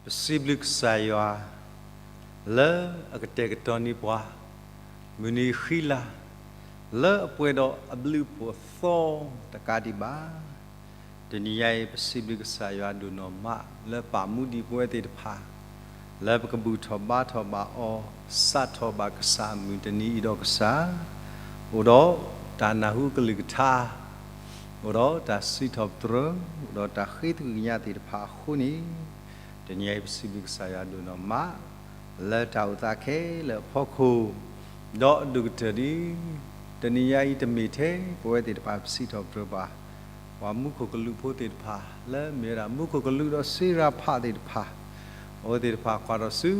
ပစံးဘျုးကစၢ်ယွၤ လၢအကတဲာ်ကတီၤန့ၢ်ပှၤ မုၢ်နံၤဃံလၤ လၢအပှဲၤဒီးအဘျုးအဖှိၣ်အသီတကးဒံးဘၣ်. တနံၤညါအံၤ ပစံးဘျုးကစၢ်ယွၤဒိၣ်နီၢ်မး လၢပာ်မူဒံးပဝဲသ့ၣ်တဖၣ် လၢပကဘူၣ်ထီၣ်ဘါထီၣ်ဘၣ်အီၤ စးထီၣ်ဘၣ်ကစၢ်အမုၢ်တနံၤအံၤဒီးကစၢ် အိၣ်ဒီးတၢ်နၢ်ဟူအကလုၢ်ကထါ အိၣ်ဒီးတၢ်စံးထီၣ်ပတြၢၤ အိၣ်ဒီးတၢ်ဃ့သကွံၢ်ကညးသ့ၣ်တဖၣ်အဃိန့ၣ်, တနံၤအံၤပစံးဘျုးကစၢ်ယွၤဒိၣ်နီၢ်မး လၢတၢ်အိၣ်သးခဲလၢာ်အဖီခိၣ်, ဒီးအဒိၣ်ကတၢၢ်ဒ် တနံၤညါအံၤတမ့ၢ်ထဲပဝဲသ့ၣ်တဖၣ်ပစံးထီၣ်ပတြၢၤဘၣ် ပှၤမူခိၣ်ကလူးဖိသ့ၣ်တဖၣ် လၢမ့ၢ်ဝဲဒၣ်မူခိၣ်ကလူးဒီးစ့ရၤဖးသ့ၣ်တဖၣ်, အဝဲသ့ၣ်တဖၣ်ကွၢ်ထီၣ်ဆူ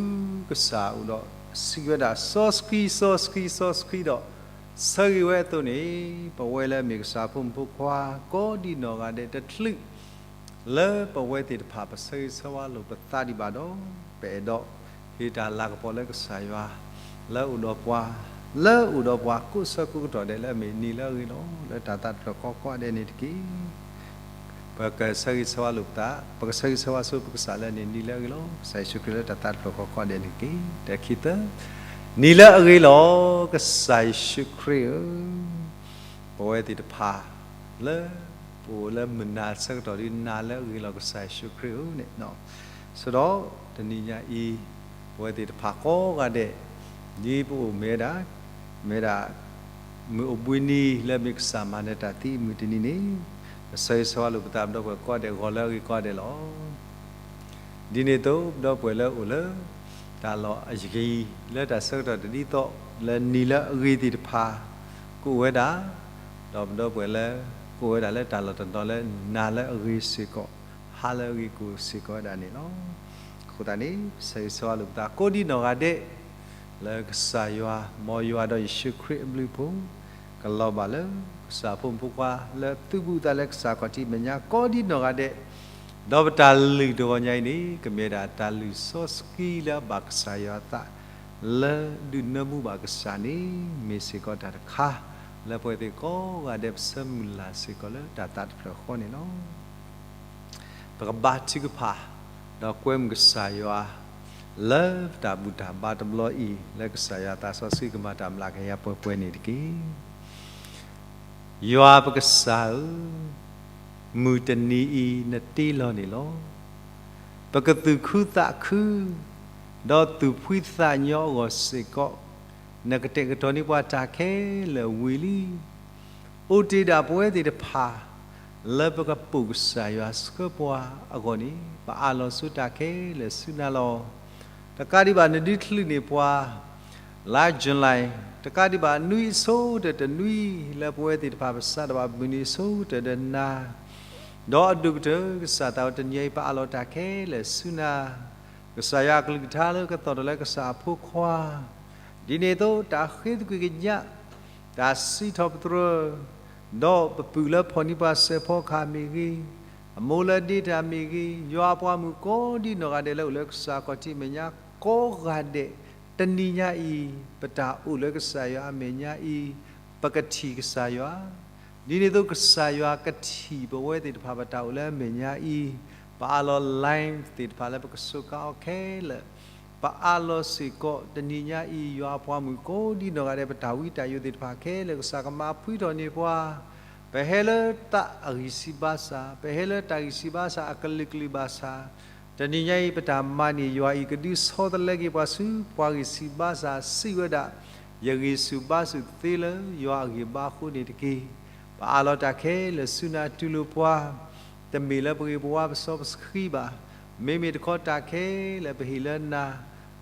ကစၢ်အအိၣ်ဒီးစံးဝဲဒၣ် စီဆှံ စီဆှံ စီဆှံဒီး ဆၢဂ့ၤဝဲအသိးန့ၣ်, ပဝဲလၢအမ့ၢ်ကစၢ်ဖိမုၣ်ဖိခွါ ကိးဒံနီၢ်ဂၤဒဲးတချုး လၢပဝဲသ့ၣ်တဖၣ်ပဆၢဂ့ၤဆၢဝါလိာ်ပသးဒံးဘၣ်ဒီး, ပအဲၣ်ဒိးဟ့ၣ်တၢ်လၤကပီၤလၢကစၢ်ယွၤ လၢအိၣ်ဒီးပှၤ, လၢအိၣ်ဒီးပှၤကိးဆၢကိးကတီၢ်ဒဲး လၢအမ့ၢ်နံၤလၢအဂ့ၤလီၤ လၢတၢ်သးတဖျၢၣ်ဃီကိးဂၤဒဲးန့ၣ်တက့ၢ်. ပကဆၢဂ့ၤဆၢဝါလိာ်ပသး, ပကဆၢဂ့ၤဆၢဝါဆူပကစၢ်လၢန့ၣ်နံၤလၢအဂ့ၤလီၤ ကစၢ်ယ့ၣ်ၡူးခရံာ်လၢတၢ်သးတဖျၢၣ်ဃီကိးဂၤဒဲးန့ၣ်တက့ၢ်. တၢ်ခံသၢ, နံၤလၢအဂ့ၤလီၤ ကစၢ်ယ့ၣ်ၡူးခရံာ်ဧၢ, ပဝဲသ့ၣ်တဖၣ် လၢပအိၣ်လၢမုၢ်နၤဆၢကတီၢ်ဒ်နၤလၢအဂ့ၤလီၤ ကစၢ်ယ့ၣ်ၡူးခရံာ်ဧၢန့ၣ်, ဆိဒီးတနံၤညါအံၤ ပဝဲသ့ၣ်တဖၣ်ကိးဂၤဒဲး ဒ်ပအိၣ်မ့ၢ်ဝဲဒၣ်, မ့ၢ်ဝဲဒၣ် မုၢ်အိၣ်ဘှံးနံၤလၢအမ့ၢ်ကစၢ်မၤနၢၤတၢ်သံအမုၢ်တနံၤန့ၣ်, ပဆၢဂ့ၤဆၢဝါလိာ်ပသးပဒီပုၢ်ဝဲၢ်ကိးဂၤဒဲးဂီၤလၢအဂ့ၤကိးဂၤဒဲးလီၤ. ဒ်န့ၣ်အသိး ပဒီပုၢ်ဝဲၢ်လၢအိၣ်လၢ တၢ်လီၢ်အယံၤ လၢတၢ်ဆၢကတီၢ်တဒ်သိး လၢနံၤလၢအဂ့ၤသ့ၣ်တဖၣ် ကအိၣ်ဝဲဒၣ်, ဒီးပဒီပုၢ်ဝဲၢ်လၢ ကအိၣ်ဝဲဒၣ်လၢတၢ်လီၢ်တနီၤလၢနၤလၢအဂ့ၤစ့ၢ်ကီး, ဟါလၢအဂ့ၤကအိၣ်စ့ၢ်ကီးဝဲဒၣ်န့ၣ်လီၤ. အဃိသတးန့ၣ် ပဆၢဂ့ၤဆၢဝါလိာ်ပသးကိးဒံနီၢ်ဂၤဒဲး လၢကစၢ်ယွၤ, မ်ယွၤဒီးယ့ၣ်ၡူးခရံာ်အဘျုးအဖှိၣ် ကလီၤဘၣ်လၢကစၢ်ဖိမုၣ်ဖိခွါ လၢအသုးဘူးအသးလၢကစၢ်ခီၣ်ထံးမဲာ်ညါကိးဒံနီၢ်ဂၤဒဲး, ဒီးပတၢ်လုၢ်တဂီၤညါအံၤန့ၣ် ကမ့ၢ်ဝဲဒၣ်တၢ်လုၢ်စီဆှံလၢအဘၣ်ကစၢ်ယွၤအသး လၢဒုးနၢမူဘၣ်ကစၢ်န့ၣ် မ့ၢ်စ့ၢ်ကီးတၢ်တခါ လၢပဝဲသ့ၣ်ကိးဂၤဒဲးပဆၢမုၢ်လၢ်စ့ၢ်ကီးလၢတၢ်သးတဖျၢၣ်ဃီန့ၣ်လီၤ. ပကဘါထုကဖၣ် ဒီးကွဲမုာ်ကစၢ်ယွၤ လၢပတၢ်ဘူၣ်တၢ်ဘါတဘျီအံၤ လၢကစၢ်ယွၤသးစီဆှံကမၤတၢ်မျးကယၤပှဲၤပှဲၤန့ၣ်တက့ၢ်. ယွၤပကစၢ်ဧၢ, မုၢ်တနံၤအံၤနတ့လီၤန့ၣ်လီၤ. ပကသူၣ်ခုသးခု ဒီးသူၣ်ဖှံသးညီအဂီၢ်စ့ၢ်ကီး, နကတဲာ်ကတီၤန့ၢ်ပှၤတၢ်ခဲလၢာ်ဝံၤလံ. အိၣ်တ့ၢ်ဒၣ်ပဝဲသ့ၣ်တဖၣ် လၢပကပိာ်ကစၢ်ယွၤဆှၢပှၤအဂီၢ်န့ၣ် ပအးလီၤဆိတၢ်ခဲလၢာ်ဆူနၤလီၤ. တကးဒံးဘၣ်နဒုးချုးန့ၢ်ပှၤ လါယူၤလံ, တကးဒံးဘၣ်နွံအဆိကတၢၢ်တနွံ လၢပဝဲသ့ၣ်တဖၣ်ပစးထီၣ်ဘၣ်မုၢ်နံၤအဆိကတၢၢ်ဒီးနၤ, ဒီးအဒိၣ်ကတၢၢ်ကစၢ်သးဝဲတနံၤအံၤ ပအးလီၤတၢ်ခဲလၢာ်ဆူနၤ, ကစၢ်ယွၤအကလုၢ်ကထါလၢကသီၣ်ထီၣ်လၢကစၢ်အဖိခွါ, ဒ်န့ၣ်အသိး တၢ်ဃ့သကွံၢ်ကညး, တၢ်စံးထီၣ်ပတြၢၤ, ဒီးပပုၢ်လၢဖီၣ်န့ၢ်ပှၤစဲးဖီကဟၣ်မ့ၢ်ဂ့ၤ, အမိၢ်လၢဒ့တၢ်မ့ၢ်ဂ့ၤ, ယွၤအပှၤမုၣ်ကိးဒံနီၢ်ဂၤဒဲးလၢအိၣ်လၢကစၢ်ခီၣ်ထံးမဲာ်ညါကိးဂၤဒဲး, တနံၤညါအံၤ ပတၢ်အိၣ်လၢကစၢ်ယွၤအမဲာ်ညါအံၤ ပကထံၣ်ကစၢ်ယွၤ, ဒ်န့ၣ်အသိး ကစၢ်ယွၤကထံၣ်ပဝဲသ့ၣ်တဖၣ် ပတၢ်အိၣ်လၢအမဲာ်ညါအံၤ, ပအးလီၤ live သ့ၣ်တဖၣ်လၢပကစူးကါအီၤခဲလၢာ်, ပအးလီၤစ့ၢ်ကီး တနံၤညါအံၤ ယွၤအပှၤမုၣ်ကိးဒံနီၢ်ဂၤဒဲး ပတၢ်ဝံတၢ်ယိးသ့ၣ်တဖၣ်ခဲလၢာ် ကစၢ်ကမၤဖှံထီၣ်န့ၢ်ပှၤ, ပဟဲလၢသးအဂံၢ်ဆံးဘါစၢ်, ပဟဲလၢတၢ်ဂံၢ်ဆံးဘါစၢ်အကလုာ်ကလုာ်ဘၣ်ဆၣ်, တနံၤညါအံၤ ပတၢ်မၤန့ၢ်ယွၤအံၤ ကဒုးဆီတလဲက့ၤပှၤဆူပှၤဂံၢ်ဆံးဘါစၢ် စံးဝဲဒၣ်, ယဂံၢ်ဆူၣ်ဘါဆူၣ်သ့လၢယွၤအဂံၢ်ဘါအဃိန့ၣ်တက့ၢ်. ပအးလီၤတၢ်ခဲလၢာ်ဆူနၤတူၢ်လိာ်ပှၤ, တမ့ၢ်လၢပဂ့ၤပဝါပစီပဆှံဘၣ်, မ့မ့ၢ်တခီတၢ်ခဲလၢာ်ပဟ့ၣ်လၢနၤ,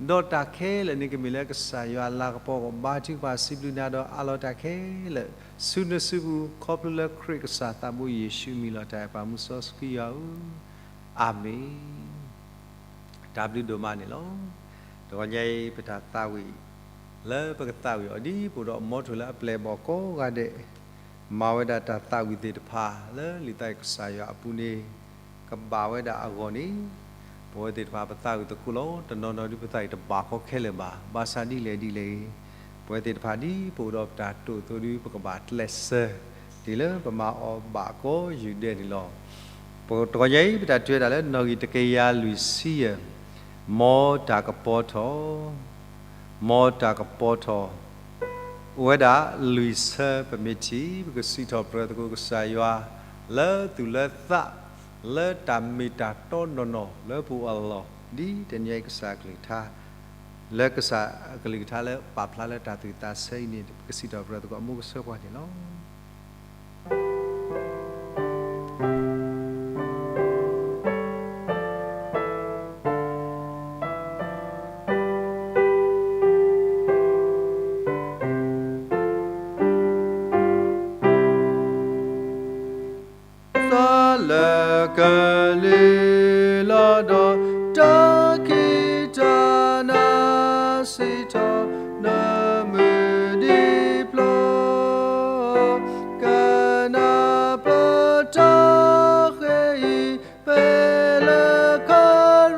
ဒီးတၢ်ခဲလၢာ်န့ၣ်ကမ့ၢ်လၢကစၢ်ယွၤအလၤကပီၤ ကဘါထုကဖၣ်စံးဘျုးနၤဒီးအးလီၤတၢ်ခဲလၢာ် ဆူနစုပူၤ ခီဖျိလၢခရံာ်ကစၢ်သးဘိယ့ၣ်ၡူးအမံၤလီၤ. တၢ်အဲၣ်ပာ်မူစီဆှံယွၤဧၢ, အၤမ့ၣ်. တၢ်ဘျုးဒိၣ်မးန့ၣ်လီၤ. တဂီၤညါအံၤ ပတၢ်သးဝံၣ် လၢပကသးဝံၣ်အီၤဒ်ပအိၣ်ဒီးမီထိၣ်လၢအပျဲၢ်အဘီၣ်ကိးဂၤဒဲး, မၤဝဲဒၣ်တၢ်သးဝံၣ်သ့ၣ်တဖၣ် လၢလံာ်သးကစၢ်ယွၤအပူၤန့ၣ် ကဘၣ်ဝဲဒၣ်အဂီၢ်န့ၣ်, ပဝဲသ့ၣ်တဖၣ်ပသးဝံၣ်သကိးလီၤ. တနီၤနီၤဒ်ပသးဝံၣ်တဘၣ်ကီခဲလၢာ်ဘၣ်. ဘၣ်ဆၣ်ဒ်လဲၣ်ဒ်လဲၣ်ဂ့ၤ, ပဝဲသ့ၣ်တဖၣ်ဒ်ပအိၣ်ဒီးပတၢ်တိာ်အသိးဒီး ပကဘၣ်ကျဲးစၢး ဒ်လၢပမၤအီၤဘၣ်ကိးယုၢ်ဒဲးန့ၣ်လီၤ. ပတဂီၤညါအံၤ ပတၢ်တဲဝဲဒၣ်လၢနီၣ်ဂံၢ်တကယၤလွံၢ်ဆံယဲၢ် မ်တၢ်ကပီၤထီၣ်, မ်တၢ်ကပီၤထီၣ်, အိၣ်ဝဲဒၣ်လွံၢ်ဆၢ ပမ့ၢ်ထံၣ် ပကစံးထီၣ်ပတြၢၤသကိးကစၢ်ယွၤ လၢသူၣ်လၢသး လၢတၢ်မ့ၢ်တၢ်တီနီၢ်နီၢ်လၢပအိၣ်အလီၢ် ဒ်တနံၤအံၤကစၢ်အကလုၢ်ကထါ လၢကစၢ်အကလုၢ်ကထါလၢပာ်ဖျါလၢတၢ်သူၣ်သးဆၢအံၤန့ၣ် ပကစံးထီၣ်ပတြၢၤသကိးအမူကဆၢပှၤန့ၣ်လီၤ. သးလၢကလံၤလီၤဒီး တၢ်ခံးတၢ်နၤစံးထီၣ် နမုၢ်ဒံးဖျိ ကနၢ်ပၢၢ်တၢ်ဃ့အံၤ ဖဲလၢခ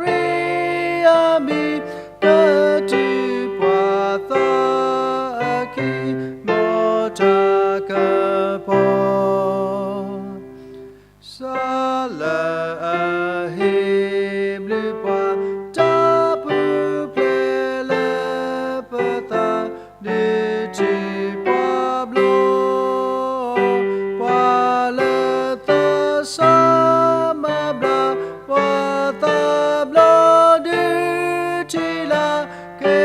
ရံာ်အမံၤ ကတုၤပှၤသးအခံ မ်တၢ်ကပီၤ စးလၢအဟ့ၣ်ဘျုးပှၤ တၢ်ပူၤဖျဲးလၢပသး ဒုးထံၣ်ပှၤဘျီ ပှၤလၢသးစၢ်မၤဘျါ ပှၤသးဘျီဒုးထံၣ်လၢ ခဲ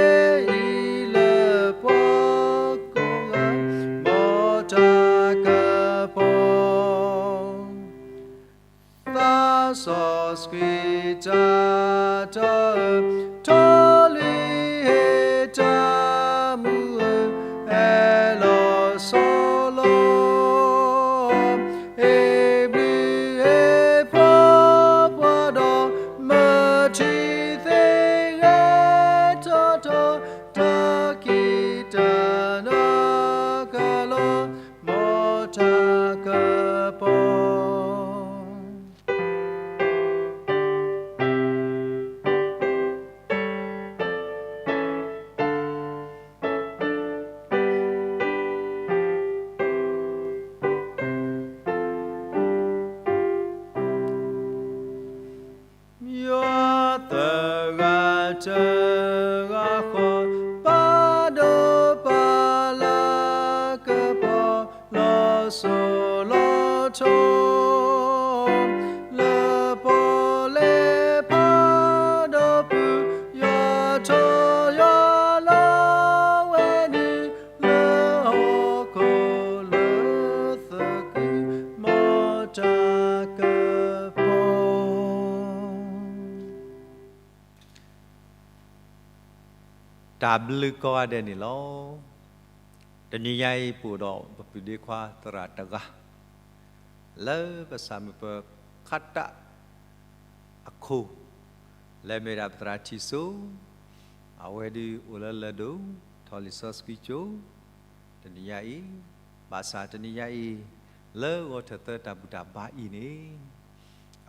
အံၤလၢပှၤကိးဂၤ မ်တၢ်ကပီၤ သးစီဆှံတၢ်တီအၢ ထီၣ်လွံၢ်ဟ့ၣ်တၢ်မူအၢ ဟဲလီၤဆီလီၤ ဟ့ၣ်ဘျုးဟ့ၣ်ဖှိၣ်ပှၤဒီး မ့ၢ်ထံၣ်သ့ၣ်ဂဲၤထီၣ်ထီ တၢ်ခံးတၢ်နၤကလီၤ မ်တၢ်ကပီၤ ယွၤသဂၤတဂၤဃီ ပာ်ဒိၣ်ပာ်လၢကပီၤ လီၤစိၤလီၤထီ လၢပီၣ်လဲၣ်ဖးဒိၣ်ပူၤ ယွၤထီၣ်ယွၤလီၤဝဲဒၣ် လၢဟီၣ်ခိၣ်လၢသကုၤ မ်တၢ်ကပီၤ တၢ်ဘျုးကိးဂၤဒဲးန့ၣ်လီၤ. တနံၤညါအံၤ ပအိၣ်ဒီးပပုၢ်ဒ့ခွါသရၣ်တဂၤ လၢပဆၣ်မုၢ်ပၢၤခါတၢ်အခိၣ် လၢမ့ၢ်ဒၣ်ပသရၣ်ထံၣ်စိ အဝဲဒုးအိၣ်လၢလၢၢ်ဒိၣ် ထီၣ်လံာ်စီဆှံကၠိ တနံၤညါအံၤ, ဘၣ်ဆၣ်တနံၤညါအံၤ လၢဂီၤထၢၣ်သၢတၢ်ဘူၣ်တၢ်ဘါအံၤန့ၣ်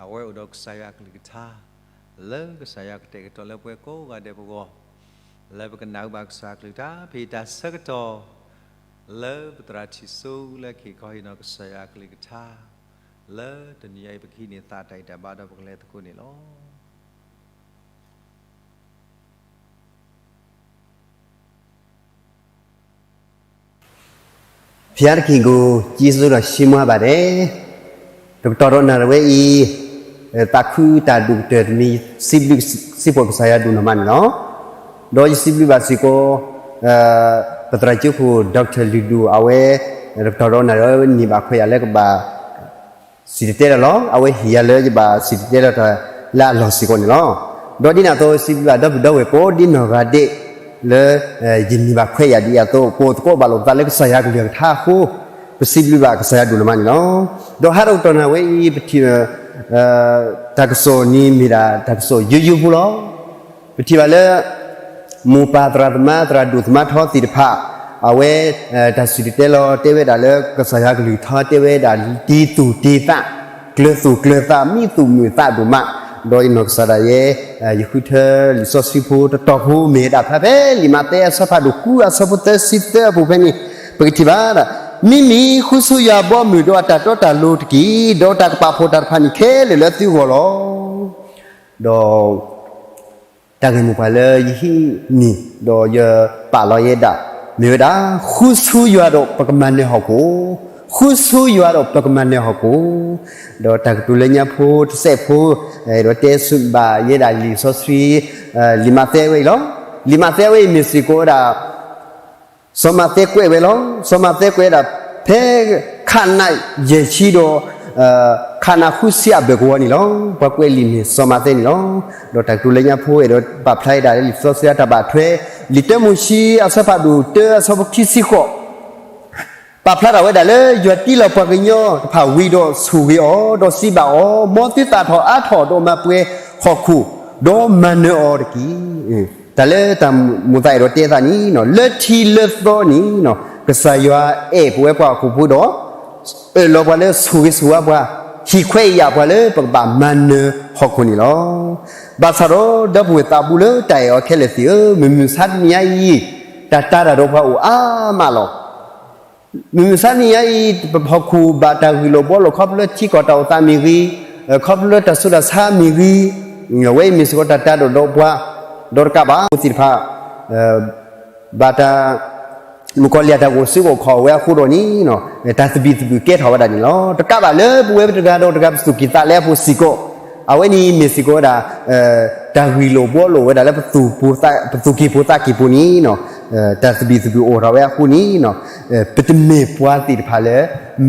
အဝဲအိၣ်ဒီးကစၢ်ယွၤအကလုၢ်ကထါ လၢကစၢ်ယွၤကတဲာ်ကတီၤလၢပှၤကိးဂၤဒဲးပဂီၢ် လၢပကနၢ်ဟူဘၣ်ကစၢ်အကလုၢ်ကထါ ဖဲအံၤတၢ်ဆၢကတီၢ် လၢပသရၣ်ထံၣ်စိလၢကဟ့ၣ်ခီဟ့ၣ်နီၤကစၢ်ယွၤအကလုၢ်ကထါ လၢတနံၤညါအံၤ ပကဟံးန့ၢ်သးတၢ်ဂံၢ်တၢ်ဘါဒီးပကလဲၤသကိးန့ၣ်လီၤ. ဘုရားသခင်ကို ကျေးဇူးတော်ချီးမွမ်းပါတယ်. တကတီၢ်ဒီးနၣ်ရံၣ်ဝဲအံၤ သးခုတၢ်ဒိၣ်ကတၢၢ်တမံၤ စံးဘျုးစံးဖှိၣ်ကစၢ်ယွၤဒိၣ်နီၢ်မးန့ၣ်လီၤ. ဒီးယစံးဘျုးဘၣ်စ့ၢ်ကီး ပသရၣ်ကၠိခိၣ် Doctor လုၢ်ဒိၣ် အဝဲ တကတီၢ်ဒီးနၣ်ရံၣ်ဝဲန့ၢ်ဘၣ်ခွဲးယာ်လၢကဘၣ် စံၣ်တဲၤတဲလီၤလီၤ. အဝဲဟ့ၣ်ယၤလၢယဘၣ်စံၣ်တဲၤတဲလီၤတၢ်လၢအလီၢ်စ့ၢ်ကီးန့ၣ်လီၤ. ဒီးဒ်န့ၣ်အသိး စံးဘျုးဘၣ်ဒီပုၢ်ဒီဝဲၢ်ကိးဒ်နီၢ်ဂၤဒဲး လၢ ယန့ၢ်ဘၣ်ခွဲးယာ်ဒ်အံၤအသိး ပအိၣ်သကိးဘၣ်လိာ်ပသးလၢကစၢ်ယွၤကလုၢ်ကထါအဃိ ပစံးဘျုးဘၣ်ကစၢ်ယွၤဒိၣ်နီၢ်မးန့ၣ်လီၤ. ဒီးဟးဒီးတကတီၢ်နၣ်ရံၣ်ဝဲအံၤ ပထံၣ် တၢ်ကစီၣ်န့ၣ်မ့ၢ်ဒၣ်တၢ်ကစီၣ်ယိယိဖိလီၤ. ပထံၣ်ဘၣ်လၢ မိၢ်ပၢ်သရၣ်သမါ သရၣ်ဒိၣ်သမါထီသ့ၣ်တဖၣ် အဝဲ တၢ်စံၣ်တဲၤတဲလီၤတဲဝဲဒၣ်လၢ ကစၢ်ယွၤကလုၢ်ကထါတဲဝဲဒၣ် တ့သူၣ်တ့သး ကျၢၤသူၣ်ကျၢၤသး မံသူၣ်မုာ်သးဒိၣ်မး, ဒီးယနီၢ်ကစၢ်ဒၣ်ယဲ ယဃုထၢလံာ်စီဆှံဖိတတီၤဖိ မ့ၢ်ဝဲဒၣ်ဖဲ ဖဲလံာ်မးသဲအဆၢဖးဒိၣ်ဃု အဆၢဖိသၢဆံသၢအပူၤဖဲန့ၣ် ပကထံၣ်ဘၣ်ဒၣ် မ့မ့ၢ်ဃုဆိယွၤဘီမုၢ်ဒီးအတၢ်တီတၢ်လိၤတက့ၢ်, ဒီးတၢ်ကပာ်ဖှိၣ်တၢ်တဖၣ်န့ၣ်ခဲလၢာ်လၢသုဂီၢ်လီၤ. ဒီး တၢ်ဂ့ၢ်မိၢ်ပှၢ်လၢယဟံးန့ၢ် ဒီးယပာ်လီၤယဲဒၣ် မ့ၢ်ဝဲဒၣ် ဃုဆိယွၤဒီးပကမၤနၢၤဟီၣ်ခိၣ်, ဃုဆိယွၤဒီးပကမၤနၢၤဟီၣ်ခိၣ်, ဒီးတၢ်ကတိၤလၢညါဖိတစဲးဖိ ဒီးတဲဆူဘၣ်ယဲဒၣ်လံာ်စီဆှံ လံာ်မးသဲဝဲအံၤလီၤ. လံာ်မးသဲဝဲအံၤမ့ၢ်စ့ၢ်ကီးဝဲဒၣ် စီၤမးသဲကွဲးဝဲလီၤ. စီၤမးသဲကွဲးဝဲဒၣ် ဖဲ ခးနးယဲၢ်ဆံဒီး ခးနးဃုဆံအဘၢၣ်ကဝီၤန့ၣ်လီၤ. ပှၤကွဲးလံာ်မ့ၢ်စီၤမးသဲန့ၣ်လီၤ. ဒီးတၢ်ကတိၤလၢညါဖိအဲၣ်ဒိးပာ်ဖျါဝဲဒၣ်လၢလံာ်စီဆှံအတၢ်ဘၣ်ထွဲ လံာ်တၢမိၤၡ့အဆၢဖးဒိၣ်တၢအဆၢဖိခံဆံဃိး ပာ်ဖျါထီၣ်ဝဲဒၣ်လၢ ယွၤတ့လီၤပှၤကညီတဖၣ်ဝံၤဒီးဆိၣ်ဂ့ၤအီၤ, ဒီးစံးဘၣ်အီၤ, မ်သုသးထီၣ်အါထီၣ်ဒီးမၤပှဲၤဟီၣ်ခိၣ်, ဒီးမၤနၢၤအီၤတက့ၢ်. တၢ်လၢတၢ်မိၢ်သးအဲၣ်ဒိးတဲသးန့ၣ်, လၢထံလၢသီန့ၣ် ကစၢ်ယွၤအဲၣ်ပဝဲပှၤဟီၣ်ခိၣ်ဖိဒီး အၢၣ်လီၤပှၤလၢဆိၣ်ဂ့ၤဆိၣ်ဝါပှၤ, ဟံၣ်ခွဲးယာ်ပှၤလၢပကဘၣ်မၤနၢၤဟီၣ်ခိၣ်န့ၣ်လီၤ. ဘၣ်ဆၣ်ဒီးဒီပုၢ်ဝဲၢ်သးဘိလၢတၢ်အဲၣ်အီၤခဲလၢာ်သ့ၣ်ဧၢ, မုၢ်မဆါတနံၤညါအံၤ တၢ်တာ်တၢ်ဒီးပှၤအိၣ်အါမးလီၤ. မုၢ်မဆါတနံၤညါအံၤ ပဟီၣ်ခိၣ်ဘၣ်တၢ်ဂ့ၢ်လိာ်ဘှီလိာ် ခီဖျိလၢထံကီၢ်တၢ်အိၣ်သးမ့ၢ်ဂ့ၤ, ခီဖျိလၢတၢ်ဆူးတၢ်ဆါမ့ၢ်ဂ့ၤ, အဝဲအံၤမ့ၢ်စ့ၢ်ကီးတၢ်တာ်တၢ်ဒီးပှၤ, ဒီးတကးဘၣ် ဖိသ့ၣ်တဖၣ် ဘၣ်တၢ် မုၣ်ကီၤလံၢ်အတၢ်ဂိၢ်စုဂိၢ်ခီၣ်ဝဲအဃိဒီးန့ၣ်, တၢ်သဘံၣ်သဘုၣ်ကဲထီၣ်ဝဲဒၣ်န့ၣ်လီၤ. တကးဘၣ်လၢပဝဲပတဂၤဒီးတဂၤပသူၣ်ကံၢ်သးလဲအပူၤစ့ၢ်ကီး, အဝဲန့ၣ်မ့ၢ်စ့ၢ်ကီးဝဲဒၣ် တၢ်ဂ့ၢ်လိာ်ဘှီလိာ်ဝဲဒၣ်လၢ ပသူၣ်ကံၢ်ဖိသးကံၢ်ပူၤန့ၣ်, တၢ်သဘံၣ်သဘုၣ်အိၣ်ထီၣ်ဝဲအဃိန့ၣ်, ပတမ့ၢ်ပှၤသ့ၣ်တဖၣ်လၢ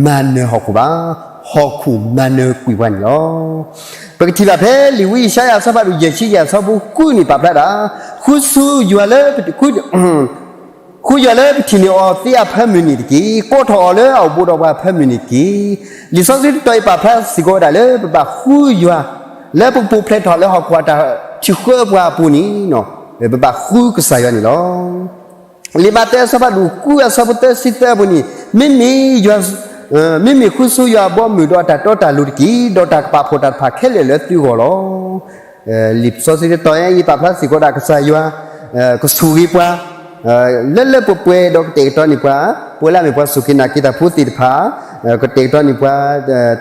မၤနၢၤဟီၣ်ခိၣ်ဘၣ်, ဟီၣ်ခိၣ်မၤနၢၤကွံာ်ပှၤန့ၣ်လီၤ. ပကထံၣ်ဘၣ်ဖဲလံာ်ဝံယၡါယၤအဆၢဖးဒိၣ်ယဲၢ်ဆံယဲၢ်အဆၢဖိဃုန့ၣ်ပာ်ဖျါဒၣ်, ဃုဆိယွၤလၢ ဃုယွၤလၢပထံၣ်န့ၢ်အီၤသ့အဖၢမုၢ်န့ၣ်တက့ၢ်. ကိးထီၣ်အီၤလၢအအိၣ်ဘူးဒီးပှၤအဖၢမုၢ်န့ၣ်တက့ၢ်. လံာ်စီဆှံတတီၤအံၤပာ်ဖျါစ့ၢ်ကီးဝဲဒၣ်လၢပဘၣ်ဃုယွၤ လၢပကပူၤဖျဲးထီၣ်လၢဟီၣ်ခိၣ်အတၢ်ထုးဃၢပှၤအပူၤန့ၣ်, ပဘၣ်ဃုကစၢ်ယွၤန့ၣ်လီၤ. လံာ်မးသဲအဆၢဖးဒိၣ်ဃုအဆၢဖိသၢဆံသၢအပူၤန့ၣ်, မ့မ့ၢ်ယွၤ မ့မ့ၢ်ဃုဆိယွၤအဘီအမုၢ်ဒီးအတၢ်တီတၢ်လိၤတက့ၢ်, ဒီးတၢ်ကပာ်ဖှိၣ်တၢ်တဖၣ်ခဲလၢာ်လၢသုဂီၢ်လီၤ. လံာ်စီဆှံတတီၤအံၤပာ်ဖျါစ့ၢ်ကီးဒၣ်ကစၢ်ယွၤ ကဆိၣ်ဂ့ၤပှၤ လၢလၢပှဲၤပှဲၤဒီးကတဲာ်ကတီၤန့ၢ်ပှၤ, ပဝဲလၢအမ့ၢ်ပှၤစူၢ်က့ၤနာ်က့ၤတၢ်ဖိသ့ၣ်တဖၣ် ကတဲာ်ကတီၤန့ၢ်ပှၤ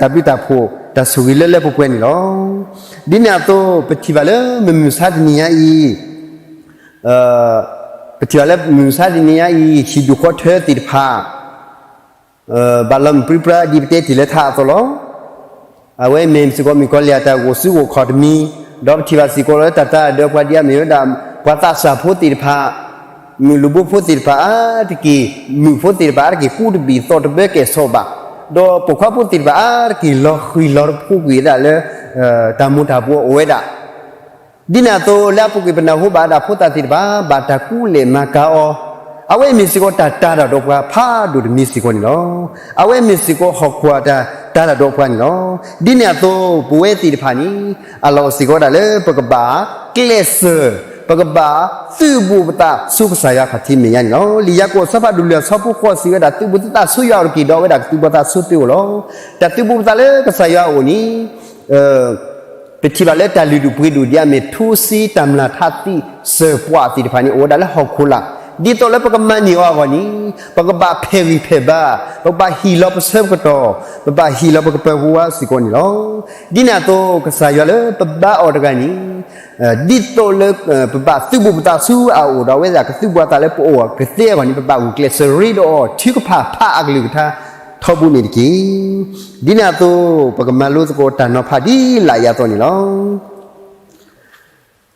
တၢ်ဘျုးတၢ်ဖှိၣ် တၢ်ဆိၣ်ဂ့ၤလၢလၢပှဲၤပှဲၤန့ၣ်လီၤ. ဒ်န့ၣ်အသိး ပထံၣ်ဘၣ်လၢမုၢ်မဆါတနံၤညါအံၤ ပထံၣ်ဘၣ်လၢမုၢ်မဆါတနံၤညါအံၤ ဟံၣ်ဒူၣ်ဃီထၢသ့ၣ်တဖၣ် ဘၣ်လီၤမုၢ်ပြံပြါဒ်ပတဲတ့ၢ်လၢထါအသိးလီၤ. အဝဲမ့ၢ်စ့ၢ်ကီးမုၣ်ကီၤလံၢ်အတၢ်ဂိၢ်စုဂိၢ်ခီၣ်တမံၤ, ဒီးပထံၣ်ဘၣ်စ့ၢ်ကီးလၢတၢ်တာ်ဒီးပှၤဒ်အမ့ၢ်ဝဲဒၣ် ပှၤသးစၢ်ဖိသ့ၣ်တဖၣ်, မုၢ်လူၤဘိဖိသ့ၣ်တဖၣ်အါတက့ၢ်, မုၣ်ဖိသ့ၣ်တဖၣ်အါတက့ၢ် ကူတဘံၣ်သီၣ်တဘၢကဲၣ်ဆိးဘၣ်, ဒီးပိာ်ခွါဖိသ့ၣ်တဖၣ်အါတက့ၢ် လီၤဃံၤလီၤတဖိးကွံာ်ဝဲဒၣ်လၢ တၢ်မူၤတၢ်ဘှီးအိၣ်ဝဲဒၣ် ဒ်န့ၣ်အသိးလၢအပူၤကွံာ်ပနၢ်ဟူဘၣ်ဝဲဒၣ်ဖိသၣ်သ့ၣ်တဖၣ် ဘၣ်တၢ်ကူလဲၢ်မၤကၤအီၤ, အဝဲအံၤမ့ၢ်စ့ၢ်ကီးတၢ်တာ်တၢ်ဒီးပှၤဖးဒိၣ်တမံၤစ့ၢ်ကီးန့ၣ်လီၤ. အဝဲမ့ၢ်စ့ၢ်ကီးဟီၣ်ခိၣ်အတၢ်တာ်တၢ်ဒီးပှၤန့ၣ်လီၤ. ဒ်န့ၣ်အသိး ပဝဲသ့ၣ်တဖၣ်န့ၣ် အလီၢ်အိၣ်စ့ၢ်ကီးဝဲဒၣ်လၢပကဘၣ်ကျဲးစၢး, ပကဘၣ်သုးဘူးပသးဆူကစၢ်ယွၤခီၣ်ထံးမဲာ်ညါန့ၣ်လီၤ. လံာ်ယၤကိာ်အဆၢဖးဒိၣ်လွံၢ်အဆၢဖိဃိးစံးဝဲဒၣ် သုးဘူးသုသးဆူယွၤအအိၣ်တက့ၢ် ဒီးအဝဲဒၣ်ကသုးဘူးသးဆူသုအိၣ်လီၤ. တၢ်သုးဘူးပသးလၢကစၢ်ယွၤအအိၣ်န့ၣ် ပထံၣ်ဘၣ်လၢတၢ်လုၢ်ဒိၣ်ပှ့ၤဒိၣ်ဒ်အမ့ၢ် ထူစ့တၢ်မျၢ်ထးသံစၢၢ်ပှၢ်သ့ၣ်တဖၣ်န့ၣ် အိၣ်ဝဲဒၣ်လၢဟီၣ်ခိၣ်လာ်, ဒ်သိးလၢပကမၤန့ၢ်အီၤအဂီၢ်န့ၣ် ပကဘၣ်ဖဲးဂံၢ်ဖဲးဘါ, ပကဘၣ်ဟံးလီၤပဆၢပကတီၢ်, ပဘၣ်ဟံးလီၤပကပၢၤပဝါစ့ၢ်ကီးန့ၣ်လီၤ. ဒ်န့ၣ်အသိး ကစၢ်ယွၤလၢပဘါအီၤတဂၤန့ၣ် ဒ်သိးလၢ ပဘၣ်သုးဘူးပသးဆူအအိၣ်ဒီးအဝဲဒၣ်ကသုးဘူးသးလၢပအိၣ်ကသ့အဂီၢ်န့ၣ် ပဘၣ်ဂုာ်ကျဲးစၢးရ့ဒီးအီၤ ထုကဖၣ်ဖးအကလုၢ်ကထါထီဘိန့ၣ်တက့ၢ်. ဒ်န့ၣ်အသိး ပကမၤလိသကိးတၢ်နီၤဖးဒ်လာ်အံၤအသိးန့ၣ်လီၤ.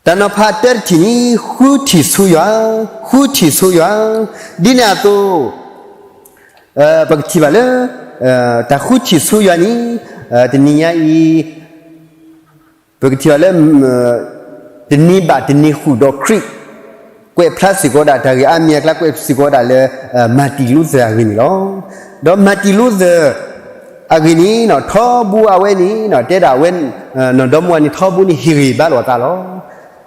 တၢ်နီၤဖးတၢတထံၣ်န့ၣ် ဃုထံၣ်ဆိယွၤ, ဃုထံၣ်ဆိယွၤ, ဒ်န့ၣ်အသိး ပကထံၣ်ဘၣ်လၢ တၢ်ဃုထံၣ်ဆိယွၤန့ၣ် တနံၤညါအံၤ ပကထံၣ်ဘၣ်လၢ တနံၤဘၣ်တနံၤဃုာ်ဒီးခရံာ် ကွဲးဖျါစ့ၢ်ကီးဒၣ်တၢ်ဂ့ၢ်အါမံၤအကျါ ကွဲးစ့ၢ်ကီးဒၣ်လၢ မၤတံၢ်လူသၢၣ်အဂ့ၢ်န့ၣ်လီၤ. ဒီးမၤတံၢ်လူသၢၣ်အဂ့ၢ်န့ၣ် ထီဘိအဝဲန့ၣ် တဲဒၣ်အဝဲ နီၢ်ဒီမါဝၤန့ၣ် ထီဘိန့ၣ်ဟ့ၣ်ဂံၢ်ဘါလိာ်အသးလီၤ.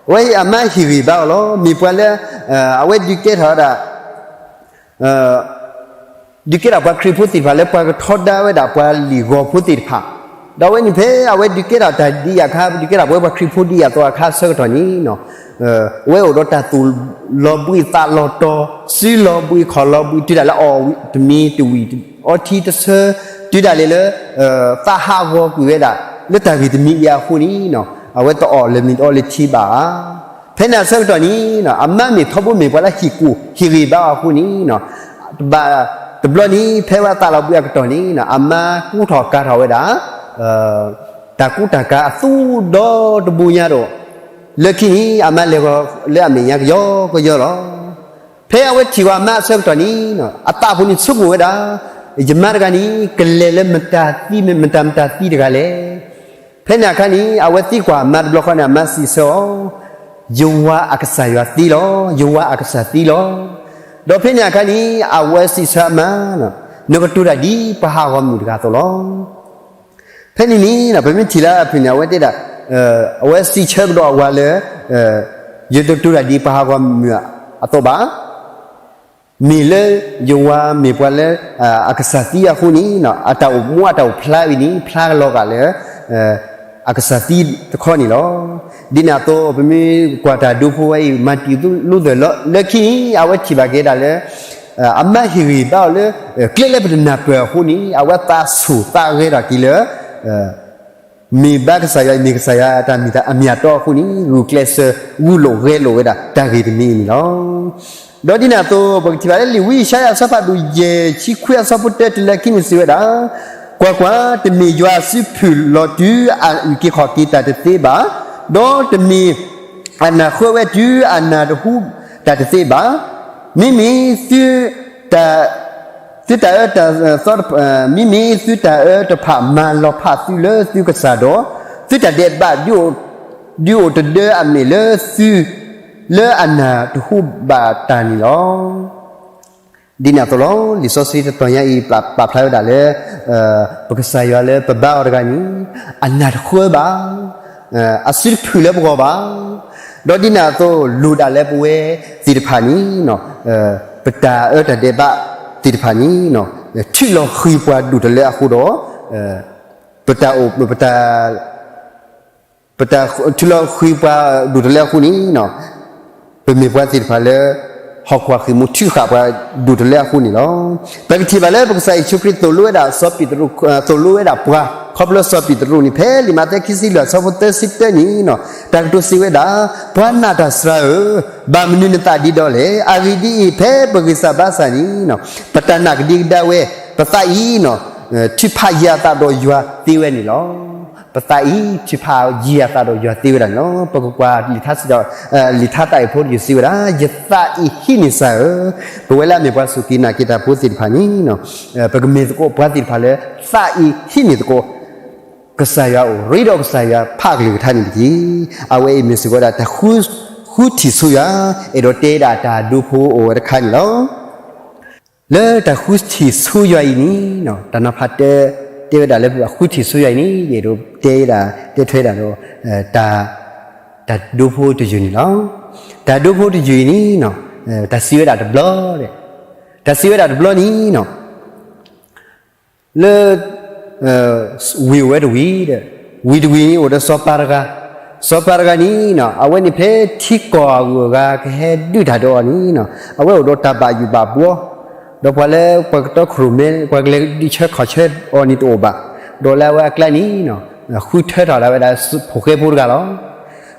အဝဲအမါဟ့ၣ်ဂံၢ်ဘါအီၤလီၤ. မ့ၢ်ပှၤလၢ အဝဲဒုးကဲထီၣ်ဝဲဒၣ် ဒုးကဲထီၣ်ပှၤခရံာ်ဖိသ့ၣ်တဖၣ်လၢပှၤကထီဒါဝဲဒၣ်ပှၤလံၣ်ဂီၤဖိသ့ၣ်တဖၣ်, ဒီးအဝဲန့ၣ်ဖဲအဝဲဒုးကဲထီၣ်တၢ်ဒ်အံၤအခါ ဒုးကဲထီၣ်ပဝဲပှၤခရံာ်ဖိဒ်အံၤအသိးအခါဆၢကတီၢ်န့ၣ် အဝဲအိၣ်ဒီးတၢ်သူၣ်လီၤဘှံးသးလီၤတီၤ စုလီၤဘှံးခီၣ်လီၤဘှံး တုၤဒၣ်လၢအီၣ်တမံၤတဝံၣ် အီထံတဆၢ တုၤဒၣ်လဲာ်လၢ သးဟးဂီၤကွံာ်ဝဲဒၣ် လၢတၢ်ဂ့ၢ်တမံၤအံၤအဃိန့ၣ် အဝဲတအီၣ်လၢၤမံၤတအီလၢၤထံဘၣ်ဧါ. ဖဲန့ၣ်အဆၢကတီၢ်န့ၣ် အမါမ့ၢ်ထီဘိမ့ၢ်ပှၤလၢဟ့ၣ်ကူၣ်ဟ့ၣ်ဂံၢ်ဘါအီၤအဃိန့ၣ် တဘျီန့ၣ် ဖဲဝဲအသးလီၤဘှံးအကတီၢ်န့ၣ် အမါကူၣ်ထီၣ်ကၤထီၣ်ဝဲဒၣ် တၢ်ကူတၢ်ကၤအသူဒီတဘိညါဒီး လၢခံန့ၣ် အမါလဲၤဂီၤလၢအမဲာ်ညါကယီကယီလီၤ. ဖဲအဝဲထံၣ်ဝဲအမါအဆၢကတီၢ်န့ၣ် အသးဖိန့ၣ်ဆိကမိၣ်ဝဲဒၣ် ယမါတဂၤန့ၣ် ကလဲၤလၢမတၤသံမတၤမတၤသံတဂၤလဲၣ်. ဖဲန့ၣ်အခါန့ၣ် အဝဲသံကွၢ်အမါတဘျီဃီန့ၣ် အမါစံးဆၢအီၤ, ယဝၤအကစၢ်ယွၤသံလီၤ, ယဝၤအကစၢ်သံလီၤ. ဒီးဖဲန့ၣ်အခါန့ၣ် အဝဲစံးဆၢအမါ, နကတိၤတၢ်ဒ်ပှၤဟးဂီၤမုၢ်တဂၤအသိးလီၤ. ဖဲန့ၣ်န့ၣ် ပမ့ၢ်ထံၣ်လၢအဖုၣ်န့ၣ် အဝဲတဲဒၣ်, အဝဲစံးဆၢကဒီးအဝၤလၢ ယတတိၤတၢ်ဒ်ပှၤဟးဂီၤမုၢ်အသိးဘၣ်. မ့ၢ်လၢယဝၤမ့ၢ်ပှၤလၢ အကစၢ်သံအဃိန့ၣ် အတၢ်အိၣ်မူအတၢ်အိၣ်ဖျါဝံၤန့ၣ် ဖျါလီၤဂာ်လၢ အကစၢ်သံတခီန့ၣ်လီၤ. ဒ်န့ၣ်အသိး ပမ့ၢ်ကွၢ်တၢ်ဒိဖိဝဲအံၤ မၤတံၤသလိသၢၣ်လီၤ လၢခံန့ၣ် အဝဲထံၣ်ဘၣ်က့ၤဒၣ်လၢ အမါဟ့ၣ်ဂံၢ်ဘါအီၤလၢ ကျဲလၢပတနၢ်ပၢၢ်အဃိန့ၣ် အဝဲသးဆူၣ်သးဂဲၤထီၣ်က့ၤလၢ မ့ၢ်ဘါကစၢ်ယွၤအံၤ မ့ၢ်ကစၢ်ယွၤတၢ်မ့ၢ်တၢ်အမ့ၢ်အတီအဃိန့ၣ် ဂုာ်ကျဲးစၢးဂုာ်လိာ်ဂဲၤလိာ်ဝဲဒၣ်တၢ်ဂ့ၢ်တမံၤအံၤန့ၣ်လီၤ. ဒီးဒ်န့ၣ်အသိး ပကထံၣ်ဘၣ်လၢလံာ်ဝံယၡါယၤအဆၢဖးဒိၣ်ယဲၢ်ဆံခွံအဆၢဖိတၢတုၤလၢခံန့ၣ်စံးဝဲဒၣ်, ကွၢ်ကွၢ်, တမ့ၢ်ယွၤအစုဖုၣ်လီၤတုၤအအုၣ်က့ၤခီၣ်က့ၤတၢ်တသ့ဘၣ်, ဒီးတမ့ၢ် အနၢ်ဃၢဝဲတုၤအနၢ်တဟူတၢ်တသ့ဘၣ်. မ့မ့ၢ်သုတၢ်, သုတၢ်အၢတၢ်သီ, မ့မ့ၢ်သုတၢ်အၢတဖၣ်မၤလီၤဖးသုလၢသုကစၢ်ဒီး, သုတၢ်ဒဲးဘးဒုးအိၣ်တဒၢအမဲာ်လၢသု, လၢအနၢ်တဟူဘၣ်တၢ်န့ၣ်လီၤ. ဒ်န့ၣ်အသိးလီၤ. လံာ်စီဆှံတတီၤညါအံၤ ပာ်ဖျါဝဲဒၣ်လၢ ပကစၢ်ယွၤလၢပဘါအီၤတဂၤန့ၣ် အနၢ်တဃၢဘၣ်, အစုတဖုၣ်လၢပဂီၢ်ဘၣ်. ဒီးဒ်န့ၣ်အသိး လိၣ်ဒၣ်လၢပဝဲသ့ၣ်တဖၣ်န့ၣ် ပတၢ်အၢတၢ်ဒဲးဘးသ့ၣ်တဖၣ်န့ၣ် ထုးလီၤဃံၤပှၤဒိၣ်တလၢအဃိဒီး ပတၢ်အိၣ် ပတၢ် ပတၢ်ထုးလီၤဃံၤပှၤဒိၣ်တလၢအဃိန့ၣ် ပမ့ၢ်ပှၤသ့ၣ်တဖၣ်လၢ ဟီၣ်ခိၣ်အဃံးမူထုးဃာ်ပှၤဒိၣ်တလၢအဃိန့ၣ်လီၤ. ပကထံၣ်ဘၣ်လၢပကစၢ်ယ့ၣ်ၡူးခရံာ်သိၣ်လိဝဲဒၣ်စီၤပ့းတရူး, သိၣ်လိဝဲဒၣ်ပှၤ ခီဖျိစီၤပ့းတရူးန့ၣ် ဖဲလံာ်မးသဲခံဆံလွံၢ်အဆၢဖိသၢဆံတၢန့ၣ် တၢ်ကတိၤစံးဝဲဒၣ်, ပှၤနာ်တၢ်စှၤဧၢ, ဘၣ်မနုၤနသးဒ်ဒီးလဲၣ်. အဂ့ၢ်ဒ်အံၤ, ဖဲပဂံၢ်စၢ်ဘါစၢ်န့ၣ် ပတၢ်နာ်ကဒံကဒါဝဲ, ပသးအံၤ ထုးဖးယံၤအသးဒီးယွၤသ့ဝဲန့ၣ်လီၤ. ပသးအံၤ ထုးဖးယံၤအသးဒီးယွၤသ့ဝဲဒၣ်န့ၣ်လီၤ. ပကကွၢ်လံာ်ထါစံးဒီး လံာ်ထါသးအံၤဖိတယုၢ်စံးဝဲဒၣ်, ယသးအံၤဟံးန့ၢ်စှၤဧၢ, ပဝဲလၢအမ့ၢ်ပှၤစူၢ်က့ၤနာ်က့ၤတၢ်ဖိသ့ၣ်တဖၣ်န့ၣ် ပကမ့ၢ်သကိးပှၤသ့ၣ်တဖၣ်လၢ သးအံၤဟံးန့ၢ်သကိး ကစၢ်ယွၤအိၣ်ရ့ဒီးကစၢ်ယွၤဖးကလုၢ်ကထါန့ၣ်တက့ၢ်. အဝဲအံၤမ့ၢ်စ့ၢ်ကီးဝဲဒၣ်တၢ် ဃုထံၣ်ဆိယွၤ, အဲၣ်ဒိးတဲဒၣ်တၢ်ဒိဖိအိၣ်ဝဲတခါန့ၣ်လီၤ. လၢတၢ်ဃုထံၣ်ဆိယွၤအံၤန့ၣ် တၢ်နီၤဖးတၢ တဲဝဲဒၣ်လၢပဃုထံၣ်ဆိယွၤအံၤန့ၣ် ယအဲၣ်ဒိးတဲဒၣ် တဲထွဲဒၣ်ဒီး တၢ်ဒိဖိတယုၢ်န့ၣ်လီၤ. တၢ်ဒိဖိတယုၢ်အံၤန့ၣ် တၢ်စံးဝဲဒၣ်တဘျီ, တၢ်စံးဝဲဒၣ်တဘျီန့ၣ် လၢ ဝံၤအိၣ်ဝဲတဝံၤဒီး ဝံၤတဝံၤန့ၣ်အိၣ်ဒီးစီၤပၤတဂၤ, စီၤပၤတဂၤန့ၣ် အဝဲန့ၣ်ဖဲထံကီၢ်အဂုၤအဂၤကဟဲဒုးတၢ်ဒီးအီၤန့ၣ် အဝဲအိၣ်ဒီးတၢ်ဘၣ်ယိၣ်ဘၣ်ဘှီ, ဒီးပှၤလၢပှၤကတီခိၣ်ရိၣ်မဲ ပှၤကလဲၤဒုးဆၢခီၣ်ဆၢအီၤန့ၣ်တအိၣ်ဘၣ်, ဒီးလၢအဝဲအကျါန့ၣ် ဃုထၢထီၣ်လၢဝဲဒၣ် ဖိၣ်ဃဲဖိတဂၤလီၤ.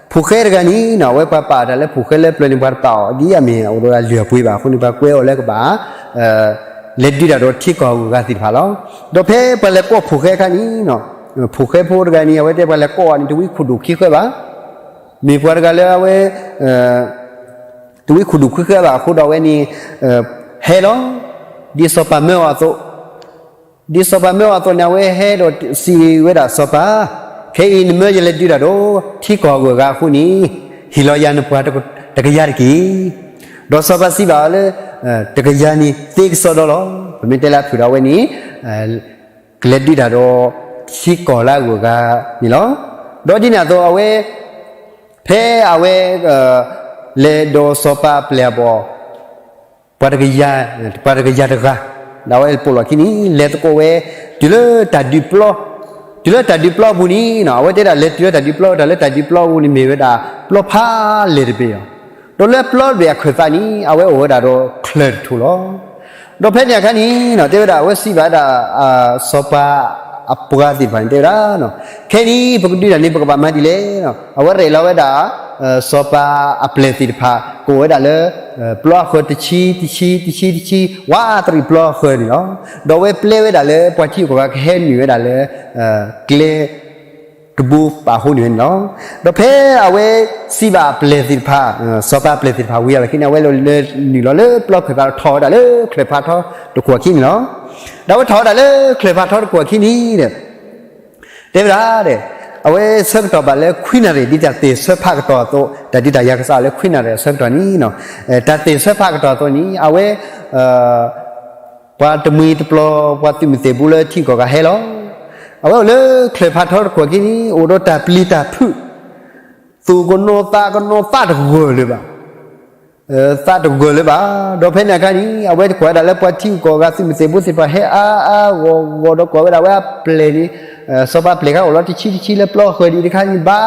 ဖိၣ်ဃဲတဂၤန့ၣ် အဝဲပှၤပာ်အီၤတၢ်လၢဖိၣ်ဃဲလၢပျၢၤန့ၣ် ပှၤတပာ်အီၤဒ်အမ့ၢ်အအိၣ်ဒီးအလုၢ်အပှ့ၤဘၣ်အဃိန့ၣ် ပှၤကွဲအီၤလၢကဘၣ် လဲၤဒုးတၢ်ဒီးထံကီၢ်အဂုၤအဂၤသ့ၣ်တဖၣ်လီၤ. ဒီးဖဲပှၤလဲၤကိးဖိၣ်ဃဲအခါန့ၣ် ဖိၣ်ဃဲဖိတဂၤန့ၣ် အဝဲတဲပှၤလဲၤကိးအီၤန့ၣ် တဝံခိၣ်ဒူၣ်ခံဃၢဘၣ်, မ့ၢ်ပှၤတဂၤလၢအဝဲ တဝံခိၣ်ဒူၣ်ခံဃၢဘၣ်အဃိဒီးအဝဲန့ၣ် ဟဲလီၤ. ဒ်စီၤပၤမၢအီၤအသိး ဒ်စီၤပၤမၢအီၤအသိးန့ၣ် အဝဲဟဲဒီးစံးဝဲဒၣ်စီၤပၤ, ခဲအံၤနမၢယလဲၤဒုးတၢ်ဒီးထံကီၢ်အဂုၤအဂၤအဃိန့ၣ် ဟ့ၣ်လီၤယၤနပှၤတကယၤတက့ၢ်. ဒီးစီၤပၤစံးဘၣ်အီၤလၢ တကယၤန့ၣ်သ့ကစီဒီလီၤ. ပမ့ၢ်တဲလၢအဖုၣ်ဒီးအဝဲန့ၣ် ကလဲၤဒုးတၢ်ဒီးထံကီၢ်လၢအဂုၤအဂၤန့ၣ်လီၤ. ဒီးဒ်န့ၣ်အသိးအဝဲ ဖဲအဝဲ လဲၤဒီးစီၤပၤအပျဲၢ်အဘီၣ် ပှၤတကယၤ, ပှၤတကယၤတဂၤ, ဒီးအဝဲပိာ်လီၢ်ခံန့ၣ် လဲၤသကိးဝဲ တုၤလၢတၢ်ဒုးပျီ, တုၤလၢတၢ်ဒုးပျီအပူၤန့ၣ် အဝဲတဲဒၣ်လဲၤတုၤလၢတၢ်ဒုးပျီ တၢ်လၢတၢ်ဒုးပျီအပူၤန့ၣ်မ့ၢ်ဝဲဒၣ် ပျီဖးလဲၢ်တဘ့ၣ်လီၤ. ဒီးလၢပျီတဘ့ၣ်အခၢၣ်သးန့ၣ် အဝဲအိၣ်ဝဲဒၣ်ဒီးချၢၣ်တထူၣ်လီၤ. ဒီးဖဲန့ၣ်အခါန့ၣ် တဲဝဲဒၣ်အဝဲစံးဘၣ်ဝဲဒၣ် စီၤပၤအပှၤသ့ၣ်တဖၣ်န့ၣ် တဲဝဲဒၣ် ခဲအံၤပကဒုးတၢ်န့ၣ် ပကဘၣ်မၤဒ်လဲၣ်. အဝဲရဲၣ်လီၤဝဲဒၣ် စီၤပၤအပျဲၢ်သ့ၣ်တဖၣ် ကိးဝဲဒၣ်လၢ ပျီအဃၢၤတဆံ တဆံ တဆံ တဆံ ဝးတရံးပျီအဃၢၤန့ၣ်လီၤ. ဒီးအဝဲပျဲဝဲဒၣ်လၢပှၤထံဂုၤကီၢ်ဂၤကဟဲနုာ်ဝဲဒၣ်လၢ ကျဲ တဘိပာ်ဃိန့ၣ်ဝဲန့ၣ်လီၤ. ဒီးဖဲအဝဲစံးဘၣ်အပျဲၢ်သ့ၣ်တဖၣ်, စီၤပၤအပျဲၢ်သ့ၣ်တဖၣ်ဝံၤအလီၢ်ခံန့ၣ် အဝဲလဲၤနုာ်လီၤလၢပျီခၢၣ်သးဒီးထီၣ်ဝဲဒၣ်လၢချၢၣ်ဖးထီတကွီၢ်ခံန့ၣ်လီၤ. ဒီးအဝဲထီၣ်ဝဲဒၣ်လၢချၢၣ်ဖးထီတကွီၢ်ခံန့ၣ်ဒီး တဲဝဲဒၣ်ဒီး အဝဲဆၢကတီၢ်ဘၣ်လၢခွံနၣ်ရံၣ် ဒ်တၢ်သ့ၣ်ဆၢဖးကတီၢ်အသိး, တၢ်ဒုးတၢ်ယၤကစးလၢခွံနၣ်ရံၣ်အဆၢကတီၢ်န့ၣ်, တၢ်သ့ၣ်ဆၢဖးကတီၢ်အသိးန့ၣ် အဝဲ ပှၤတမှံၤတပျီၤ ပှၤသုးမုၢ်သ့ၣ်ဘိလၢထံဂုၤကီၢ်ဂၤဟဲလီၤ. အဝဲအိၣ်လၢချၢၣ်ဖးထီတကွီၢ်ခံန့ၣ် အိၣ်ဒီးတၢ်ပျံၤတၢ်ဖုး, သူၣ်ကနိးသးကနိးသးတဂၢၢ်လၢၤဘၣ်, သးတဂၢၢ်လၢၤဘၣ်. ဒီးဖဲန့ၣ်အခါန့ၣ် အဝဲတကွၢ်ဝဲဒၣ်လၢပှၤထံဂုၤကီၢ်ဂၤသုးမုၢ်သ့ၣ်ဘိသ့ၣ်တဖၣ်ဟဲအါအါဂီၢ်ဂီၢ် ဒီးကွၢ်ဝဲဒၣ်ဝဲအပျဲၢ်န့ၣ်, စီၤပၤအပျဲၢ်ခါအိၣ်လီၤတဆံတဆံလၢပျီဃၢၤဒံးတခါန့ၣ် ဘၣ်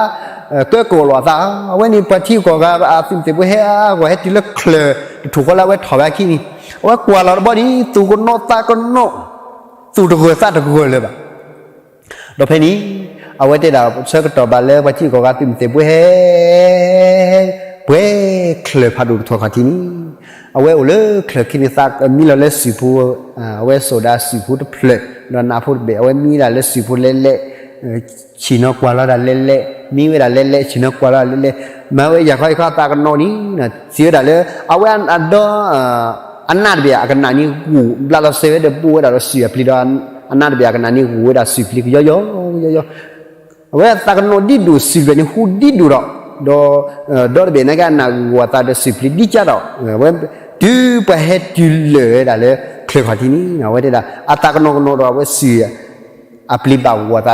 ကၢကီၢ်လိာ်အသး, အဝဲန့ၣ်ပှၤထံဂုၤကီၢ်ဂၤအသုးမုၢ်သ့ၣ်ဘိဟဲအါအါဂီၢ်ဂီၢ် ဟဲတုၤလၢချၢၣ်တထူၣ်ဃီလၢအဝဲထီၣ်ဝဲအခံန့ၣ်, အဝဲကွၢ်လီၤတဘျီန့ၣ် သူၣ်ကနိးသးကနိး, သူၣ်တဂၢၢ်သးတဂၢၢ်လၢၤဘၣ်. ဒီးဖဲန့ၣ် အဝဲတဲဒၣ်ဆၢကတီၢ်ဘၣ်လၢပှၤထံဂုၤကီၢ်ဂၤသုးမုၢ်သ့ၣ်ဘိဟဲ ပှဲၤချၢၣ်ဖးဒိၣ်တထူၣ်ခီၣ်ထံးန့ၣ်, အဝဲအိၣ်လၢချၢၣ်ခံန့ၣ် သးမံလီၤလၢစုၣ်ဖိ, အဝဲစိာ်ဒၣ်စုၣ်ဖိတဖျၢၣ်, ဒီးနးဖိတဘ့ၣ် အဝဲမံဒၣ်လၢစုၣ်ဖိလဲၣ်လဲၣ်, ဆ့ၣ်နီၤကွၢ်လီၤဒၣ်လဲၣ်လဲၣ်, မံဝဲဒၣ်လဲၣ်လဲၣ် ဆ့ၣ်နီၤကွၢ်လီၤဒၣ်လဲၣ်လဲၣ်, မၤဝဲယၤခီယခီသးကနိးန့ၣ်, စံးဝဲဒၣ်လၢ အဝဲအဒီ အနးတဘ့ၣ်အကနၣ်န့ၣ်ဂိၢ် ဘျးလီၤစဲးဝဲဒီးဘိဝဲဒၣ်ဒီးစုၣ်အပျံၤဒီး အနးတဘ့ၣ်အကနၣ်န့ၣ်ဂိၢ်ဝဲဒၣ်စုၣ်ပျံၤကယီယီယီယီ, အဝဲသးကနိးဒ်ဒိၣ်စုၣ်တဘ့ၣ်န့ၣ် ဟူဒ်ဒိၣ်ဒီး, ဒီး ဒီတဘ့ၣ်နာ်က့အနၢ်ဂိၢ်အသးဒီးစုၣ်ပျံၤဒ်ကၢ်ဒီး, အဝဲ တုၤပှၤဟဲတုၤလၢာ်ဝဲဒၣ်လၢချၢၣ်ခီၣ်ထံးန့ၣ် အဝဲတဲဒၣ် အသးကနိးကနိးဒီးအဝဲစုၣ် အပျံၤဘၣ်ဂိၢ်အသးဒီး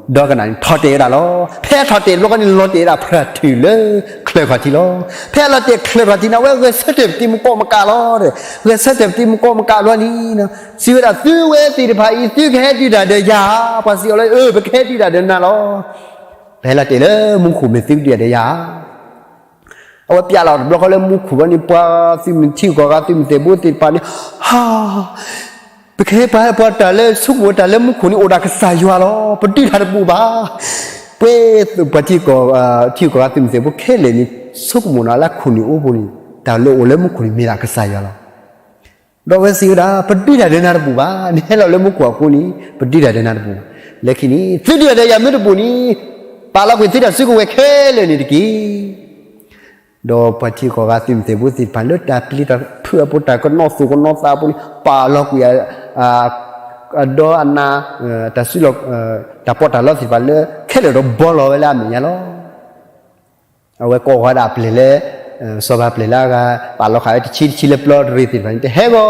ဒီကနၣ်န့ၣ်ထီၣ်တဲာ်ဝဲဒၣ်လီၤ. ဖဲထီၣ်တဲာ်တဘျီဃီန့ၣ် လီၤတဲာ်ဝဲဒၣ်ဖြၢၣ်ထူၣ်လၢချၢၣ်ခီၣ်ထံးလီၤ. ဖဲအလီၤတဲာ်ချၢၣ်ခီၣ်ထံးန့ၣ် အဝဲဂဲၤဆၢထၢၣ်ပတံၤမူကီၢ်မကးလီၤဒီး, ဂဲၤဆၢထၢၣ်ပတံၤမူကီၢ်မကးဘျီန့ၣ်, စံးဝဲဒၣ် သုဝဲသ့ၣ်တဖၣ်အံၤ သုကဟဲဒုးတၢ်ဒီးယၤဧါ. ပှၤစံးအီၤလၢ အၢ ပကဟဲဒုးတၢ်ဒီးနၤလီၤ. ဖဲလီၤတဲာ်လၢမူခိၣ်မ့ၢ်သုကဒုးတၢ်ဒီးယၤဧါ. အဝဲပျးလီၤတဘျီဃီလၢမူခိၣ်ဘျီန့ၣ် ပှၤသုးမုၢ်ထံဂုၤကီၢ်ဂၤသုးမုၢ်သ့ၣ်ဘိသ့ၣ်တဖၣ်န့ၣ်, ဟါ, ပကဟဲပှၤဟဲပှၤတၢ်လၢဆိကမိၣ်တၢ်လၢမူခိၣ်န့ၣ် အိၣ်ဒၣ်ကစၢ်ယွၤလီၤ. ပဒုးတၢ်တဘူၣ်ဘၣ်. ပှၤ ပှၤထံဂုၤကီၢ်, ထံဂုၤကီၢ်ဂၤသုးမုၢ်သ့ၣ်ဘိခဲလၢာ်န့ၣ် ဆိကမိၣ်နီၤလၢခိၣ်နူာ်အိၣ်ပူၤန့ၣ် တၢ်လၢအိၣ်လၢမူခိၣ်န့ၣ်မ့ၢ်ဒၣ်ကစၢ်ယွၤလီၤ. ဒီးအဝဲစံးဝဲဒၣ် ပဒုးတၢ်ဒီးနၤတဘူၣ်ဘၣ်. နဟဲလီၤလၢမူခိၣ်အဃိန့ၣ် ပဒုးတၢ်ဒီးနၤတဘူၣ်ဘၣ်. လၢခံန့ၣ် သုဒုးတၢ်ဒီးယၤမ့ၢ်တဘူၣ်န့ၣ် ပာ်လီၤကွံာ်သုတၢ်စုကဝဲၤခဲလၢာ်န့ၣ်တက့ၢ်. ဒီးပှၤထံဂုၤကီၢ်ဂၤသုးမုၢ်သ့ၣ်ဘိသ့ၣ်တဖၣ်လၢတၢ်ပျံၤတၢ်ဖုးအပူၤ တၢ်ကနိးသူၣ်ကနိးသးအပူၤန့ၣ် ပာ်လီၤကွံာ် အဒီအနါ, တၢ်စုလီၢ်, တၢ်ပီးတၢ်လီသ့ၣ်တဖၣ်လၢခဲလၢာ်ဒီးဘှီလီၤဝဲလၢအမဲာ်ညါလီၤ. အဝဲကိးဃီဒၣ်အပျဲၢ်လၢ, စီၤပၤပျဲၢ်လၢအဂၤ ပာ်လီၤဃာ်ဝဲတဆံတဆံလၢပျီတရံးသ့ၣ်တဖၣ်န့ၣ် တဟဲဂီၢ်,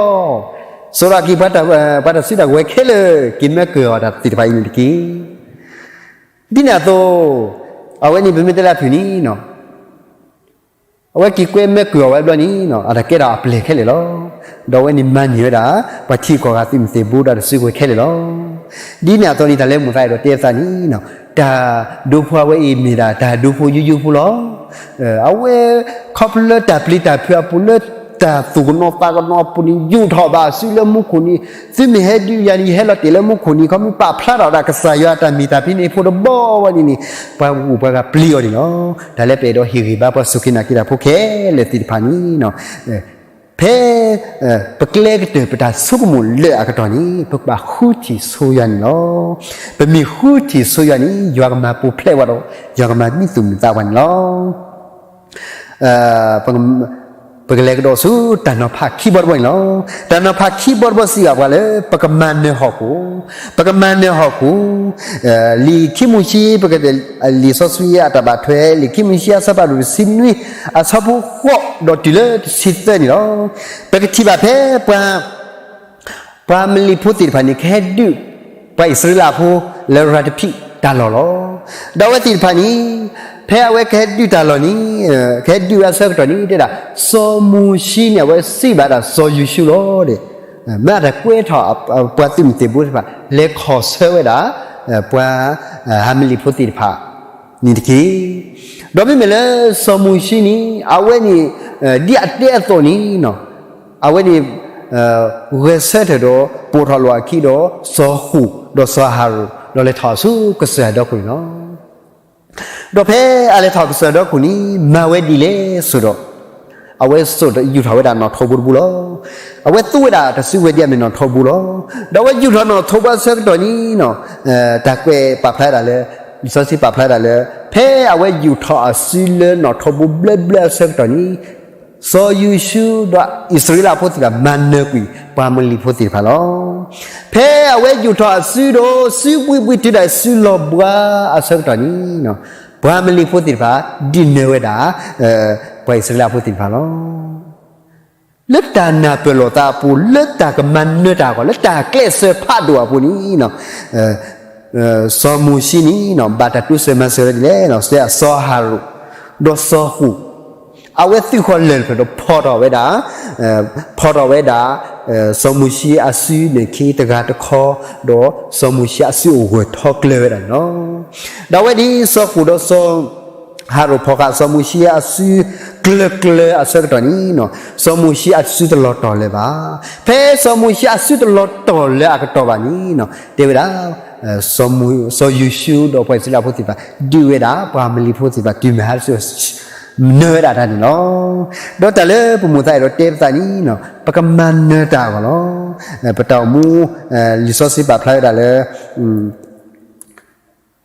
စိးထီၣ်က့ၤ ပှၤတၢ်စုတၢ်ကဝဲၤခဲလၢာ် က့ၤမၢကုၢ်အီၤတၢ်သ့ၣ်တဖၣ်အံၤန့ၣ်တက့ၢ်. ဒ်န့ၣ်အသိး, အဝဲန့ၣ်ပမ့ၢ်တဲလၢအဖုၣ်န့ၣ် အဝဲက့ၤကွဲမၢကုၢ်အီၤဝဲဘျီန့ၣ် အတၢ်ကဲထီၣ်အပျဲၢ်ခဲလၢာ်လီၤ. ဒီးအဝဲန့ၣ်မၤန့ၢ်ဝဲဒၣ် ပှၤထံဂုၤကီၢ်ဂၤသုးမုၢ်သ့ၣ်ဘိဒီးတၢ်စုကဝဲၤခဲလၢာ်လီၤ. ဒ်န့ၣ်အသိးန့ၣ် တၢ်လၢမိၢ်သးအဲၣ်ဒိးတဲအသးန့ၣ်, တၢ်ဒိဖိအဝဲအံၤမ့ၢ်ဒၣ် တၢ်ဒိဖိယိယိဖိလီၤ. အဝဲ ခီဖျိလၢတၢ်ပျံၤတၢ်ဖုးအပူၤလၢတၢ်သူၣ်ကနိးသးကနိးအပူၤန့ၣ် ယူာ်ထီၣ်ဘၣ်အစုလၢမူခိၣ်န့ၣ်, သုမ့ၢ်ဟဲဒုးယၤန့ၣ် ယဟဲလီၤတဲာ်လၢမူခိၣ်န့ၣ် ခီမ့ၢ်ပာ်ဖျါထီၣ်ဒၣ်ကစၢ်ယွၤအတၢ်မ့ၢ်တၢ်ဖံးန့ၣ်ဖိတဘီဘီန့ၣ်န့ၣ်, ပှၤဂုၤပှၤဂၤပျံၤအီၤန့ၣ်လီၤ. တၢ်လၢပအဲၣ်ဒိးဟ့ၣ်ဂံၢ်ဘါပှၤစူၢ်က့ၤနာ်က့ၤတၢ်ဖိခဲလၢာ်သ့ၣ်တဖၣ်န့ၣ်, ဖဲ ပကျဲကတၢၢ်ပတၢ်ဆိကမိၣ်လၢာ်အကတီၢ်န့ၣ် ပကဘၣ်ဃုထံၣ်ဆိယွၤန့ၣ်လီၤ. ပမ့ၢ်ဃုထံၣ်ဆိယွၤန့ၣ် ယွၤကမၤပူၤဖျဲးပှၤဒီး ယွၤကမၤမံသူၣ်မုာ်သးပှၤန့ၣ်လီၤ. ပကလဲၤကဒီးဆူတၢ်နီၤဖးခံဘီတဘီန့ၣ်လီၤ. တၢ်နီၤဖးခံဘီတဘီစံးဘၣ်ပှၤလၢ ပကမၤနၢၤဟီၣ်ခိၣ်, ပကမၤနၢၤဟီၣ်ခိၣ်, လံာ်ခံမိၤၡ့ ပက, လံာ်စီဆှံအတၢ်ဘၣ်ထွဲ လံာ်ခံမိၤၡ့အဆၢဖးဒိၣ်တဆံနွံ အဆၢဖိဃိးဒီးတုၤလၢတဆံသၢန့ၣ်လီၤ. ပကထံၣ်ဘၣ်ဖဲပှၤ ပှၤအမလ့ၣ်ဖိသ့ၣ်တဖၣ်န့ၣ် ကဟဲဒုးပှၤအံၣ်စရ့လးဖိလၢရၤတဖံးတၢ်လီၢ်လီၤ. ဒီးအဝဲသ့ၣ်တဖၣ်န့ၣ် ဖဲအဝဲကဟဲဒုးတၢ်လီၢ်န့ၣ်, ကဟဲဒုးဝဲအဆၢကတီၢ်န့ၣ် တဲဒၣ် စီၤမိၤၡ့န့ၣ် အဝဲစံးဘၣ်ဒၣ်စီၤယိၤၡူလီၤဒီး, မ့ၢ်အတၢ်ကွဲထီၣ်ပှၤသုးမုၢ်သ့ၣ်ဘိသ့ၣ်တဖၣ် လဲၤခီၣ်ဆၢဝဲဒၣ် ပှၤအမလ့ၣ်ဖိသ့ၣ်တဖၣ်န့ၣ်တက့ၢ်. ဒီးမ့မ့ၢ်လၢစီၤမိၤၡ့န့ၣ် အဝဲန့ၣ် ဒ်အတဲအသိးန့ၣ် အဝဲန့ၣ် ဂဲၤဆၢထၢၣ်ဒီးပိာ်ထီၣ်လိာ်အခံဒီး စီၤဃူၣ်ဒီးစီၤအၤဟရိၣ် ဒီးလဲၤထီၣ်ဆူကစၢ်ယွၤအဒီခိၣ်န့ၣ်လီၤ. ဒီးဖဲအလဲၤထီၣ်ကစၢၢ်ဒီခိၣ်န့ၣ် မၤဝဲဒ်လဲၣ်ဆိဒီး, အဝဲစိာ်ယူာ်ထီၣ်ဝဲဒၣ်နီၣ်ထိးဘိတဘိလီၤ. အဝဲသူဝဲဒၣ်တၢ်စုကဝဲၤဒ်အမ့ၢ်နီၣ်ထိးဘိလီၤ. ဒီးအဝဲယူာ်ထီၣ်နီၣ်ထိးဘိအဆၢကတီၢ်န့ၣ်, တၢ်ကွဲးပာ်ဖျါဒၣ်လၢ, လံာ်စီဆှံပာ်ဖျါဒၣ်လၢ, ဖဲအဝဲယူာ်ထီၣ်အစုလၢနီၣ်ထိးဘိဘျၢဘျၢအဆၢကတီၢ်န့ၣ်, စီၤယိၤၡူဒီးအံၣ်စရ့လးဖိသ့ၣ်တဖၣ် မၤနၢၤကွံာ်ပှၤအမလံၤဖိသ့ၣ်တဖၣ်လီၤ. ဖဲအဝဲယူာ်ထီၣ်အစုဒီး စုဘှံးဘှံးတုၤဒၣ်စုလီၤဘှါအဆၢကတီၢ်န့ၣ်, ပှၤအမလံၤဖိသ့ၣ်တဖၣ် ဒုးနၢၤဝဲဒၣ် ပှၤအံၣ်စရ့လးဖိသ့ၣ်တဖၣ်လီၤ. လၢတၢ်နၢ်ပၢၢ်လိာ်သးအပူၤ, လၢတၢ်ကမၤနၢၤတၢ်အဂီၢ်, လၢတၢ်ကျဲးစၢးဖးဒိၣ်အပူၤန့ၣ်, စီၤမိၤၡ့န့ၣ် ဘၣ်တၢ်တိစၢၤမၤစၢၤဝဲဒ်လဲၣ်, စီၤဟၤရိၣ်, ဒီးစီၤဃိၣ်, အဝဲသုးဃီၤလၢၢ်တဖျၢၣ်ဒီးဖီၣ်ထီၣ်ဝဲဒၣ်, ဖီၣ်ထီၣ်ဝဲဒၣ်, စီၤမိၤၡ့အစုန့ၣ်ခံတဂၤတခီ, ဒီးစီၤမိၤၡ့အစုအိၣ်ဂၢၢ်ထီၣ်ကျၢၤဝဲဒၣ်န့ၣ်လီၤ. ဒီးအဝဲန့ၣ် စီၤဃိၣ်ဒီးစီၤ ဟၤရိၣ်ဖီၣ်ဃာ်စီၤမိၤၡ့အစုကျၢၤကျၢၤအဆၢကတီၢ်န့ၣ်, စီၤမိၤၡ့အစုတလီၤတီၢ်လၢၤဘၣ်. ဖဲစီၤမိၤၡ့အစုတလီၤတီၢ်လၢၤအကတီၢ်ဘၣ်န့ၣ်, တဲဝဲဒၣ်, စီၤယိၤၡူဒီးပှၤအံၣ်စရ့လးဖိသ့ၣ်တဖၣ် ဒုးဝဲဒၣ်ပှၤအမလံၤဖိသ့ၣ်တဖၣ် တုၤမဟါတစု နၢၤဝဲဒၣ်တၢ်န့ၣ်လီၤ. ဒီးတၢ်လၢပမိၢ်သးအဲၣ်ဒိးတဲပသးန့ၣ်, ပကမၤနၢၤတၢ်အဂီၢ်လီၤ. ပတၢ်အိၣ်မူ, လံာ်စီဆှံပာ်ဖျါဝဲဒၣ်လၢ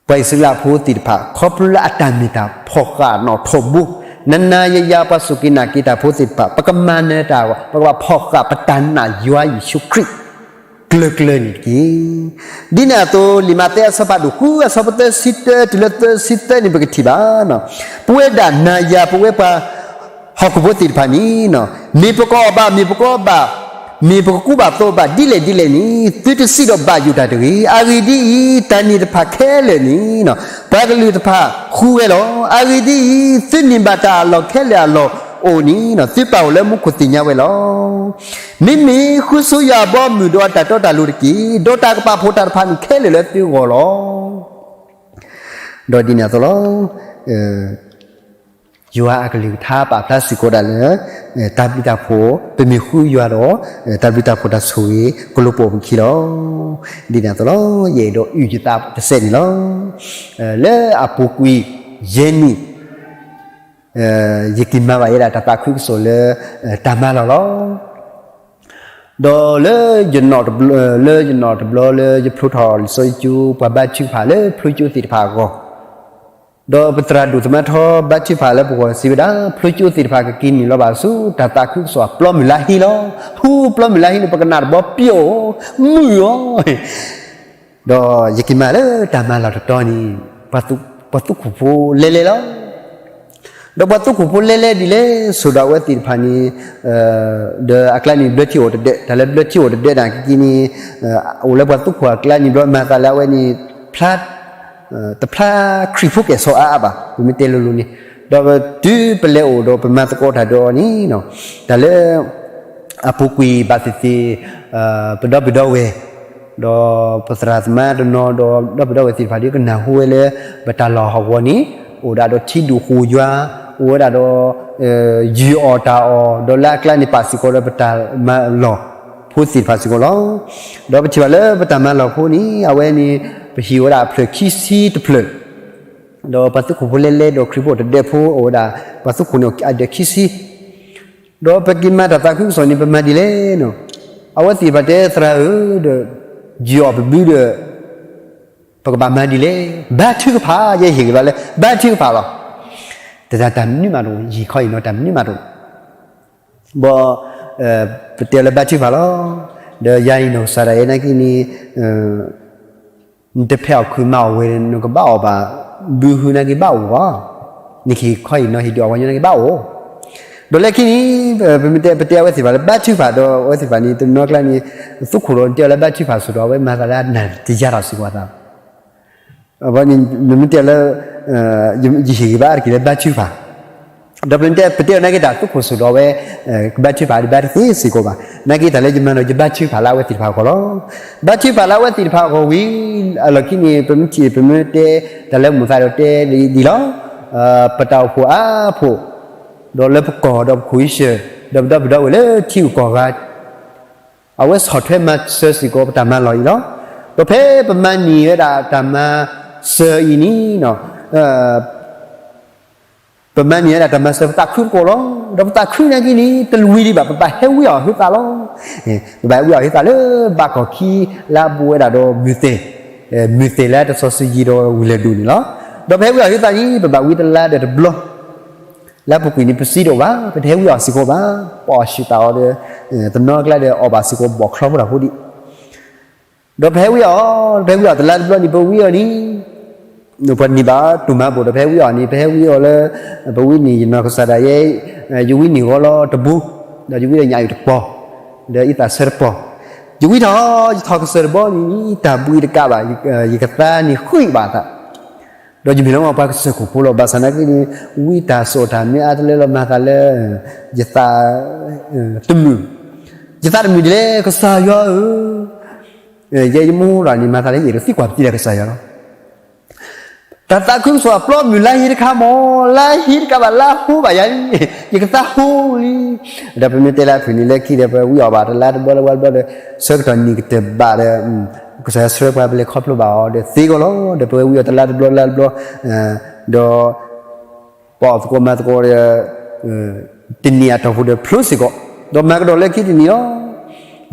ပှၤအံၣ်စရ့လးဖိသ့ၣ်တဖၣ် ခီဖျိလၢအတၢ်မ့ၢ်တၢ်ဖီၣ်ဃာ်နီၣ်ထိးဘိ, နၤနၤယၤယၤပှၤစူၢ်က့ၤနာ်က့ၤတၢ်ဖိသ့ၣ်တဖၣ် ပကမၤနၢၤတၢ်အဂီၢ်, ပကဘၣ်ဖီၣ်ဃာ်ပတၢ်နာ်ယွၤယ့ၣ်ၡူးခရံာ် ကျၢၤကျၢၤန့ၣ်တက့ၢ်. ဒ်န့ၣ်အသိး လံာ်မးသဲအဆၢဖးဒိၣ်ဃု အဆၢဖိသၢဆံတၢတုၤလၢသၢဆံသၢန့ၣ် ပကထံၣ်ဘၣ်, ပဝဲဒၣ်နၤယၤ ပဝဲပှၤ ဟီၣ်ခိၣ်ဖိသ့ၣ်တဖၣ်န့ၣ်, မ့ၢ်ပကအီၣ်ဘၣ်, မ့ၢ်ပကအီၣ်ဘၣ်, မ့ၢ်ပကကူဘၣ်သိးဘၣ်ဒ်လဲၣ်ဒ်လဲၣ်န့ၣ် သုတစံးဒီးဘၣ်ယိၣ်တၢ်တဂ့ၤ. အဂ့ၢ်ဒ်အံၤ, တၢ်န့ၣ်တဖၣ်ခဲလၢာ်န့ၣ်, ပှၤကလုာ်တဖၣ်ဃုဝဲလီၤ. အဂ့ၢ်ဒ်အံၤ, သုန့ၢ်ဘၣ်တၢ်အလီၢ်ခဲလၢာ်အလီၢ်အိၣ်န့ၣ်, သုပာ်အိၣ်လၢမူခိၣ်သ့ၣ်ညါဝဲလီၤ. မ့မ့ၢ်ဃုဆိယွၤအဘီအမုၢ်ဒီးအတၢ်တီတၢ်လိၤတက့ၢ်. ဒီးတၢ်ကပာ်ဖှိၣ်တၢ်တဖၣ်န့ၣ်ခဲလၢာ်လၢသုဂီၢ်လီၤ. ဒီးဒ်န့ၣ်အသိးလီၤ. ယွၤအကလုၢ်ကထါပာ်ဖျါစ့ၢ်ကီးဒၣ်လၢ တၢ်ဘျုးတၢ်ဖှိၣ် ပမ့ၢ်ဃုယွၤဒီး တၢ်ဘျုးတၢ်ဖှိၣ်တၢ်ဆိၣ်ဂ့ၤ ကလိၤပိာ်ပခံလီၤ. ဒ်န့ၣ်အသိးလီၤ. ယအဲၣ်ဒိးအုၣ်ယသးတစဲးန့ၣ်လီၤ. လၢအပူၤကွံာ်ယဲၢ်နံၣ် ယက့ၤမၤဘၣ်ယဲဒၣ်တၢ်သးခုကစီၣ်လၢ တၢ်မၤလီၢ်လီၤ. ဒီးလၢယနီၣ်တဘျီ, လၢယနီၣ်တဘျီလၢယဖျိထီၣ်လံာ်စီဆှံကၠိ ပှၤဘါထုကဖၣ်လၢဖျိကၠိသ့ၣ်တဖၣ်အဂီၢ်, ဒီးပသရၣ်ဒိၣ်သမါထီဘါထုကဖၣ်လၢပဂီၢ်စံးဝဲဒၣ်, ဖျိကၠိသ့ၣ်တဖၣ်ကက့ၤနုာ်လီၤဘၣ်ဆူ တၢ်သးခုကစီၣ်အပျီမုၢ်လါဟ့လီၤ. ဟူပျီမုၢ်လါဟ့န့ၣ် ပကနၣ်တဘျီပျီၢ်, မုာ်အီၤ ဒီးယက့ၤမၤလၢတၢ်မၤလီၢ်တတီၤန့ၣ်, ပှၤသူခိၣ်ဖိလဲလဲလီၤ. ဒီးပှၤသူခိၣ်ဖိလဲလဲဒ်လဲၣ်ဆိဒီးအဝဲသ့ၣ်တဖၣ်န့ၣ်, ဒီးအကျါန့ၣ်ဘျၢထံအိၣ်တဒၢး, တၢ်လၢဘျၢထံအိၣ်တဒၢးန့ၣ်ကက့ၤန့ၣ်, အိၣ်လၢပှၤသူခိၣ်အကျါန့ၣ်ဘျီ မၤသးလၢအဝဲန့ၣ် ဖျါ တဖျါခရံာ်ဖိကဲၣ်ဆိးအါအါဘၣ်, ပမ့ၢ်တဲလိၤလိၤန့ၣ်, ဒီးတုၤပလဲၤအိၣ်ဒီးပမၤသကိးတၢ်ဒီးအီၤန့ၣ်, တၢ်လၢ အပူၤကွံာ်ဘၣ်သ့ၣ်သ့ၣ်, ပဒီပုၢ်ဒီဝဲၢ်, ဒီးပသရၣ်သမါတနီၤဒီး ဒီပုၢ်ဒီဝဲၢ်သ့ၣ်တဖၣ်ဒီး ကနၢ်ဟူဝဲလၢ ပတၢ်လီၢ်ဟီၣ်ကဝီၤန့ၣ် အိၣ်ဒၣ်ဒီးထံဒူၣ်ဃိၣ်ယွၤ, အိၣ်ဝဲဒၣ်ဒီး ယုၢ်အီၣ်တၢ်အီၣ်, ဒီးလၢအကျါန့ၣ်ပာ်စ့ၢ်ကီးဒီးပတၢ်မၤလီၢ်ဖိသ့ၣ်တဖၣ်စ့ၢ်ကီးလီၤ. ဒီးပထံၣ်ဘၣ်လၢပတၢ်မၤလီၢ်ဖိန့ၣ် အဝဲန့ၣ် ပဟံၣ်ဝဲဒၣ်အဖျၢၣ်ခံဆံတဖျၢၣ်, ဒီးပှၤသူခိၣ်ဖိလဲလဲဒီးခရံာ်ဖိတဒၢးဖိအိၣ်ဝဲဒၣ်, ပှၤသူခိၣ်န့ၣ်အဒၢးခံဆံ, ဒီးပက့ၤမၤတၢ်သးခုကစီၣ်န့ၣ် ပမၤဒ်လဲၣ်န့ၣ်, အဝဲသ့ၣ်တဖၣ်တဲသရၣ်ဧၢဒီး, ယုၢ်အီၣ်ပဘုဒီး ပကဘၣ်မၤဒ်လဲၣ်, ဘါထုကဖၣ်, ယဲယဟ့ၣ်ဂံၢ်ဘါလၢ ဘါထုကဖၣ်လီၤ. တၢ်တၢ်မနုၤမးတအိၣ်, ယဟ့ၣ်ခီအံၤနီၤ တၢ်မနုၤမးတအိၣ်, ဘၣ် ပတဲလၢဘါထုကဖၣ်လီၤ. ဒီးယၤအံၤနီၢ်ကစၢ်ဒၣ်ယဲနာ်က့န့ၣ် နတဖဲးအီၣ်ခုးမၤအီၣ်ဝဲ နကဘၣ်အီၣ်ဘၣ် ဘုဟုနာ်က့ဘၣ်အိၣ်ဘၣ်, နကဟ့ၣ်ခီအံၤနီၤ ဟ့ၣ်ဒုးအီၣ်ဝဲညီနာ်က့ဘၣ်အိၣ်. ဒီးလၢခံန့ၣ် ပမ့ၢ်တဲ ပတဲအဝဲသ့ၣ်တဖၣ်လၢဘါထုကဖၣ်ဒီး အဝဲသ့ၣ်တဖၣ်န့ၣ် တနီၤကျါန့ၣ် သူခိၣ်ဒီးတဲအီၤလၢဘါထုကဖၣ်ဆိဒီး အဝဲမၤသးလၢအနၢ်တယါထီၣ်စ့ၢ်ကီးအသး အဝဲန့ၣ် နမ့ၢ်တဲလၢ ယဟ့ၣ်ဂံၢ်ဘါအါတက့ၢ်လၢဘါထုကဖၣ်, ဒီးပတဲ ပတဲအီၤနာ်က့တၢ်သူခိၣ်ဆိဒီးအဝဲ ကဘါထုကဖၣ်ဒံးဘၣ်တသ့စ့ၢ်ကီးဘၣ်. နာ်က့တၢ်လၢယမၤဒီးယဘါထုကဖၣ်လၢအဝဲသ့ၣ်တဖၣ်အဂီၢ်လီၤ. ဘါထုကဖၣ်လၢအဝဲသ့ၣ်တဖၣ်အဂီၢ်ဝံၤ အလီၢ်ခံန့ၣ် ပမ့ၢ်ထံၣ် ပမ့ၢ်တဲ တၢ်လၢမိၢ်သးဒီးတဲဒ်လီၤ. ပတၢ်အိၣ်ဖှိၣ်အါဖှိၣ် ဒီးလၢပကီၢ်ဒီးပခိၣ်အံၣ်စၢၣ် ဒီးပဒီပုၢ်ဒီဝဲၢ်လၢထံဂုၤကီၢ်ဂၤ အဝဲဆီၣ်ထွဲမၤစၢၤစ့ၢ်ကီးပတၢ်မၤလီၢ်အံၤလီၤ. ဒီးဖဲပမၤန့ၢ်ဝဲဒၣ်တၢ်မၤစၢၤအံၤန့ၣ် ပမၤန့ၢ်ဝဲဒၣ်တၢ်မၤစၢၤပသးခုတကိးလီၤ. ဒီးပသးခုနာ်က့န့ၣ် တဝံၤဒံးဘၣ် ပဘၣ်ဟဲဝံအီၤဟ့သးလီၤ. ပဘၣ်ဟဲဝံအီၤဟ့သးလၢဘၣ်ကီၢ်ခံ လၢအဘူးဝဲဒၣ်ဒီးမုၢ်သ့ၣ်, မုၢ်သ့ၣ်လၢတစီၤစုၤယံၤဒီးဝံၤလၢဒိၣ်န့ၣ်လီၤ. ဒီးပဟဲဝံအီၤဟ့သးန့ၣ် ပဘၣ်ဝံတလါဒီးတဘျီ လၢအပူၤကွံာ်န့ၣ် ပစံးတအိၣ်ဘၣ်, ပတဟဲဝံအီၤစ့ၢ်ကီးဘၣ်, ပအီၣ်ဆံးသးအီၤဒီး တနီၤကျါဒီးအီၣ်ဘၣ်စ့ၢ်ကီးဘီၣ်ချီဖိတၢ်ဖိဒံး. ဒီးပဟဲဝံအီၤ, ပဟဲဝံအီၤတလါတဘျီန့ၣ် ပဝံအီၤန့ၣ် ပှၤန့ၢ်ဘၣ်တိၢ်မၤဘူၣ်ဒီး ပဟဲဝံအီၤန့ၣ် ပဟဲဝံအီၤလၢ ပဝံန့ၢ်ယနီၢ်ကစၢ်ဒၣ်ယဲ, ယဝံန့ၢ်ဂီၤလီၤတဘိ, ဒီးယဝံဒီးညၣ်အုၣ်တပီၤ, ဒီးအံသၣ်ဆၢတပီၤ, ယဝံထီၣ် ယထီၣ်ကစၢၢ်တဘီန့ၣ် တၢ်ဘှံးတကးဘၣ်, ယကသါန့ၣ်ဃံးဘၣ်သး, ဒီးယမ့ၢ်လၢပှၤကစၢၢ်ခိၣ်ဖိလီၤ. ဘၣ်ဆၣ်နာ်က့န့ၣ် ဝံတၢ်စိာ်တၢ်မ့ၢ်အါတလၢလီၤမၤသးလၢ ယသးတမုာ်, ယသးတမုာ်ဒ်လဲၣ် ကစၢ်ယွၤဧၢ, ယဲယမိၢ်လီၤန့ၣ် မၤသးလၢယအဲၣ်ဒိးသံကွၢ်ပသံလၢကစၢ်ယွၤလီၤ. တၢ်သးခုကစီၣ်အပျီမုၢ်လါဟ့တခါမး, လါဟ့တခါဘၣ် လါဟိဘၣ်ယၤလံ, ယကသါဟိလံ. ဒီးပမ့ၢ်တဲလၢအဖုၣ်န့ၣ် လၢခံဒီး ပဝံအီၤဘၣ်တလါတဘျီလၢဝါတဘျီဒီး ဆၢကတီၢ်နံၣ်ကတၢၢ်ဘၣ်ဒီး ကစၢ်ယွၤဆှၢပှၤ ပလဲၤခီဖျိဘၣ်အီၤဒီးသ့ကီးလီၤ. ဒီးပဝဲဝံအီၤတလါတဘျီလါတဘျီ ဒီး ပအီၣ်သကိးမၤသကိးဒီး တနံၣ်အတီၢ်ပူၤဒီးဖျိစ့ၢ်ကီး, ဒီးမၤကဒီးလၢခံတနံၣ်လီၤ.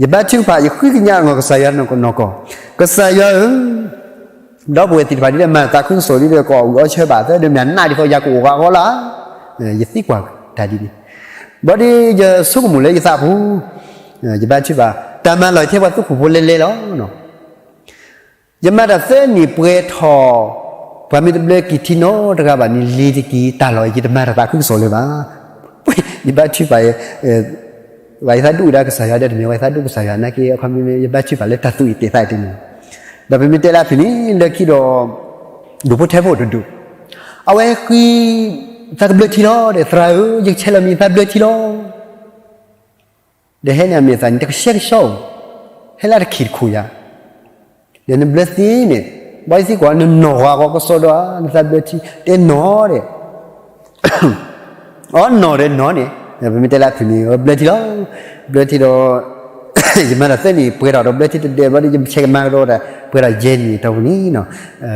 ယဘါထုကဖၣ် ယဃုကညးအဂီၢ်ကစၢ်ယွၤနီၢ်ကီၢ်နီၢ်ကီၢ်, ကစၢ်ယွၤဧၢ, ဒီပုၢ်ဝဲၢ်သ့ၣ်တဖၣ်ဒ်လဲၣ် မၤသးခုကစီၣ်ဒ်လဲၣ် ကအီၣ်ဂံၢ်အီဆၢဘၣ်သၢ ဒီးမ့ၢ်အနးဒ်သိးယၤကအိၣ်ဂၤဃီလၢ်, ယသံကွၢ်တၢ်ဒ်န့ၣ်, ဘၣ်ဒီးယဆိကမိၣ်လၢယသးပူၤ, ယဘါထုကဖၣ် တၢ်မၤလီၢ်ယထဲပှၤသူခိၣ်ဖိလဲၤလဲၤလီၤ. ယမၤတၢ်သၢနံၣ်ပှဲၤထီၣ်, ပှၤမ့ၢ်တဘျၢက့ၤထံနီတဂၤဘၣ်န့ၣ် လ့ၤတက့ၤတၢ်လီၢ် ယတမၤတၢ်သးခုကစီၣ်လၢၤဘၣ်. ယဘါထုကဖၣ် ဝဲယသးဒူၣ်ဒၣ်ကစၢ်ယွၤဒီး တမ့ၢ်ဝဲယသးဒူၣ်ကစၢ်ယွၤနာ်က့ အခီပညီ ယဘါထုကဖၣ်လၢတၢ်သူၣ်အံၣ်သးအံၣ်တန့ၣ်, ဒီးပမ့ၢ်တဲလၢအဖုၣ်န့ၣ် လၢခံဒီး ဒိၣ်ဖိထၢဖိတဒူၣ်, အဝဲဃ့ သးကဘျၢထံလီၤဒီး သရၣ်ဧၢ ယကဆဲးလီၤမံၤသးဘျၢထံလီၤ. ဒီးဟဲန့ၣ်အမဲာ်သၣ်န့ၣ် တကဆှဲကဆှီဧိၤ, ဟဲလၢတခံးတခိၣ်ယၤ, ဒီးနဘျၢသ့န့ၣ်, ဘၣ်ယသံကွၢ် နနီၢ်ဂီၤကီးကစီဒီဧါ နသးဘျၢထံ, တဲနီၢ်ဒီး အီ နီၢ်ဒီးနီၢ်န့ၣ်, ပမ့ၢ်တဲလၢအဖုၣ်န့ၣ် ဘျၢထံလီၤ, ဘျၢထံဒီး ယမၤတၢ်သၢနံၣ်ပှဲၤထီၣ်ဒီး ဘျၢထံတဒဲးဘၣ်ဒီး ယဆဲးကမၤကဒီးတၢ် ပှဲၤထီၣ်ယဲၢ်နံၣ်အတီၢ်ပူၤန့ၣ်,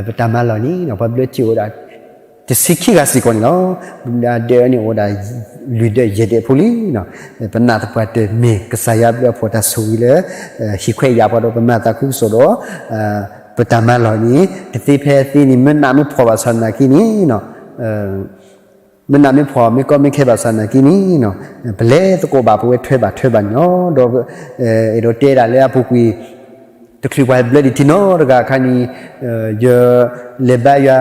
ပတၢ်မၤလီၢ်န့ၣ် ပှၤဘျၢထံအိၣ်ဝဲဒၣ် တဆံခံဂၤစ့ၢ်ကီးန့ၣ်လီၤ. ဒဲးန့ၣ်အိၣ်ဝဲဒၣ် လွံၢ်ဒဲးယဲၢ်ဒဲးဖိလံ, ပနာ်သပှၢ်တၢၢ်မ့ၢ်ကစၢ်ယွၤဘျုးအဖှိၣ်တၢ်ဆိၣ်ဂ့ၤလၢ ဟံၣ်ခွဲးယာ်ပှၤဒီး ပမၤသးခုကစီၣ်ဒီး ပတၢ်မၤလီၢ်န့ၣ် တသ့ဖဲသ့န့ၣ် မ့ၢ်နးမ့ၢ်ဖှီၣ်ဘၣ်ဆၣ်နာ်က့န့ၣ် မ့ၢ်နးမ့ၢ်ဖှီၣ် မ့ၢ်ကီမ့ၢ်ခဲဘၣ်ဆၣ်နာ်က့န့ၣ် ပလဲၤသကိးဘၣ် ပဝဲထွဲဘၣ်ထွဲဘၣ်န့ၣ်လီၤ. ဒီး အဲၣ်ဒိးတဲဒၣ်လၢအပူၤကွံာ် တချုးပှၤဘျၢဒံးထံနီတဂၤအခါန့ၣ် ယလဲၤဘါယွၤ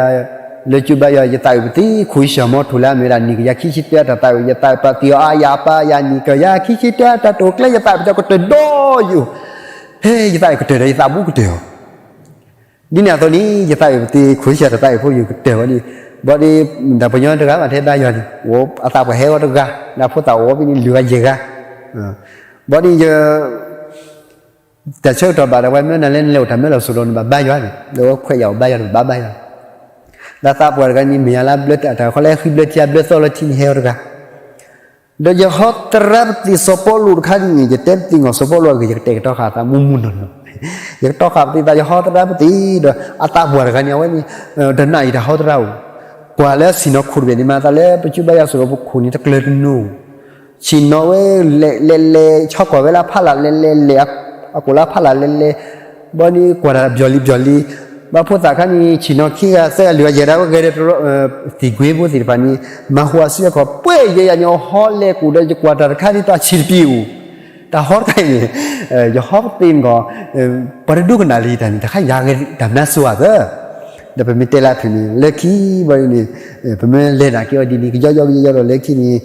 လၢကၠိဘါယွၤ ယသးဝံၣ်ပသံ ခိၣ်ယၡၢၣ်မီထိၣ်လၢအမ့ၢ်ဝဲဒၣ် နံၣ်ကယၤခံဆံတၢ တၢ်သးဝံၣ် ယသးပာ်သံအီၤ အါယၤအပၢ်ယၤ နံၣ်ကယၤခံဆံတၢ တၢ်တိာ်ကျဲ ယသးဝံၣ်ပတၢ်ကတၢၢ်ဒီးယိာ် ဖဲယသးဝံၣ်ကတၢၢ်ဒီး ယသးဘူးကတၢၢ်အီၤ ဒ်န့ၣ်အသိးန့ၣ် ယသးဝံၣ်ပသံ ခိၣ်ယၡၢၣ်တၢ်သးဝံၣ်ဖိ ယကတၢၢ်ဝဲန့ၣ် ဘၣ်ဒီး တၢ်ပှၤကညီတဂၤဘၣ်ထဲဘါယွၤန့ၣ် အသးပှၢ်ဟဲဂီၤတဂၤ လၢအဖိသၣ်အိၣ်ဝဲဖဲန့ၣ် လွံၢ်ဂၤယဲၢ်ဂၤ ဘၣ်ဒီးယ တၢ်ဆၢကတီၢ်ဘၣ်ဒီး ပှၤမၢနၤလၢနလဲၤအိၣ်တၢ်မၢလီၢ်စိၤဒီး နဘၣ်ဘါယွၤန့ၣ် ဒီးအဝဲခွဲးယာ်အိၣ်ဘါယွၤန့ၣ် ဘၣ်ဘါယွၤ လၢသးပှၢ်တဂၤန့ၣ် မ့ၢ်ယၤလၢဘျၢတၢ်ခီလၢဃံဘျၢထံ အဘျၢသီလၢထံန့ၣ် ဟဲအီၤတဂၤ ဒီးယဟီသရၣ်ပသံးစီၤပီလူးတခါန့ၣ် ယတဲပသံးနီၢ်စီၤပီလူးအဂ့ၢ် ယကတဲာ်ကတီၤဃာ်အသးမူမူနီၢ်နီၢ် ယကတီၤဃာ်ပသံးသး ယဟီသရၣ်ပသံးဒီး အသးပှၢ်တဂၤန့ၣ် အဝဲန့ၣ် တနာ်အံၤတၢ်ဟီသရၣ်အိၣ် ကွၢ်လၢဆ့ၣ်နီၤခိၣ်တဘ့ၣ်န့ၣ် မၤသးလၢပကၠိဘါယွၤစိၤဒီး ပခိၣ်န့ၣ်တကျၢၤတနူ ဆ့ၣ်နီၤဝဲ လဲၤလဲၤလဲၤ ဆီကွၢ်ဝဲလၢဖးလၢ်လဲၤလဲၤလဲၤ အကိာ်လၢဖးလၢ်လဲၤလဲၤ ဘၣ်န့ၣ်ကွၢ်တၢ်ပျီၢ်လံပျီၢ်လံ ဘၣ်ဖိသၣ်ခါန့ၣ် ဆ့ၣ်နီၤခံဂၤသၢဂၤလွံၢ်ဂၤယဲၢ်ဂၤ ဝဲဂဲၤဒီး သံၣ်ကွ့ဖိသ့ၣ်တဖၣ်န့ၣ် မၤဟူးအစုအခီၣ် ပှဲၤယဲၢ်ယၤန့ၣ် အဟီလဲၤကူၣ်ဒီး ယကွၢ်တၢ်တခါန့ၣ် တၢ်ဆံၣ်တပံၤအိၣ် တၢ်ဟီတခါအံၤန့ၣ် ယဟီပသံးနီၢ် ပှၤတဒိကနၣ်လၢယတၢ်န့ၣ် တခါယၤဂ့ၤတၢ်မၤစိၤအသး ဒီးပမ့ၢ်တဲလၢအဖုၣ်န့ၣ် လၢခံဘၣ်န့ၣ် ပမ့ၢ်လဲၤနာ်က့အီၤဒ်န့ၣ် ကယီကယီကယီကယီဒီးလၢခံန့ၣ်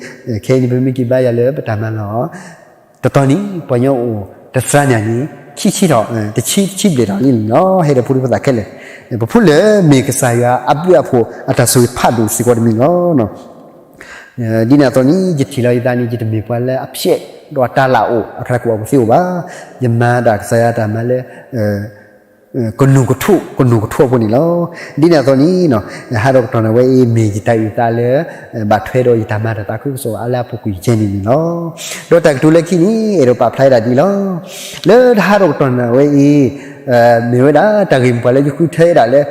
ခဲအံၤန့ၣ် ပမ့ၢ်က့ၤဘါယွၤလၢပတၢ်မၤလီၢ် တတီၤန့ၣ် ပှၤကညီအိၣ်တသးညါန့ၣ် ခံဆံထီၣ် တဆံ တဆံဘျဲၣ်ထီၣ်လံန့ၣ်လီၤ. ဟဲဒီးဖိဒံဖိသၣ်ခဲလၢာ် ပဖိလၢမ့ၢ်ကစၢ်ယွၤအဘျုးအဖှိၣ်အတၢ်ဆိၣ်ဂ့ၤဖးဒိၣ်စ့ၢ်ကီးတမံၤလီၤ. ဒ်န့ၣ်အသိးန့ၣ် ယထံၣ်လီၤယသးန့ၣ် ယတမ့ၢ်ပှၤလၢအဖျဲးဒီးအတၢ်လၢအိၣ် အတၢ်ကူၣ်ဘၣ်ကူၣ်သ့အိၣ်ဘၣ်. ယမၤတၢ်ကစၢ်ယွၤတၢ်မၤလၢ ကနူာ်ကထိၣ် ကနူာ်ကထိၣ်အဖိန့ၣ်လီၤ. ဒ်န့ၣ်အသိးန့ၣ် ဟးဒီးကတီၢ်န့ၣ်ဝဲအံၤ မ့ၢ်ယတၢ်အုၣ်သးလၢ ဘၣ်ထွဲဒီးယတၢ်မၤတၢ်သးခုကစီၣ်အါလၢအပူၤကွံာ်ယဲၢ်န့ၣ်န့ၣ်လီၤ. ဒီးတၢ်ကတိၤလၢခံန့ၣ် အဲၣ်ဒိးပာ်ဖျါဒၣ်ဒ်လီၤ. လၢတဟးဒီးကတီၢ်န့ၣ်ဝဲအံၤ မ့ၢ်ဝဲဒၣ်တၢ်ဂ့ၢ်မိၢ်ပှၢ်လၢယဃုထၢဝဲဒၣ်လၢ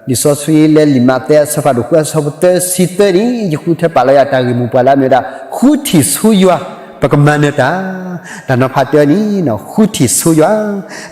လံာ်စီဆှံလၢလံာ်မးသဲအဆၢဖးဒိၣ်ဃုအဆၢဖိသၢဆံသၢန့ၣ် ယဃုထၢပာ်လီၤယၤတၢ်ဂ့ၢ်မိၢ်ပှၢ်လၢအမ့ၢ်ဝဲဒၣ် ဃုထံၣ်ဆူယွၤ ပကမၤနၢၤတၢ်, တၢ်နီၤဖးတၢန့ၣ် ဃုထံၣ်ဆူယွၤ,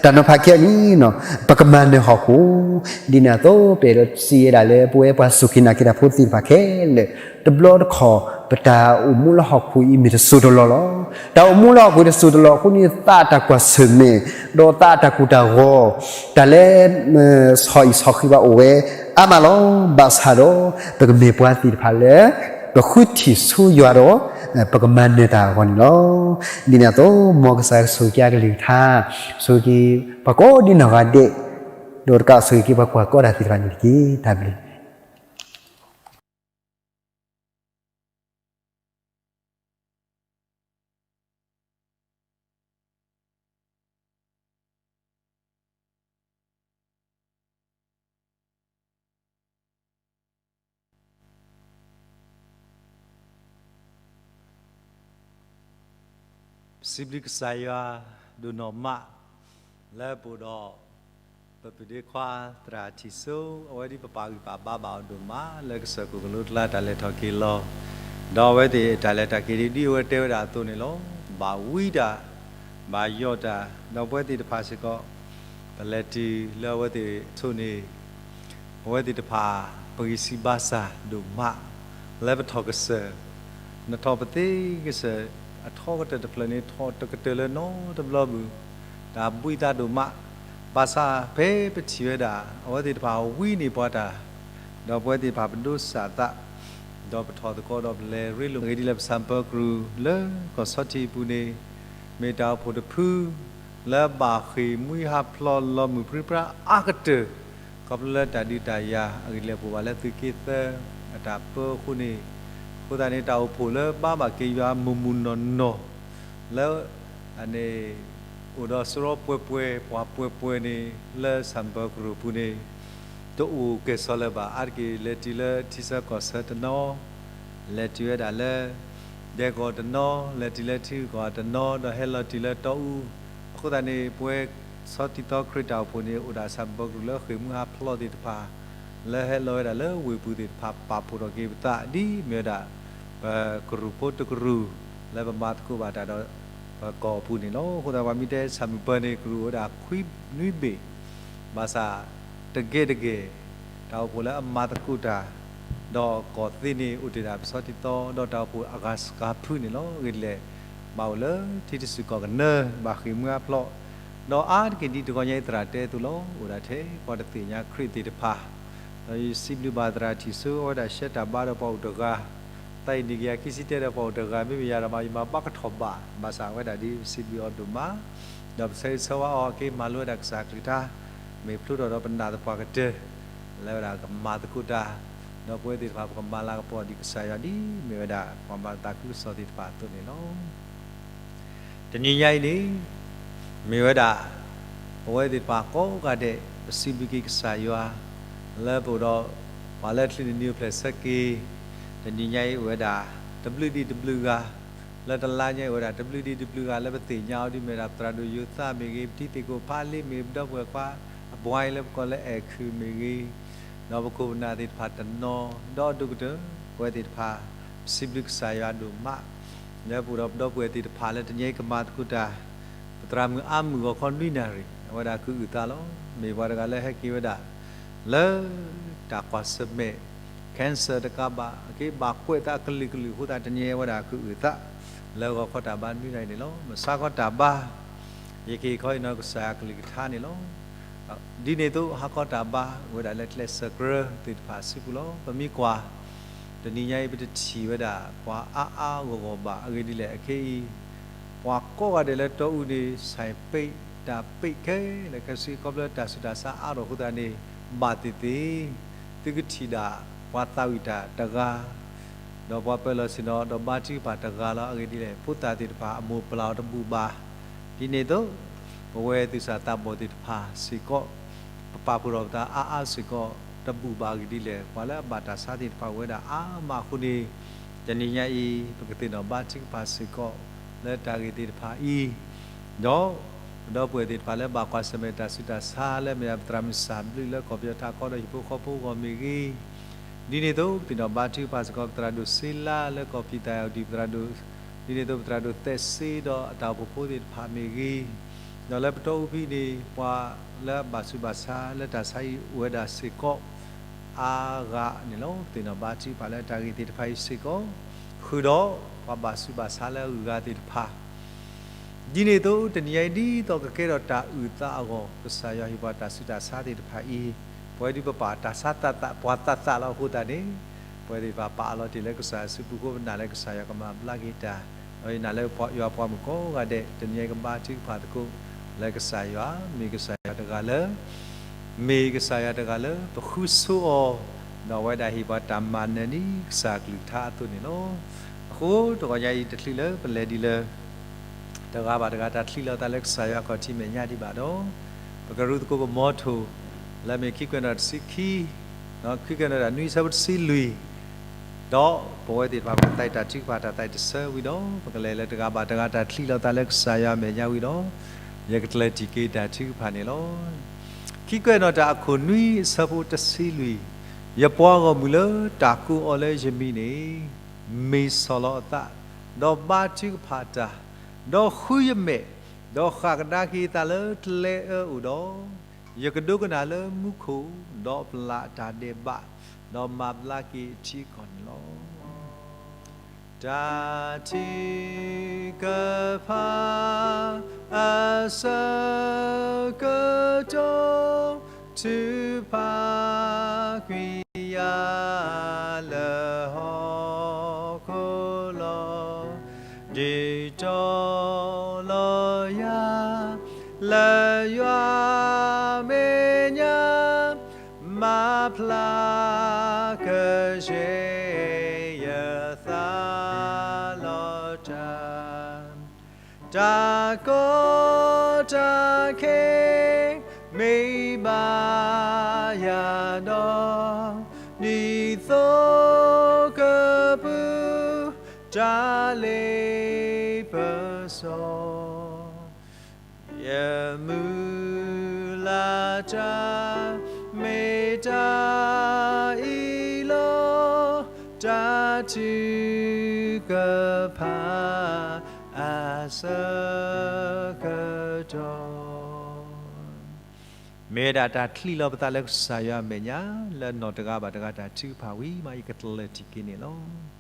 တၢ်နီၤဖးခံန့ၣ် ပကမၤနၢၤဟီၣ်ခိၣ်, ဒ်န့ၣ်အသိး ပအဲၣ်ဒိးစံးဝဲဒၣ်လၢ ပဝဲပှၤစူၢ်က့ၤနာ်က့ၤတၢ်ဖိသ့ၣ်တဖၣ်ခဲလၢာ် တဘျီတခီၣ် ပတၢ်အိၣ်မူလၢဟီၣ်ခိၣ်အံၤမ့ၢ်တစိၢ်တလီၢ်လီၤ. တၢ်အိၣ်မူလၢဟီၣ်ခိၣ်အံၤတစိၢ်တလီၢ်အဃိန့ၣ် သးတၢ်ကွၢ်ဆၢၣ်မဲာ် ဒီးသးတၢ်ကိၢ်တၢ်ဂီၤ တၢ်လၢ ဆီၣ်အံၣ်ဆီၣ်ဃံးဘၣ်အိၣ်ဝဲအါမးလီၤ. ဘၣ်ဆၣ်ဒီး ပကမ့ၢ်ပှၤသ့ၣ်တဖၣ်လၢ ပဃုထံၣ်ဆူယွၤဒီး ပကမၤနၢၤတၢ်အဂီၢ်န့ၣ်လီၤ. ဒ်န့ၣ်အသိး မ်ကစၢ်ယွၤကဆိၣ်ဂ့ၤက့ၤအကလုၢ်ကထါ, ဆိၣ်ဂ့ၤက့ၤ ပှၤကိးဒ်နီၢ်ဂၤဒဲး, ဒီးတကးဆိၣ်ဂ့ၤက့ၤပှၤကွၢ်ကီတၢ်သ့ၣ်တဖၣ်န့ၣ်တက့ၢ်. တၢ်ဘျုး ပစံးဘျုးကစၢ်ယွၤ ဒိၣ်နီၢ်မး လၢပအိၣ်ဒီး ပပုၢ်ဒ့ခွါသရၣ်ထံၣ်စိ အဝဲဒ်ပပာ်ဂံၢ်ပာ်ဘါဘၣ်အီၤဒိၣ်မး လၢကစၢၢ်ခိၣ်ကလိကျါတၢ်လဲၤထီၣ်က့ၤလီၤ, ဒီးအဝဲသ့ၣ်တၢ်လဲၤတၢ်က့ၤဒ်အဝဲတဲဝဲဒၣ်အသိးန့ၣ်လီၤ. ဘၣ်ဝံတၢ် ဘၣ်ယိးတၢ် ဒီးပဝဲသ့ၣ်တဖၣ်စ့ၢ်ကီး ပလဲၤတုၤလၢအဝဲသ့ၣ်ဆိန့ၣ် အဝဲသ့ၣ်တဖၣ် ပဂံၢ်စၢ်ဘါစၢ်ဒိၣ်မး လၢပထီၣ်ကစၢၢ်, နထီၣ်ပသ့ကစၢၢ် အထီကတၢၢ်တဖျၢၣ်န့ၣ် ထီၣ်တကတၢၢ်လၢနီတဘျီဘၣ်, တၢ်ဘှံးသးဒိၣ်မး, ဘၣ်ဆၣ်ဖဲပထံၣ်ဝဲဒၣ် အဝဲသ့ၣ်တဖၣ်ဝံန့ၢ်ပှၤတၢ်, ဒီးပဝဲသ့ၣ်တဖၣ်ပဒိးစၢ်သး, ဒီးပထီၣ်သကိးဒီးပလဲၤရ့လိာ်အဂ့ၢ်ဒ်လဲၣ် ပဆၣ်ပၢၤကရူၢ်လၢကီၢ်ဆီထံးအပူၤန့ၣ် မ့ၢ်တၢ်အိၣ်ဖှိၣ်တဖု လၢဘၣ်ဃ့ၢ်မှံဟးဖျိးလီၤမုၢ်ပြံပြါအါကတၢၢ်, ခီဖျိလၢတၢ်ဒုးတၢ်ယၤအဂ့ၢ်ဒ်လဲၣ် ပအိၣ်ဘၣ်လၢသုးက့သၢအတၢ်ပၢအဃိန့ၣ်, အဃိသတးန့ၣ် တၢ်အိၣ်ဖှိၣ်လၢဘါဘၣ်က့ၤယွၤမုၢ်မုၢ်နီၢ်နီၢ် လၢ အန့ၣ် အိၣ်ဒီးစရီပှဲၤပှဲၤ ပှၤပှဲၤပှဲၤန့ၣ် လၢဆၣ်ပၢၤကရူၢ်ပူၤန့ၣ် တအိၣ်ကဲၣ်ဆိးလၢၤဘၣ်. အါတက့ၢ်လဲၤတုၤလၢထံဆၢကီၢ်ဆၢတနီၤ, လဲၤတုၤဝဲဒၣ်လၢ ဒဲကဝီၤတနီၤ, လဲၤတုၤလၢထံဂုၤကီၢ်ဂၤတနီၤ, ဒီးဟဲလီၤတုၤလၢတီအူ, အဃိသတးန့ၣ် ပဝဲဆီထံးသီခရံာ်တၢ်အိၣ်ဖှိၣ်န့ၣ် အိၣ်ဒၣ်ဆၣ်ပၢၤကရူၢ်လၢဃ့ၢ်မှံဟးဖျိးသ့ၣ်တဖၣ် လၢဟဲလီၤဝဲဒၣ်လၢဝ့ၢ်ပူၤသ့ၣ်တဖၣ် ပာ်ဖှိၣ်ထီၣ်က့ၤပသးဒ်မ့ၢ်ဝဲဒၣ် ပကရူၢ်ဖိတကရူၢ် လၢပမၤသကိးဘၣ်တၢ်ဒီး ပကီၢ်ပူၤန့ၣ်လီၤ. အဃိသတးပှၤမ့ၢ်တဲဆၣ်မုၢ်ပၢၤန့ၣ် ကရူၢ်အိၣ်ဝဲဒၣ်ခွံနွံဘ့ၣ်, ဘၣ်ဆၣ် တဂ့ၤတဂ့ၤ တၢ်အိၣ်ဖှိၣ်လၢအမၤသကိးတၢ် ဒီးကီၢ်သ့န့ၣ် အိၣ်တ့ၢ်ဒၣ်ပဆီထံးသီ ဒီးတၢ်အိၣ်ဖှိၣ်အဂၤစှၤဖုန့ၣ်လီၤ. အဂ့ၢ်ဒ်လဲၣ် ဘၣ်အိၣ်လၢထံတစူၢ်ကီၢ်ကနၢ ဘၣ်ဃ့ၢ်မှံဟးဖျိး, ဒီးအါတက့ၢ်ဒ်တဂီၤညါအံၤသရၣ်တဲအသိးလီၤ. အိၣ်ဒၣ်ထဲပှၤတသ့ၣ်ညါခရံာ်သ့ၣ်တဖၣ်, ဒီးယစံးဘျုးဘၣ်သရၣ်ထံၣ်စိ အဝဲဒၣ်ရှဲတၢ်ဘါဒီးပှၤအိၣ်တဂၤ, သးအံၤန့ၣ်က့ၤယၤခံဆံတဲဒီးပှၤအိၣ်တဂၤ မ့မ့ၢ်ယၤဒီးမး ယမၤဘၣ်ကထီၣ်ဘၣ်, ဘၣ်ဆၣ်အဝဲဒၣ်ဒ်ပစံးဘျုးအီၤဒိၣ်မး, ဒီးပဆၢဂ့ၤဆၢဝါအီၤ က့ၤမၤလိဝဲဒၣ်ကစၢ်အကလုၢ်ကထါ, မ့ၢ်ဖျိထီၣ်ဒီးပနၢ်သပှၢ်ကတၢၢ် လၢဝဲဒၣ်ကမၤသကိးတၢ်, ဒီးပဝဲသ့ၣ်တဖၣ်ပကမၤလၤကပီၤဒ်ကစၢ်ယွၤဒ်မ့ၢ်ဝဲဒၣ် ပှၤမၤသးခုကစီၣ်သ့ၣ်တဖၣ်အသိးန့ၣ်လီၤ. တနံၤညါအံၤန့ၣ် မ့ၢ်ဝဲဒၣ် ပဝဲသ့ၣ်တဖၣ်ကိးဂၤဒဲး ပစံးဘျုးက့ၤကစၢ်ယွၤ လၢပအိၣ်ဒီး ပှၤလၢချံးန့ၢ်နံၤအိၣ်ဖျဲၣ်ဆၢက့ၤ, တနံၤညါအံၤအိၣ်ဝဲဒၣ် တဘျုးဒံးတဘျုးဂၤ, လၢတလါညါအံၤအိၣ်ဝဲဒၣ် တဘျုးဒံးတဘျုးဂၤ လၢပသ့ၣ်ညါအီၤဒ်မ့ၢ်ဒၣ် ပသရၣ်ဒိၣ်ယိၤသးမ့ၢ်ဂ့ၤ, ပတံၤသကိးဖးလံမ့ၢ်ဂ့ၤ, ပဒီပုၢ်ဝဲၢ်ခွါ အဘှါအံၤလၢပကိးလၢအဲၣ်ခုးမ့ၢ်ဂ့ၤ, ဒီးပခိၣ်ပနၢ်သ့ၣ်တဖၣ်တနီၤ, ဒီးအဒိၣ်ကတၢၢ် ပဝဲသ့ၣ်တဖၣ် ပစံးဘျုးကစၢ်ယွၤဒိၣ်မး, လၢပအိၣ်ဒီးပဒီပုၢ်ဝဲၢ်သ့ၣ်တဖၣ်လၢတနံၤအံၤကမၤသကိးတၢ်, ပသရၣ်မုၣ်အါမုၣ်ဂီၤခီနွံနၣ်ရံၣ် အဝဲဒၣ်ကအုၣ်အသးလီၤ. မ့ၢ်ပှၤတဂၤလၢဟဲက့ၤဝဲဒၣ် လၢ တၢ်ကွၢ်ဆၢၣ်မဲာ် cancer တကးဘၣ် အက့ဘၣ်ကွဲးသးကလုာ်ကလုာ်အဃိသတး တနံၤအံၤဝဲဒၣ်ကအုၣ်အသး လၢဂီၤခီတၢ်ဘါနွံနၣ်ရံၣ်န့ၣ်လီၤ. မဆါခီတၢ်ဘါ ယက့ၤခီအံၤနီၢ်ကစၢ်ယွၤကလုၢ်ကထါန့ၣ်လီၤ. ဒ်န့ၣ်အသိး ဟါခီတၢ်ဘါ အိၣ်ဝဲဒၣ်လၢကျဲစၢးကြၢးသ့ၣ်တဖၣ်အစုပူၤလီၤ. ပမ့ၢ်ကွၢ် တနံၤညါအံၤ ပတထံၣ်ဝဲဒၣ် ပှၤအါအါဂီၢ်ဂီၢ်ဘၣ်. အဂ့ၢ်ဒ်လဲၣ် အခဲအံၤ ပှၤကိးဂၤဒဲးလၢတီအူန့ၣ် ဆိုင်ပိတ် တၢ်ပိတ်ခဲလၢာ်ခဲဆ့ ခီဖျိတၢ်ဆူးတၢ်ဆါအါထီၣ်အဃိသတးန့ၣ် ဘၣ်သ့ၣ်သ့ၣ် သုကထံၣ်ဒၣ် ပှၤသးဝံၣ်တၢ်တဂၤ ဒီးပှၤပၢၤလီၢ်ဆ့ၣ်နီၤ ဒီးဘါထုကဖၣ်တဂၤလီၤ. အဂ့ၢ်ဒ်လဲၣ် ဖိသၣ်သ့ၣ်တဖၣ်အမိၢ်ပၢ်အီၤတဘူၣ်ဘၣ်. ဒ်န့ၣ်အသိး ပဝဲသူၣ်စၢ်သးဘီၣ်သ့ၣ်တဖၣ်စ့ၢ်ကီး ပပာ်ဖှိၣ်ထီၣ်ပသးအါအါစ့ၢ်ကီး တဘူၣ်ဘၣ်. အဂ့ၢ်ဒ်လဲၣ် ပှၤလၢအဘၣ်တၢ်ဆါသ့ၣ်တဖၣ်အိၣ်ဝဲဒၣ်အါမးအဃိန့ၣ် တနံၤညါအံၤ ပကသ့ၣ်နီၣ်ဘါထုကဖၣ်စ့ၢ်ကီး လၢတၢ်ဂ့ၢ်သ့ၣ်တဖၣ်အံၤ ဒီး ပဒီပုၢ်ဝဲၢ်သ့ၣ်တဖၣ်လၢဘၣ်ကွၢ်ဆၢၣ်မဲာ်တၢ်ဆူးတၢ်ဆါလၢအမ့ၢ်ဒၣ်ပသရၣ်မုၣ်စၢ်ဘျုးလၢကီၢ်ပယီၤထးခီဒီးဟံၣ်ဖိဃီဖိအဂီၢ်မ့ၢ်ဂ့ၤ, ဒ်န့ၣ်အသိး ပသ့ၣ်နီၣ်ဘါထုကဖၣ်စ့ၢ်ကီး ပသရၣ်ဒိၣ်စ့လါလၢကီၢ်ဖံသးအုးဒံၣ် ပသရၣ်ဒိၣ်, ဒ်န့ၣ်အသိး ပသရၣ်ဒိၣ်သဲးစ့ဒီးအတၢ်အိၣ်ဖှိၣ်ဖိသ့ၣ်တဖၣ်မ့ၢ်ဂ့ၤ, ဒီးလၢပတီၢ်အူဖံန့ၣ် ပှၤလၢအဘၣ်ဆူးဘၣ်ဆါလၢတၢ်ဆါဟံၣ်အိၣ်ဝဲဒၣ်စ့ၢ်ကီး အါဂၤန့ၣ်လီၤ. ပသ့ၣ်နီၣ်ဘါထုကဖၣ်လၢတၢ်ဂ့ၢ်သ့ၣ်တဖၣ်အံၤစ့ၢ်ကီး, ဃုာ်ဒီးပှၤဘၣ်ဆူးဘၣ်ဆါလၢအဂုၤအဂၤသ့ၣ်တဖၣ် ဒ်န့ၣ်အသိး တနံၤအံၤဒ်သိးကကဲထီၣ်တၢ်အုၣ်သးအဂီၢ် ကစၢ်ယွၤဟ့ၣ်ပှၤတၢ်ဆူးတၢ်ဆါသ့ၣ်တဖၣ်အံၤ, ပဝဲဒၣ်ပပာ်တၢ်ဆါသးသး ပှၤသးသးလီၤအဃိသတးန့ၣ်, ပဝဲသ့ၣ်တဖၣ်ပာ်အလီၤတ့ၢ်လၢကစၢ်ယွၤအစုပူၤအဃိ ပနာ်လၢကစၢ်ယွၤကမၤဘျါက့ၤတၢ်, ဒီးယနာ်လၢယွၤပှၤမုၣ်ကိးဂၤဒဲး တနံၤအံၤကဘါထုကဖၣ်သကိး လၢကစၢ်ယွၤ မ့ၢ်ကစၢ်ယွၤတဂၤလၢ မ့ၢ်ကစၢ်ယွၤတဂၤလၢပဃုဆိအီၤ, ဒီးအဝဲဒၣ်ဟ့ၣ်ပှၤတၢ်မၤနၢၤဒ်ကစၢ်အကလုၢ်ကထါအသိးန့ၣ်လီၤ. အဃိတဂီၤညါအံၤတချုးလၢပလဲၤဒ်လၢ တဂၤဘၣ်တဂၤတၢ်ချံးလီၤသးလၢကစၢ်ယွၤအခီၣ်ထံးမဲာ်ညါဒံးဘၣ်ဒီး, ပကရူၢ်သကိးပမီထိၣ် လၢအမ့ၢ်ခံကွဲးနီၣ်တဆံခံ, ဒီးခံကွဲးနီၣ်တၢ်နွံအဆၢဖိတဆံလွံၢ်, ဒီးပဝဲသ့ၣ်တဖၣ်ပကသးအံၤတၢ်ထုကဖၣ်တၢ်သးအံၤတဆၢဝံၤဒီး ပကလဲၤလၢတဂၤဘၣ်တဂၤတၢ်ချံးလီၤသးလၢကစၢ်ယွၤအမဲာ်ညါဝံၤဒီး, ယကကျၢၢ်တံၢ်က့ၤတၢ်ထုကဖၣ်န့ၣ်လီၤ. ခံကွဲးနီၣ်တၢ်အခိၣ်နွံအဆၢဖိတဆံလွံၢ်, ယပှၤဂီၢ်မုၢ်လၢတၢ်ကိးအီၤလၢယမံၤန့ၣ်, မ့ၢ်ဆီၣ်လီၤအသး, ဒီးဘါထုကဖၣ်တၢ်, ဒီးဃုယမဲာ်, ဒီးဃၣ်ကဒါက့ၤအသးလၢကျဲအၢအိၣ်ဒီး, ယကဒိကနၣ်လၢမူခိၣ်, ဒီးပျၢ်အတၢ်ဒဲးဘး, ဒီးမၤဘျါက့ၤအထံအကီၢ်န့ၣ်လီၤ. တၢ်ထုကဖၣ်အဆၢကတီၢ် ထုကဖၣ်ကွံာ်ယၤလၢဟီၣ်ခိၣ်လီၤ. ဒုးတီၤလီၤယၤ လၢယွၤမဲာ်ညါ, မၤဖျါကယဲၢ်ယသးလီၤတၢ်, တၢ်ကီတၢ်ခဲ မ့ၢ်ဘၣ်ယၤဒီး, ဒ်သိးကပုၢ်တၢ်လ့ပစီ ယမုၢ်လၢ်တၢ် မ့ၢ်တၢ်အံၤလီၤ. တၢ်ထုကဖၣ်အဆၢကတီၢ် မ့ၢ်ဝဲဒၣ်တၢ်ချံးလီၤပသးလၢကစၢ်ယွၤအမဲာ်ညါ လၢနီၢ်တဂၤဘၣ်တဂၤတၢ်ထုကဖၣ်ဝံၤမး ယကကျၢၢ်တံၢ်က့ၤန့ၣ်လီၤ.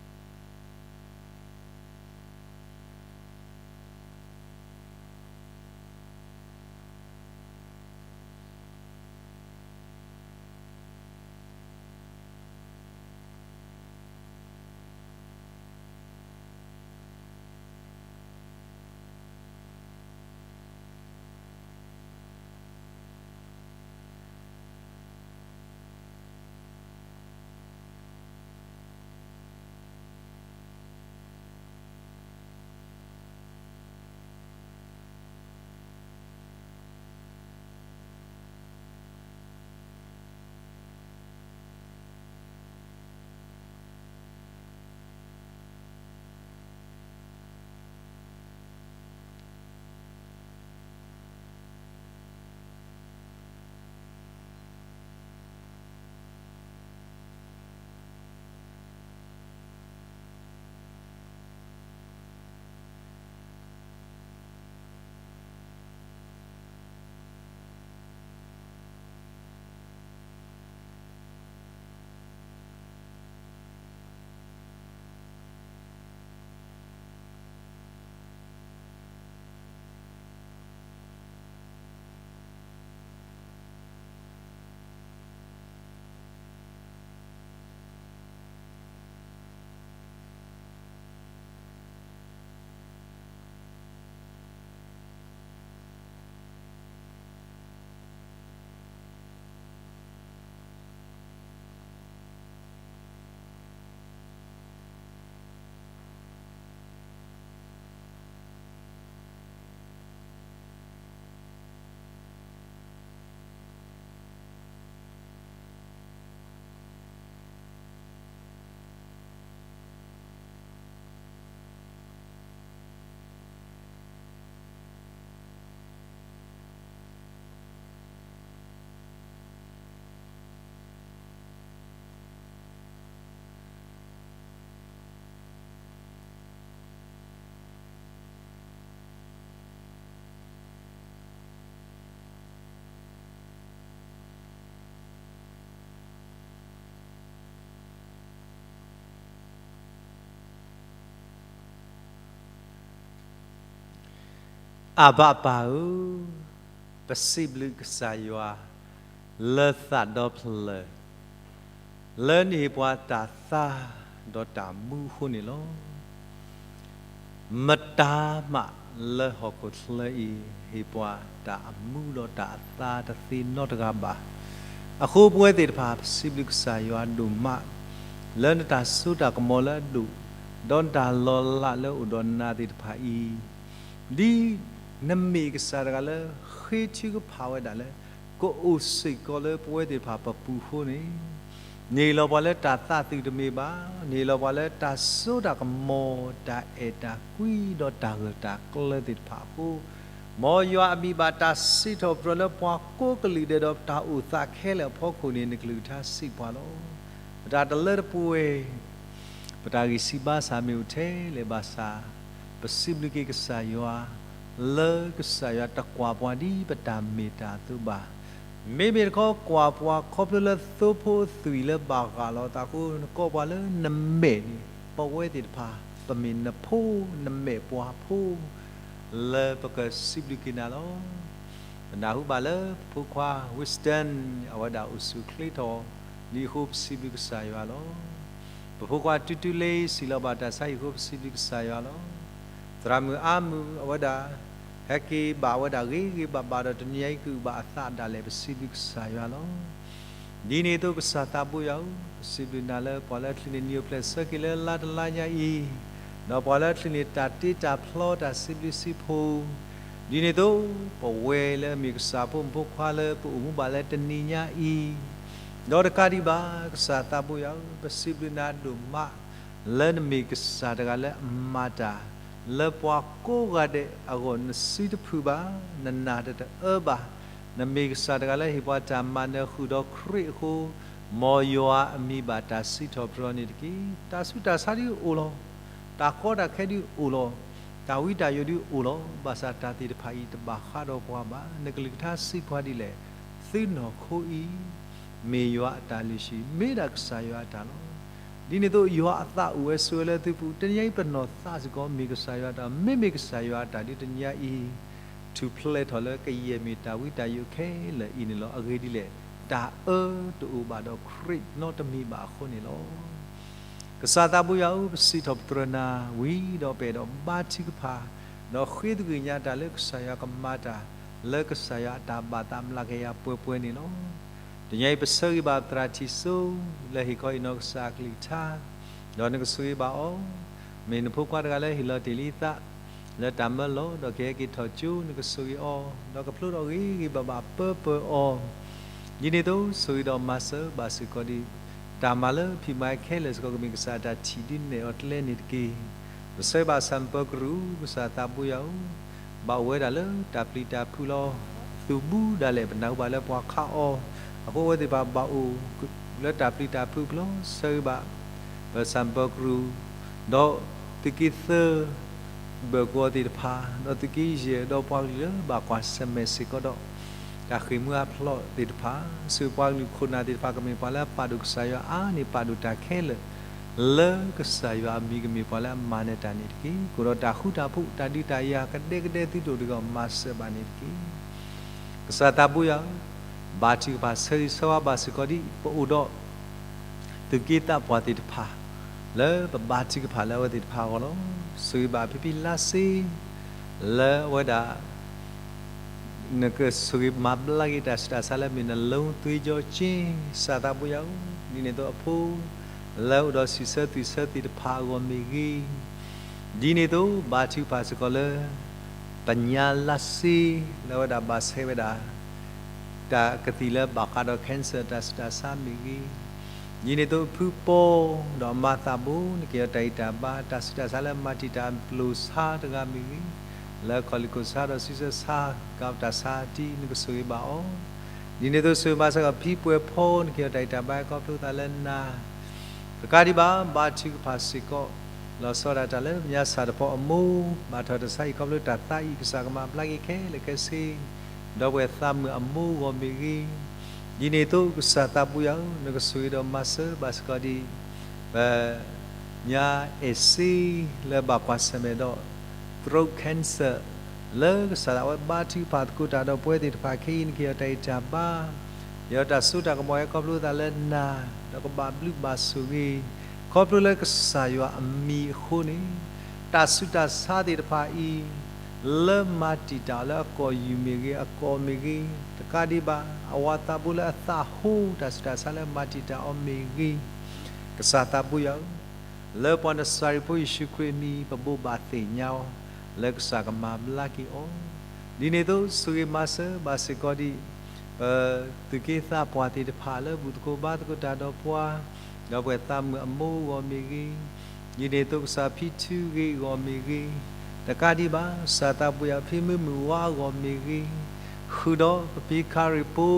အဘၣ်ပၢ်ဧၢ, ပစံးဘျုးကစၢ်ယွၤ လၢသးဒီဖျၢၣ် လၢနဟ့ၣ်ပှၤတၢ်သါဒီးတၢ်မူအဃိန့ၣ်လီၤ. မတၤမးလၢဟီၣ်ခိၣ်ချၢအံၤ ဟ့ၣ်ပှၤတၢ်အမူဒီးတၢ်အသါတသ့နီတဂၤဘၣ်. အဃိပဝဲသ့ၣ်တဖၣ် ပစံးဘျုးကစၢ်ယွၤဒိၣ်မး လၢနတၢ်စိတၢ်ကမီၤလၢအဒိၣ်, ဒီးနတၢ်လီၤလးလၢအိၣ်ဒီးနၤသ့ၣ်တဖၣ်အံၤ, ဒ်နမ့ၢ်ကစၢ်တဂၤလၢဃ့ထုကဖၣ်ဝဲဒၣ်လၢ ကအိၣ်စ့ၢ်ကီးလၢပဝဲသ့ၣ်တဖၣ်ပပူၤအဃိန့ၣ်, နဟ့ၣ်လီၤပှၤလၢတၢ်သးသုးတမ့ၢ်ဘၣ်, နဟ့ၣ်လီၤပှၤလၢတၢ်စိတၢ်ကမီၤ တၢ်အဲၣ်တၢ်ကွံဒီးတၢ်ဂၢၢ်တၢ်ကျၢၤသ့ၣ်တဖၣ်အဃိ, မ်ယွၤအမံၤဘၣ်တၢ်စံးထီၣ်ပတြၢၤလၢပှၤကိးကလုာ်ဒဲးဒီးတၢ်အိၣ်သးခဲလၢာ်အဖီခိၣ်န့ၣ် နကလုၢ်ကထါစံးပှၤလီၤ. ပတၢ်တလၢတပှဲၤ ပတၢ်ဂံၢ်စၢ်ဘါစၢ်မ့ၢ်အိၣ်ထဲလဲၣ်ဘၣ်ဆၣ်, ပစံးဘျုးက့ၤကစၢ်ယွၤ လၢကစၢ်ယွၤတကွၢ်ပှၤဒ်ပတၢ်မ့ၢ်တၢ်အသိးဘၣ်. မ့မ့ၢ်တခီကွၢ်ပှၤခီဖျိလၢသိဖိအသွံၣ်လၢဘၣ်ဃးလိာ်သးအဃိ နကိးပှၤလၢနမဲာ်န့ၣ် ပဝဲသ့ၣ်တဖၣ် ပမ့ၢ်နဖိ နမဲာ်ပှၤဖိ လၢပကစံးဘျုးက့ၤနၤလီၤ. ပနၢ်ဟူဘၣ်လၢပဖိခွါ Winston အဝဲဒၣ်အိၣ်ဆူၣ်အိၣ်ချ့ထီၣ် ဒ်အဃိပစံးဘျုးကစၢ်ယွၤလီၤ. ပဖိခွါတူတူလ့ စံးလီၤဘၣ်တၢ်ဆါဟံၣ်အဃိ ပစံးဘျုးကစၢ်ယွၤလီၤ. သရၣ်မုၣ်အါမုၣ် အဝဲဒၣ် ဟဲက့ၤဘၣ်ဝဲဒၣ်ဂ့ၤဂ့ၤဘၣ်ဘၣ်ဒီး တနံၤအံၤကအုၣ်ဘၣ်အသးဒၣ်လဲာ် ပစံးဘျုးကစၢ်ယွၤလီၤ. ဒ်န့ၣ်အသိးကစၢ်သးဘိယွၤဧၢ, ပစံးဘျုးနၤလၢပှၤလၢချံးန့ၣ် နံၤအိၣ်ဖျဲၣ်ဆၢက့ၤလၢလါတလါညါအံၤ, ဒီးပှၤလၢချံးန့ၣ် တၢ်တ့တၢ်ဖျီတၢ်စံးဘျုးစံးဖှိၣ်, ဒ်န့ၣ်အသိး ပဝဲလၢအမ့ၢ်ကစၢ်ဖိမုၣ်ဖိခွါလၢပအိၣ်မူဘၣ်လၢတနံၤညါအံၤ, ဒီးတကးဒံးဘၣ် ကစၢ်သးဘိယွၤဧၢ, ပစံးဘျုးနၤဒိၣ်မး လၢနမ့ၢ်ကစၢ်တဂၤလၢအမၤတၢ် လၢပှၤကိးဂၤဒဲးအဂီၢ်နစုတဖုးဘၣ်, နနၢ်တတအၢဘၣ်, နမ့ၢ်ကစၢ်တဂၤလၢဟ့ၣ်ပှၤတၢ်မၤနၢၤဃုာ်ဒီးခရံာ်အဃိ, မ်ယွၤအမံၤဘၣ်တၢ်စံးထီၣ်ပတြၢၤန့ၣ်တက့ၢ်. တၢ်ဆူးတၢ်ဆါဒုးအိၣ်လီၤ, တၢ်ကီတၢ်ခဲဒုးအိၣ်လီၤ, တၢ်ဝံတၢ်ယိးဒုးအိၣ်လီၤ, ဘၣ်ဆၣ်တၢ်သ့ၣ်တဖၣ်အံၤတဘၣ်ဃးဒီးပှၤဘၣ်. နကလုၢ်ကထါစံးပှၤဒ်လဲၣ်, သုနီၢ်ခိအံၤ မ့ၢ်ယွၤအတၢ်လုၢ်ဟံၣ်, မ့ၢ်ဒၣ်ကစၢ်ယွၤအတၢ်လီၤ. ဒ်န့ၣ်အသိး ယွၤအသးအိၣ်ဝဲဆိးဝဲလၢသုပူၤ, တနံၤအံၤပနီၢ်သးစ့ၢ်ကီး မ့ၢ်ကစၢ်ယွၤအတၢ်, မ့မ့ၢ်ကစၢ်ယွၤအတၢ်ဒုးတနံၤအံၤ ထူၣ်ဖျဲးထီၣ်လၢကယဲၢ်မ့ၢ်တၢ်ဝံတၢ်ယိးခဲလၢာ်အံၤန့ၣ်လီၤ. အဂ့ၢ်ဒ်လဲၣ်, တၢ်အၢတအိၣ်ဘၣ်ဒီးခရံာ်နီတမံၤဘၣ်အဃိန့ၣ်လီၤ. ကစၢ်သးဘိယွၤဧၢ, ပစံးထီၣ်ပတြၢၤနၤဝံၤဒီးပအဲၣ်ဒိးဘါထုကဖၣ်, ဒီးဃ့သကွံၢ်ကညးတၢ်လၢကစၢ်ယွၤကမၤတၢ် လၢကစၢ်ယွၤအတၢ်ဘၣ်သးမျးကယၤပှဲၤပှဲၤန့ၣ်လီၤ. တနံၤအံၤပဆၢဂ့ၤဘၣ်သရၣ်ထံၣ်စိ လၢဟ့ၣ်ခီဟ့ၣ်နီၤကစၢ်အကလုၢ်ကထါ, ဒီးနကဆိၣ်ဂ့ၤဘၣ်အီၤ, မ့ၢ်နဖိခွါတဂၤလၢဟ့ၣ်လီၤတ့ၢ်လံအသး လၢတၢ်မၢလီၤ ဒီးကဟဲက့ၤထီၣ်ကၠိ နကဆိၣ်ဂ့ၤအီၤ, ဒီးကဖျိထီၣ်ဂ့ၤဂ့ၤဘၣ်ဘၣ်ပၢပၢအီၤ, ဒ်န့ၣ်အသိး ဆိၣ်ဂ့ၤဒီးမၤစၢၤဘၣ်စ့ၢ်ကီးဒံး တၢ်မၤလၢဖံးမၤခဲလၢာ်စ့ၢ်ကီး ကမ့ၢ်ကစၢ်အတၢ်ထံၣ်ဒုးနဲၣ်အီၤကျဲန့ၣ်တက့ၢ်. ပဆၢဂ့ၤဘၣ်ဆၣ်မပၢၤကရူၢ် ကစၢ်သးဘိယွၤဧၢ, ဘၣ်အိၣ်ဝဲဒၣ်လၢတၢ်ပျံၤတၢ်ဖုးလီၤ. သူၣ်ဘူးဒၣ်လဲာ် ပနၢ်ဟူဘၣ်လၢပှၤခးအီၤ, အဃိအဝဲသ့ၣ်တဖၣ်ဘၣ်အိၣ်လၢတၢ်ပျံၤတၢ်ဖုးအကျါ, ဆၢဂ့ၤဘၣ် ပဆၣ်မပၢၤကရူၢ်, ဒီးသုးက့သၢ ဘၢၣ်ကဝီၤသ့ၣ်တဖၣ်, ဒီးသုးက့ယဲၢ်, ဒီးပှၤကလုာ်လၢဘၣ်ကွၢ်ဆၢၣ်မဲာ်စ့ၢ်ကီးဒီး တၢ်ဃ့ၢ်မှံဟးဖျိးသ့ၣ်တဖၣ်, ဆိၣ်ဂ့ၤပှၤကလုာ်ခိၣ်နၢ်သ့ၣ်တဖၣ် ကမ့ၢ်ပှၤလၢအပာ်ဒိၣ်ကစၢ်ယွၤအါန့ၢ်ပာ်ဒိၣ်တၢ်ခဲလၢာ် လၢကစၢ်ယွၤအမံၤကမ့ၢ်ပှၤလၢအမၤနၢၤတၢ်န့ၣ်တက့ၢ်. ကအိၣ်ဒီးတၢ်ဃူတၢ်ဖိး တၢ်ဒုးတၢ်ယၤကဒဲကဒဲသုတအိၣ်တဂ့ၤ မၤစၢၤဘၣ်န့ၣ်တက့ၢ်. ကစၢ်သးဘိယွၤဧၢ, ဘါထုကဖၣ်ဆၢဂ့ၤဆၢဝါဘၣ်စ့ၢ်ကီးဒ်ပအိၣ်ဒီး သုးက့သးပှၢ်သ့ၣ်တဖၣ် လၢပဘါထုကဖၣ်လၢအဝဲသ့ၣ်တဖၣ်အဂီၢ်လီၤ. ဆိၣ်ဂ့ၤဘၣ်ဖံဖံလါစ့ လၢအဝဲဒၣ် နကဆိၣ်ဂ့ၤမၤဘျါက့ၤတၢ်ဆူးတၢ်ဆါလၢမ့ၢ်နလိသုယီၤက့ ကစၢ်သးဘိယွၤဧၢ, ဒ်န့ၣ်အသိးအဖိ လၢအိၣ်ဒီးဆံးဆၢသွံၣ်ဆၢသ့ၣ်တဖၣ်အဂီၢ်မ့ၢ်ဂ့ၤ, ဒ်န့ၣ်အသိး ဘါထုကဖၣ်စ့ၢ်ကီးလၢ ပညါလါစ့ လၢအဝဲဒၣ်ဘၣ်ဆဲးဝဲဒၣ် တၢ်ကသံၣ်လၢဘၣ်ဃးဒီး cancer တၢ်ဆူးတၢ်ဆါမ့ၢ်ဂ့ၤ, ဒ်န့ၣ်အသိးဖုပီ ဒီးအမါသးဘိ နက့ၤအီၤတၢ်ဂံၢ်တၢ်ဘါ တၢ်ဆူးတၢ်ဆါလၢမၤတံာ်တာ်ပျိာ်ဆါတဂၤမ့ၢ်ဂ့ၤ, လၢခီၣ်လံၢ်ခိၣ်ဆါဒီးဆံးဆၢဆါ ကတၢ်ဆါတံၢ် နကဆိၣ်ဂ့ၤဘၣ်အီၤ, ဒ်န့ၣ်အသိးဆိၣ်ဂ့ၤဘၣ်စ့ၢ်ကီးဖံပှဲၤဖီ နက့ၤအီၤတၢ်ဂံၢ်တၢ်ဘါခီဖျိသးလၢနၤ တကးဒံးဘၣ် ဘါထုကဖၣ်စ့ၢ်ကီး လီၤဆီဒၣ်တၢ်လၢပညါစၢ်တဖီအမိၢ် ဘၣ်ထီၣ်တၢ်ဆါဟံၣ်ခီဖျိတၢ်သးအံၤ ကစၢ်ကမၤဘျါက့ၤခဲလၢာ်ခဲဆ့ ဒီးပှၤသးမုၣ်အမိၢ်အဂီၢ်မ့ၢ်ဂ့ၤ, ဒ်န့ၣ်အသိးကစၢ်သးဘိယွၤဧၢ, နကဆိၣ်ဂ့ၤဒီးမၤစၢၤဘၣ်စ့ၢ်ကီးဒ် ပညါအဲၣ်စ့လၢဘၣ်ကွၢ်ဆၢၣ်မဲာ်ဒီး throat cancer လၢကစၢ်သးဝဲဘါထုကဖၣ်သကိးတၢ်ဒီးပဝဲသ့ၣ်တဖၣ်ခဲအံၤန့ၣ် ကဟ့ၣ်အီၤတၢ်ဂံၢ်တၢ်ဘါ, ဟ့ၣ်အီၤတၢ်စိတၢ်ကမီၤ ဟဲခီဖျိသးလၢနၤ, ဒီးကဘၣ်ဘျုးဘၣ်ဆိၣ်ဂ့ၤ, ခီဖျိလၢကစၢ်ယွၤအမံၤအဃိန့ၣ်, တၢ်ဆူးတၢ်ဆါသ့ၣ်တဖၣ်အံၤ လၢမၤတံာ်တာ်အီၤလၢအကီၢ်ယူၢ်မ့ၢ်ဂ့ၤ, အကီၢ်မ့ၢ်ဂ့ၤ, တကးဒံးဘၣ် အဝၤသးဘိလၢအသးဟိ တၢ်ဆူးတၢ်ဆါလၢမၤတံာ်တာ်အီၤမ့ၢ်ဂ့ၤ, ကစၢ်သးဘိယွၤဧၢ, လၢပှၤနစၤရ့းဖိယ့ၣ်ၡူးခရံာ်အမံၤ ပဘိးဘၣ်သ့ၣ်ညါအီၤ, လၢကစၢ်ကမၤဘျါက့ၤအီၤ, ဒ်န့ၣ်အသိး ဆိၣ်ဂ့ၤမၤစၢၤဘၣ်စ့ၢ်ကီးဒံး ပသူၣ်က့သးပှၢ်သ့ၣ်တဖၣ်လၢဘူၣ်သကိးဘါသကိးတၢ်ဒီးပှၤ, ဒီးပှၤသးမုာ်အမိၢ်အဂီၢ်မ့ၢ်ဂ့ၤ, ဒ်န့ၣ်အသိးကစၢ်ဖံထူဂ့ၤအဂီၢ်မ့ၢ်ဂ့ၤ, တကးဒံးဘၣ် ကစၢ်သးဘိယွၤ ဖံမုၢ်မုၢ်ဝါအဂီၢ်မ့ၢ်ဂ့ၤ, ဃုာ်ဒီးပဖံခရံာ်ဖိ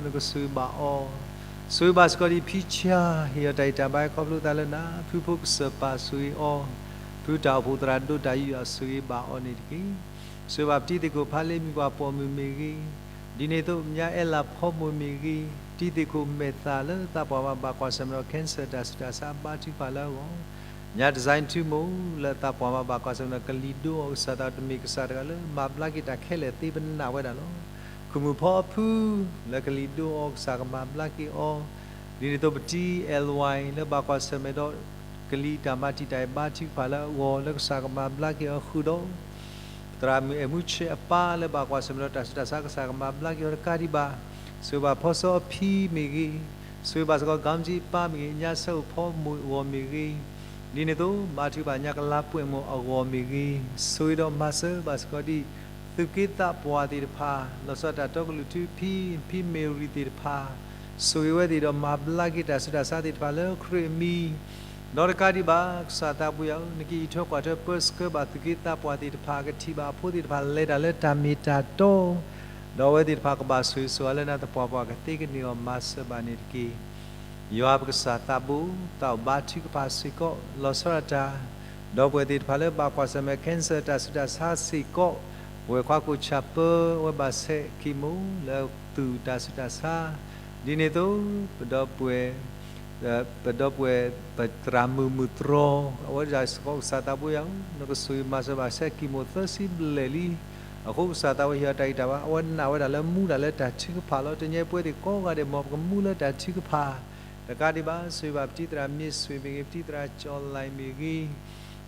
နကဆိၣ်ဂ့ၤဘၣ်အီၤ, ဆိၣ်ဂ့ၤဘၣ်စ့ၢ်ကီးဒံးဖံဆါ ဟ့ၣ်အီၤတၢ်ဂံၢ်တၢ်ဘါခီဖျိသးလၢနၤ, ဖုဖိကစၢၢ်ပၢ်ဆိၣ်ဂ့ၤအီၤ, ဖုတၢ်အိၣ်ဖှိၣ်သရၣ်ဒိၣ်တၢ်ယူးယီၣ်ဆိၣ်ဂ့ၤဘၣ်အီၤန့ၣ်တက့ၢ်. ဆိၣ်ဂ့ၤဘၣ်ပတံၤသ့ၣ်ခိၣ်ဖးလ့မံၤပှၤပိာ်မုၣ်မ့ၢ်ဂ့ၤ, ဒ်န့ၣ်အသိး မၠါအဲလးဖီမိၢ်မ့ၢ်ဂ့ၤ, တံၤသ့ၣ်ခိၣ်မဲာ်သၣ်လၢသးပှၢ်မၤဘၣ်ကွၢ်ဆၢၣ်မဲာ်ဒီး cancer တၢ်ဆူးတၢ်ဆါအဘါထုကဖၣ်လၢအဂီၢ်, မၠါ design ထူမိၢ်လၢသးပှၢ်မၤဘၣ်ကွၢ်ဆၢၣ်မဲာ်ဒီးကလံၤဒိအီၤ ကစၢ်သးတမ့ၢ်ကစၢ်တဂၤလၢမၤဘျါက့ၤတၢ်ခဲလၢာ်သ့ပနာ်ဝဲဒၣ်လီၤ. ခိၣ်မုၣ်ဖီအဖုလၢကလံၤဒိအီၤ ကစၢ်ကမၤဘျါက့ၤအီၤ, ဒ်န့ၣ်အသိးပတံၤ အဲလဝါ လၢဘၣ်ကွၢ်ဆၢၣ်မဲာ်ဒီး ကလံၤတၢ်မၤတံာ်တာ်အဘါထုကဖၣ်လၢအဂီၢ် လၢကစၢ်ကမၤဘျါက့ၤအီၤဃုာ်ဒီး သရၣ်မုၣ်အဲၣ်မူဆဲအပၢ်လၢဘၣ်ကွၢ်ဆၢၣ်မဲာ်ဒီးတၢ်ဆူးတၢ်ဆါ ကစၢ်ကမၤဘျါက့ၤအီၤတကးဒံးဘၣ်, ဆိၣ်ဂ့ၤဘၣ်ဖီစီအဖံမ့ၢ်ဂ့ၤ, ဆိၣ်ဂ့ၤဘၣ်စ့ၢ်ကီး ကၠီကၠံအပၢ်မ့ၢ်ဂ့ၤ, ညါဆၢအိၣ်ဖီမိၢ်အဂီၢ်မ့ၢ်ဂ့ၤ, ဒ်န့ၣ်အသိး ဘါထုကဖၣ်ညါကလါပှဲၤမိၢ်အဂီၢ်မ့ၢ်ဂ့ၤ, ဆိၣ်ဂ့ၤဒီးမၤစၢၤဘၣ်စ့ၢ်ကီးဒံး သူၣ်က့သးပှၢ်သ့ၣ်တဖၣ် လီၤဆီဒၣ်တၢ်တီကလုာ်ထူ ဖံ ဖံမ့ၢ်ရံၤသ့ၣ်တဖၣ်, ဆိၣ်ဂ့ၤဝဲသ့ၣ်ဒီးမၤဘျါက့ၤတၢ်ဆူးတၢ်ဆါသ့ၣ်တဖၣ်လၢခရံာ်အမံၤ, ဒီးတကးဒံးဘၣ် ကစၢ်သးဘိယွၤဧၢ, နကအံးထွဲကွၢ်ထွဲပၢဆှၢဘၣ်သူၣ်က့သးပှၢ်သ့ၣ်တဖၣ် ကထံၣ်ဘၣ်အဖိသ့ၣ်တဖၣ်လဲၤတၢ်လၢတၢ်မ့ၢ်တၢ်တီ, ဒီးအဝဲသ့ၣ်တဖၣ်ကဘၣ်ဆိၣ်ဂ့ၤဆိၣ်ဝါလၢနၤ သပှၢ်ပှၢ်ကသ့ကန့ၢ်အီၤ မၤစၢၤဘၣ်န့ၣ်တက့ၢ်. ယွၤပကစၢ်သးဘိ, သးအိၣ်ဘါထုကဖၣ်စ့ၢ်ကီး လီၤဆီဒၣ်တၢ်, ဒီပုၢ်ဝဲၢ်သ့ၣ်တဖၣ်လၢဘၣ်ကွၢ်ဆၢၣ်မဲာ် cancer တၢ်ဆူးတၢ်ဆါစ့ၢ်ကီး, ပဝဲခွါကိၣ်ဆၣ်ပၢ အဝဲဘၣ်ဆဲးကံၢ်မိၣ်လၢသူၣ်တၢ်ဆူးတၢ်ဆါ, ဒ်န့ၣ်အသိး ပဒီပုၢ်ဝဲၢ် ပဒီပုၢ်ဝဲၢ် ပသရၣ်မုၣ်မုၢ်တြီၤ အဝဲဒၣ်စ့ၢ်ကီး ကစၢ်သးဘိယွၤဧၢ, နကဆိၣ်ဂ့ၤမၤစၢၤဘၣ်ဆဲးကံၢ်မိၣ်သၢဆံဘျဲၣ်လံ. အဃိကစၢ်သးဘိယွၤဟ့ၣ်အီၤတၢ်ဂံၢ်တၢ်ဘါ အဝဲနာ်ဝဲဒၣ်လၢမူဒၣ်လၢတၢ်ထုကဖၣ်လီၤ. တနံၤအံၤပဝဲသ့ၣ်ကိးဂၤဒဲး မ်ပကမူလၢတၢ်ထုကဖၣ်, တကးဒံးဘၣ် ဆိၣ်ဂ့ၤဘၣ်ပတံၤသရၣ်မ့ၢ်ဆွ့ၣ်မ့ၢ်ဂ့ၤ, ပတံၤသရၣ်ကၠီၤလံၣ်မ့ၢ်ဂ့ၤ,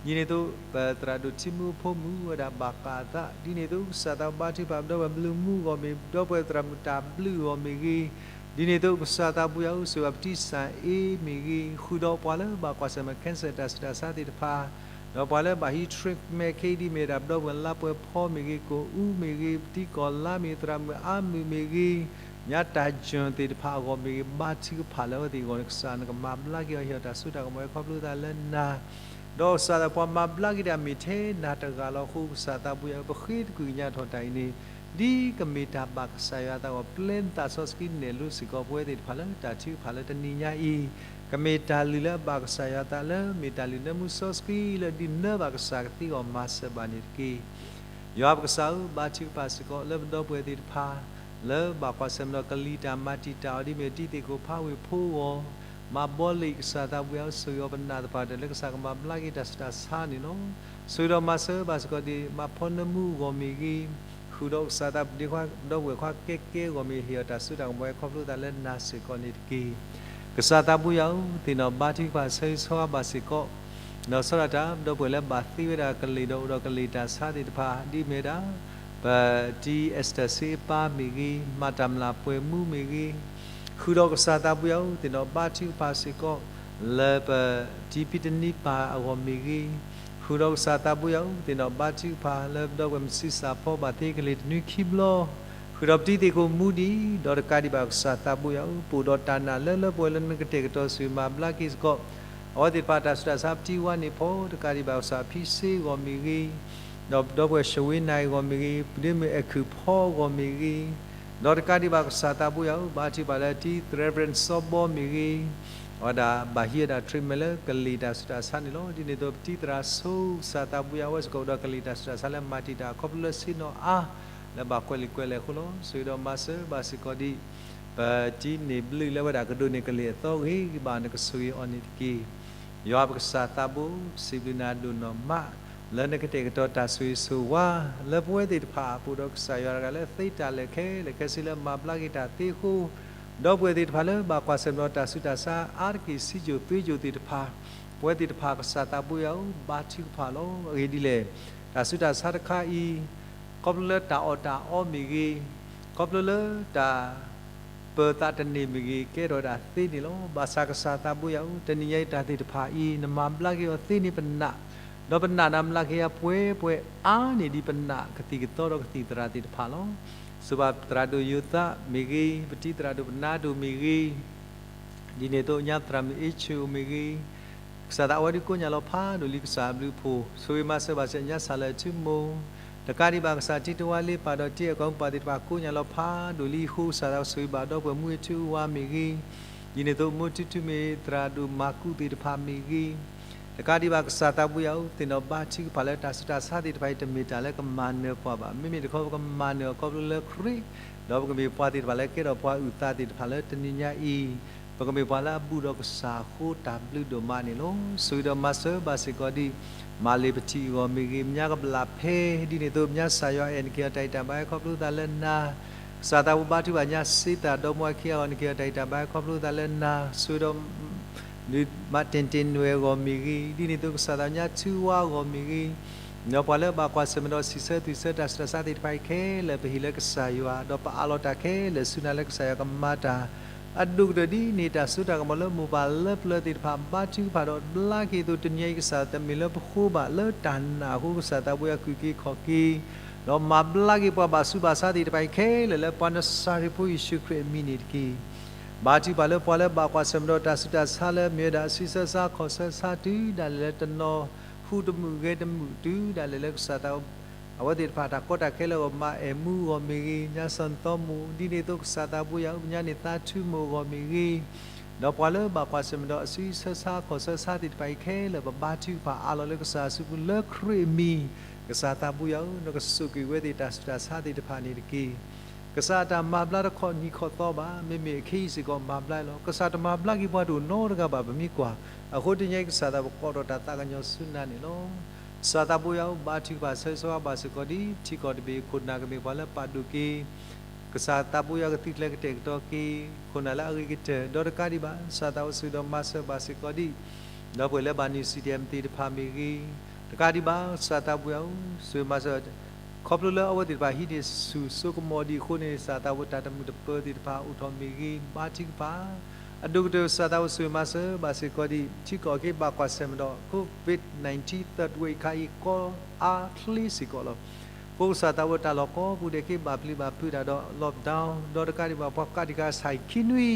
ဒ်န့ၣ်အသိး ပသရၣ်ဒိၣ်ထံမူအဖိမုၣ်ဝဲဒၣ်ဘၣ်ဃးအသး, ဒ်န့ၣ်အသိး ကစၢ်သးဘိဘါထုကဖၣ် ပဒီပုၢ်ဝဲၢ်ဘျုးမူအဂီၢ်မ့ၢ်, ပဒီပုၢ်ဝဲၢ်သရၣ်မုၣ်တၢ်ဘျုးအဂီၢ်မ့ၢ်ဂ့ၤ, ဒ်န့ၣ်အသိး ကစၢ်သးဘိယွၤဧၢ, ဆိၣ်ဂ့ၤဘၣ်ပတံၤစၣ်အ့မ့ၢ်ဂ့ၤ, ဃုာ်ဒီးပှၤလၢဘၣ်ကွၢ်ဆၢၣ်မဲာ် cancer တၢ်ဆူးတၢ်ဆါသ့ၣ်တဖၣ်, ဒီးပှၤလၢဘၣ်ဟံး treatment ခဲအံၤဒ်မ့ၢ်ဒၣ် ပဒီပုၢ်ဝဲၢ်လါပှဲၤဖီမ့ၢ်ဂ့ၤ, ကိၣ်အူမ့ၢ်ဂ့ၤ, ပတံၤကီၢ်လါမ့ၢ်ဂ့ၤ, သရၣ်မုၣ်အါမုၢ်မ့ၢ်ဂ့ၤ, ညါတၢ်ကၠၢၢ်သ့ၣ်တဖၣ်အဂီၢ်မ့ၢ်ဂ့ၤ, ဘါထုကဖၣ်လၢအဝဲသ့ၣ်အဂီၢ်န့ၣ် ကစၢ်နကမၤဘျါက့ၤအီၤ ဟ့ၣ်အီၤတၢ်စိတၢ်ကမီၤဟဲခီဖျိသးလၢနၤ ဒီးကစၢ်သးပှၢ်မၤဘျါက့ၤတၢ်မ့ၢ်ထဲနၤတဂၤလီၤ. အဃိကစၢ်သးဘိယွၤဧၢ, ပဃ့တကုၢ်ကညးထီၣ်တၢ်အံၤန့ၣ် ဒ်ကမ့ၢ်တၢ်ဘၣ်ကစၢ်ယွၤအသးအဂီၢ် ပျဲနသးစီဆှံနဲၣ်လိစ့ၢ်ကီး ပဝဲသ့ၣ်တဖၣ်လၢတၢ်ထုကဖၣ်လၢတနံၤညါအံၤ, ကမ့ၢ်တၢ်လုၢ်လၢအဘၣ်ကစၢ်ယွၤအသးလၢ မ့ၢ်တၢ်လုၢ်နၢမူစီဆှံလၢဒုးနၢဘၣ်ကစၢ်ကသ့အဂီၢ် မၤစၢၤဘၣ်န့ၣ်တက့ၢ်. ယွၤပကစၢ်ဧၢ, ဘါထုကဖၣ်စ့ၢ်ကီးလၢပဒီပုၢ်ဝဲၢ်သ့ၣ်တဖၣ် လၢဘၣ်ကွၢ်ဆၢၣ်မဲာ်ဒီးကလံၤတၢ်မၤတံာ်တာ်အီၤဒ်မ့ၢ်တံၤသ့ၣ်ခိၣ်ဖးဝ့ၢ်ဖိအဂီၢ်, မၤဘီလ့ၣ်ကစၢ်သးဘိယွၤဧၢ, ဆိၣ်ဂ့ၤအီၤပနာ်သပှၢ်တၢၢ်လၢကစၢ်ကမၤဘျါက့ၤတၢ်ဆူးတၢ်ဆါန့ၣ်လီၤ. ဆိၣ်ဂ့ၤဒီးမၤစၢၤဘၣ်စ့ၢ်ကီးဒ် မၤဖီနၢမူအဂီၢ်မ့ၢ်ဂ့ၤ, ဃုာ်ဒီးကစၢ်သးဘိဒ့ခွါ ပဒီပုၢ်ဝဲၢ်ခွါကဲကဲအဂီၢ်မ့ၢ်ဂ့ၤ, ဟ့ၣ်အီၤတၢ်စိတၢ်ကမီၤဟဲခီဖျိသးလၢနၤစ့ၢ်ကီးန့ၣ်တက့ၢ်. ကစၢ်သးဘိယွၤဧၢ, သ့ၣ်နီၣ်ဘါထုကဖၣ်ဆၢဂ့ၤဆၢဝါဘၣ်စ့ၢ်ကီး လီၤဆီဒၣ်တၢ် ပဒီပုၢ်ဝဲၢ်လၢဘၣ်သ့ဝဲဒၣ်ကလ့ၢ်ဒီးအိၣ်ဒီးကလ့ၢ်တၢ်ဆါသ့ၣ်တဖၣ် ဒ်မ့ၢ်ဒၣ် ပတံၤ Esther စ့အပၢ်မ့ၢ်ဂ့ၤ, မၤတၢ်မျၢ်ပှဲၤမူမ့ၢ်ဂ့ၤ, ဃုာ်ဒီးကစၢ်သးဘိယွၤဧၢ, သ့ၣ်နီၣ်ဘါထုကဖၣ်စ့ၢ်ကီး လၢပတံၤဖံတနံၤပၢ်အဂီၢ်မ့ၢ်ဂ့ၤ, ဃုာ်ဒီးကစၢ်သးဘိယွၤဧၢ, သ့ၣ်နီၣ်ဘါထုကဖၣ်လၢပဒီပုၢ်ဝဲၢ်မုၢ်ဆံးစၢ်ဖီဘၣ်သ့ကလ့ၢ်တနွံခံဘျီ ဃုာ်ဒီးပတံၤသ့ၣ်ခိၣ်မူဒံး, ဒီးတကးဒံးဘၣ်ကစၢ်သးဘိယွၤဧၢ, ပအိၣ်ဒီးတၢ်နာ်လၢလၢပှဲၤလၢနကတဲာ်ကတီၤဆိၣ်ဂ့ၤမၤဘျါက့ၤစ့ၢ်ကီး အဝဲသ့ၣ်တဖၣ်တၢ်ဆူးတၢ်ဆါ ပတံၤဝါန့ၢ်ဖီ တကးဒံးဘၣ်ကစၢ်ဖံစ့အဂီၢ်မ့ၢ်ဂ့ၤ, ဒီးပဒီပုၢ်ဝဲၢ်ၡဝ့နၤအဂီၢ်မ့ၢ်ဂ့ၤ, ပဒ့မုၣ်အဲၣ်ခုၣ်ဖီအဂီၢ်မ့ၢ်ဂ့ၤ, ဒီးတကးဒံးဘၣ်ကစၢ်သးဘိယွၤဧၢ, ဘါထုကဖၣ်လၢတံၤ Reverend စီဘီမ့ၢ်ဂ့ၤ, အဝဲဒၣ်ဘၣ်ဟံးဝဲဒၣ် treatment လၢကလ့ၢ်တၢ်ဆူးတၢ်ဆါန့ၣ်လီၤ. ဒ်န့ၣ်အသိး ပတံၤသရၣ်ဆိ ကစၢ်သးဘိယွၤဧၢ, အဝဲစ့ၢ်ကီးအိၣ်ဒီးကလ့ၢ်တၢ်ဆူးတၢ်ဆါလၢမၤတံာ်တာ်ခီဖျိလၢဆ့ၣ်နီၤအါ လၢဘၣ်ကွဲးလံာ်ကွဲးလဲၢ်အဃိလီၤ. ဆိၣ်ဂ့ၤဒီးမၤစၢၤဘၣ်စ့ၢ်ကီးဒ် ပတံၤန့ၢ်ဘျုးလၢဝဲဒၣ်ကဒိးန့ၢ်ကလ့ၢ်အသီဂ့ၤဂ့ၤဘၣ် နကဆိၣ်ဂ့ၤအီၤန့ၣ်တက့ၢ်. ယွၤပကစၢ်သးဘိ, ပစံးဘျုးနၤဒိၣ်နီၢ်မး, လၢနကတဲာ်ကတီၤတၢ်ဆိၣ်ဂ့ၤဆိၣ်ဝါ လၢပဝဲသ့ၣ်တဖၣ်အပူၤဒီးကစၢ်ယွၤတဂၤလၢသ့တၢ်လၢာ်ခဲလၢာ်ခဲဆ့လၢမၤဘျါက့ၤတၢ်သ့အဃိ, ဒီပုၢ်ဝဲၢ်သ့ၣ်တဖၣ်လၢဘၣ်ကွၢ်ဆၢၣ်မဲာ်ဒီးတၢ်ဆူးတၢ်ဆါအါတက့ၢ် စံယိၣ်သွ့ယိၣ်သ့ၣ်တဖၣ်, ပဝဲသ့ၣ်တဖၣ်ကစၢ်သးဘိယွၤဧၢ ဘါထုကဖၣ်လီၤ. အဂ့ၢ်ဒ်လဲၣ်, တၢ်ဆူးတၢ်ဆါတခါအံၤ ခီဖျိလၢတၢ်အီၣ်တၢ်အီမ့ၢ်ဂ့ၤ, ခီဖျိလၢတၢ် ပၢၤသးတန့ၢ်မ့ၢ်ဂ့ၤ ကဲထီၣ်ဒၣ်သ့န့ၣ်လီၤ. ဘၣ်ဆၣ်ကစၢ်သးဘိယွၤဧၢ, တနံၤညါအံၤတၢ်သ့ၣ်တဖၣ်အံၤ နမၤဘျါက့ၤအီၤသ့န့ၣ်ပနာ်, ဒီးပနာ်နၤမၤဘျါက့ၤယၤပှဲၤပှဲၤအါန့ၢ်ဒံးပနာ်ကသံၣ်ကသီဒီးကသံၣ်သရၣ်သ့ၣ်တဖၣ်လီၤ. စူၢ်ဘၣ်သရၣ်ဒိၣ်ယိၤသးမ့ၢ်ဂ့ၤ, ပတံၤသရၣ်ဒိၣ်ပနါဒိၣ်မ့ၢ်ဂ့ၤ, ဒ်န့ၣ်အသိးညါသရၣ်မုၣ်အ့ၣ်ဆူၣ်မ့ၢ်ဂ့ၤ, ကစၢ်သးအဝဲဒုးကိးညါလီၤဖးဒိၣ်လံကစၢ်အဘျုးအဖှိၣ်, ဆိၣ်ဂ့ၤမၤစၢၤဘၣ်စ့ၢ်ညါစၢ်လၢအထူမိၢ်, တကးဒံးဘၣ်ကစၢ်တံၤတဝါလ့ပၢ်ဒီးတံၤအကီၢ်မုၣ်ပၢ်သ့ၣ်တဖၣ် ကိးညါလီၤဖးဒိၣ်လံအဃိ ကစၢ်သးဆိၣ်ဂ့ၤဘၣ်ဒီပုၢ်ဝဲၢ်မူအ့ၣ်ထူအဝါမ့ၢ်ဂ့ၤ, ဒ်န့ၣ်အသိးမိၢ်ထူထူမ့ၢ်သရၣ်ဒိၣ်မၤကူးသ့ၣ်တဖၣ်မ့ၢ်ဂ့ၤ, တကးဒံးဘၣ်ကစၢ်သးဘိယွၤဧၢ, သ့ၣ်နီၣ်ဘါထုကဖၣ်လၢတၢ်ဆူးတၢ်ဆါသ့ၣ်တဖၣ်အံၤ တမ့ၢ်တၢ်လၢကမၤနၢၤပှၤဘၣ်. မ့မ့ၢ်တခီပကမၤနၢၤအီၤခီဖျိလၢခရံာ်, ဒီးပကမ့ၢ်ပှၤသ့ၣ်တဖၣ်လၢကဲထီၣ်ပှၤအုၣ်သးသ့ၣ်တဖၣ်လၢတနံၤညါအံၤ, ပကမ့ၢ်ပှၤလၢအဘူးဒီးကစၢ်အဃိတၢ်ဘျုးဒိၣ်မးန့ၣ်လီၤ. ဆိၣ်ဂ့ၤဒီးမၤစၢၤဘၣ်စ့ၢ်ကီးဒံး မၤလ့ၤပထံၣ်အဂီၢ်မ့ၢ်ဂ့ၤ, မ့ၢ်ညါကဘျၣ်ဖဲ, ဒ်န့ၣ်အသိးမ့ၢ်ညါကစၢ်ယွၤအဲၣ်နက့ၤအီၤတၢ်အံၤတၢ်ဘါ ခီဖျိသးလၢနၤ, ကစၢ်သးဘိဘါထုကဖၣ်ညါစ့သၢ်ဒီမါဝၤခံဂၤအဂီၢ် နက့ၤအီၤတၢ်အံၤတၢ်ဘါ ခီဖျိသးလၢနၤ, ဆိၣ်ဂ့ၤဒီး မၤတ့ၢ်တ့ၢ်နွဲၣ်အဂီၢ်မ့ၢ်ဂ့ၤ, ဒ်န့ၣ်အသိးကစၢ်သးဘိညါထုဝါအဂီၢ်မ့ၢ်ဂ့ၤ, ဒီးပှၤလၢဘၣ်ကွၢ်ဆၢၣ်မဲာ်ဒီးစံးဆၢသွံၣ်ဆၢတၢ်ဆူးတၢ်ဆါသ့ၣ်တဖၣ်အံၤခဲလၢာ် ပဟ့ၣ်လၢကစၢ်ယွၤ, ဒီးပအးလီၤတၢ်ခဲလၢာ်ဆူနၤလၢကစၢ်ယွၤကမၤတၢ် အဒိၣ်ကတၢၢ်ဒ်န့ၣ် တၢ်စိတၢ်ကမီၤလၢမိၢ်ပၢ်လၢပျၢၤသ့ၣ်တဖၣ် ဘါထုကဖၣ်ဒီးဘျါက့ၤအသိး တနံၤညါအံၤကစၢ်တမ့ၢ်လၢပဃိဘၣ် လၢတၢ်နာ်အဃိ ကစၢ်သးဘိယွၤကုၢ်က့ၤခီၣ်က့ၤ, ဒီးမၤဘျါက့ၤပှၤဘၣ်ဆူးဘၣ်ဆါသ့ၣ်တဖၣ်အံၤခဲလၢာ်လၢပှၤနစၤရ့းဖိယ့ၣ်ၡူးခရံာ်အမံၤန့ၣ်တက့ၢ်. ဘါထုကဖၣ်လၢပှၤလၢဘၣ်ကွၢ်ဆၢၣ်မဲာ်ဒီးတၢ်ဆူးတၢ်ဆါလၢမ့ၢ်ဝဲဒၣ်အစုဆၢဆါခီၣ်ဆၢဆါတုၤဒၣ်လဲာ်လၢတနီၤ ဃူတမုာ်ဂဲၤတမုာ်တုၤဒၣ်လဲာ်လၢကစၢ်သး အဝဲသ့ၣ်တဖၣ်တၢ်ကီတၢ်ခဲလၢအဂီၢ် မၤအဲၣ်မူအဂီၢ်မ့ၢ်ဂ့ၤ, ညါစီၤနသီမူ ဒ်န့ၣ်အသိးကစၢ်သးဘိယွၤဧၢ ပညါန့ၣ်သးထူမိၢ်အဂီၢ်မ့ၢ်ဂ့ၤ, ဒီးပှၤလၢဘၣ်ကွၢ်ဆၢၣ်မဲာ်ဒီးအစုဆၢဆါခီၣ်ဆၢဆါသ့ၣ်တဖၣ်အံၤခဲလၢာ် ပဘါထုကဖၣ်အးလီၤလၢကစၢ်အစုပူၤလၢခရံာ်အမံၤ, ကစၢ်သးဘိယွၤဧၢ နကဆိၣ်ဂ့ၤဝဲသ့ၣ်တၢ်ဆူးတၢ်ဆါသ့ၣ်တဖၣ်န့ၣ်တက့ၢ်. ကစၢ်အတၢ်မၤဘျါတခီနံၤခီသီဘၣ်, မ့မ့ၢ်အခ့အံၤစ့ၢ်ကီးမၤဘျါလီၤ. ကစၢ်တမၤဘျါက့ၤပှၤတအိၣ်နီတဂၤဘၣ် ပမ့ၢ်ကွၢ်, အဃိတနံၤညါအံၤကစၢ်သးပကိးထီၣ်တၢ်သးကညီၤဆူနၤန့ၣ်လီၤ. ကစၢ်သးဘိယွၤဧၢ ဘါထုကဖၣ်ဆၢဂ့ၤဆၢဝါဘၣ်စ့ၢ်ကီးဒ်ထံကီၢ်တဘ့ၣ်ခိၣ်နၢ်ကမ့ၢ်ပှၤလၢပာ်ဒိၣ်က့ၤ ကစၢ်သးဘိယွၤကသုးကျဲၤကတဲာ်ကတီၤက့ၤ ခိၣ်နၢ်လၢအဂ့ၤကတၢၢ် ဒီးတကးဒံးဘၣ် ကစၢ်သးဘိဆိၣ်ဂ့ၤဒီးမၤစၢၤဘၣ်စ့ၢ်ကီးဒ် ဒီပုၢ်ဝဲၢ်လၢဘၣ်နုာ် CDM သ့ၣ်တဖၣ်မ့ၢ်ဂ့ၤ, တကးဒံးဘၣ် ကစၢ်သးဘိယွၤဧၢ ဆိၣ်ဂ့ၤမၤစၢၤ ခီဖျိလၢအဝဲသ့ၣ်တဖၣ်ဟံးန့ၢ်ဆူၣ်စိကမီၤဒံးအဃိန့ၣ် ကစၢ်သးဘိတၢ်တမုာ်တပၢၤသ့ၣ်တဖၣ်အိၣ်ထီၣ်မ့ၢ်ဂ့ၤ ဘါထုကဖၣ် အဒိၣ်ကတၢၢ်ကစၢ်သးဘိဆိၣ်ဂ့ၤမၤစၢၤဘၣ်စ့ၢ်ကီးဒ် ထံကီၢ်က့ၤဘၣ်ကွၢ်ဆၢၣ်မဲာ်ဒီး COVID nineteen third wave အခါအံၤ ကီအါချ့စ့ၢ်ကီးလီၤ. အဃိကစၢ်သးဘိတၢ်လီၢ်ကိးပူၤဒဲးက့ၤဘၣ်ပျံၤဘၣ်ဖုးတၢ်ဒီး lockdown ဒီးတကးဒံးဘၣ် ပှၤကးတံာ်ကးဆါဟံၣ်ခံနွံ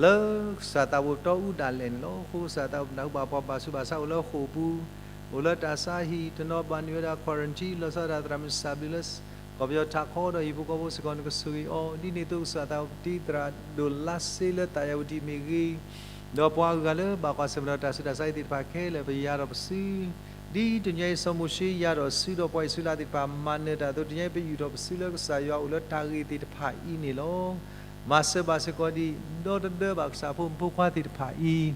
လၢကစၢ်သးဘိတီအူဒၣ်လဲာ်န့ၣ်လီၤ. အဃိကစၢ်သးဘိနၢ်ဟူဘၣ်ပှၤဘၣ်ဆူးဘၣ်ဆါအိၣ်လၢဃိာ်ပူၤ, အိၣ်လၢတၢ်ဆါဟံၣ် တနီၤဘၣ်နုာ်ဝဲဒၣ် quarantine လီၤဆီဒၣ်တၢ်သရၣ်မုၣ်စၢ်ဘျုးလၢ ကီၢ်ပယီၤထးခီဒီးဟံၣ်ဖိဃီဖိစ့ၢ်ကီး နကဆိၣ်ဂ့ၤအီၤ ဒ်န့ၣ်အသိးကစၢ်သးဘိပတံၤသရၣ်ဒိၣ်လါစ့လၢသးယၤဝတံၤမ့ၢ်ဂ့ၤ ဒီးပှၤအဂၤလၢဘၣ်ကွၢ်ဆၢၣ်မဲာ်ဒီးတၢ်ဆူးတၢ်ဆါသ့ၣ်တဖၣ်ခဲလၢာ် ပယၤဒီးပစု ဒ်တနံၤညါအံၤစီၤမိၤၡ့ယၤဒီးစုဒီးပှၤအံၣ်စရ့လးသ့ၣ်တဖၣ်မၤနၢၤတၢ်အသိး တနံၤညါအံၤပယူာ်ထီၣ်ပစုလၢကစၢ်ယွၤအိၣ်လၢတၢ်ဂ့ၢ်သ့ၣ်တဖၣ်အံၤန့ၣ်လီၤ. မၤစၢၤဘၣ်စ့ၢ်ကီးဒ် ဒီတဒၢဘၣ်ကစၢ်ဖိမုၣ်ဖိခွါသ့ၣ်တဖၣ်အံၤ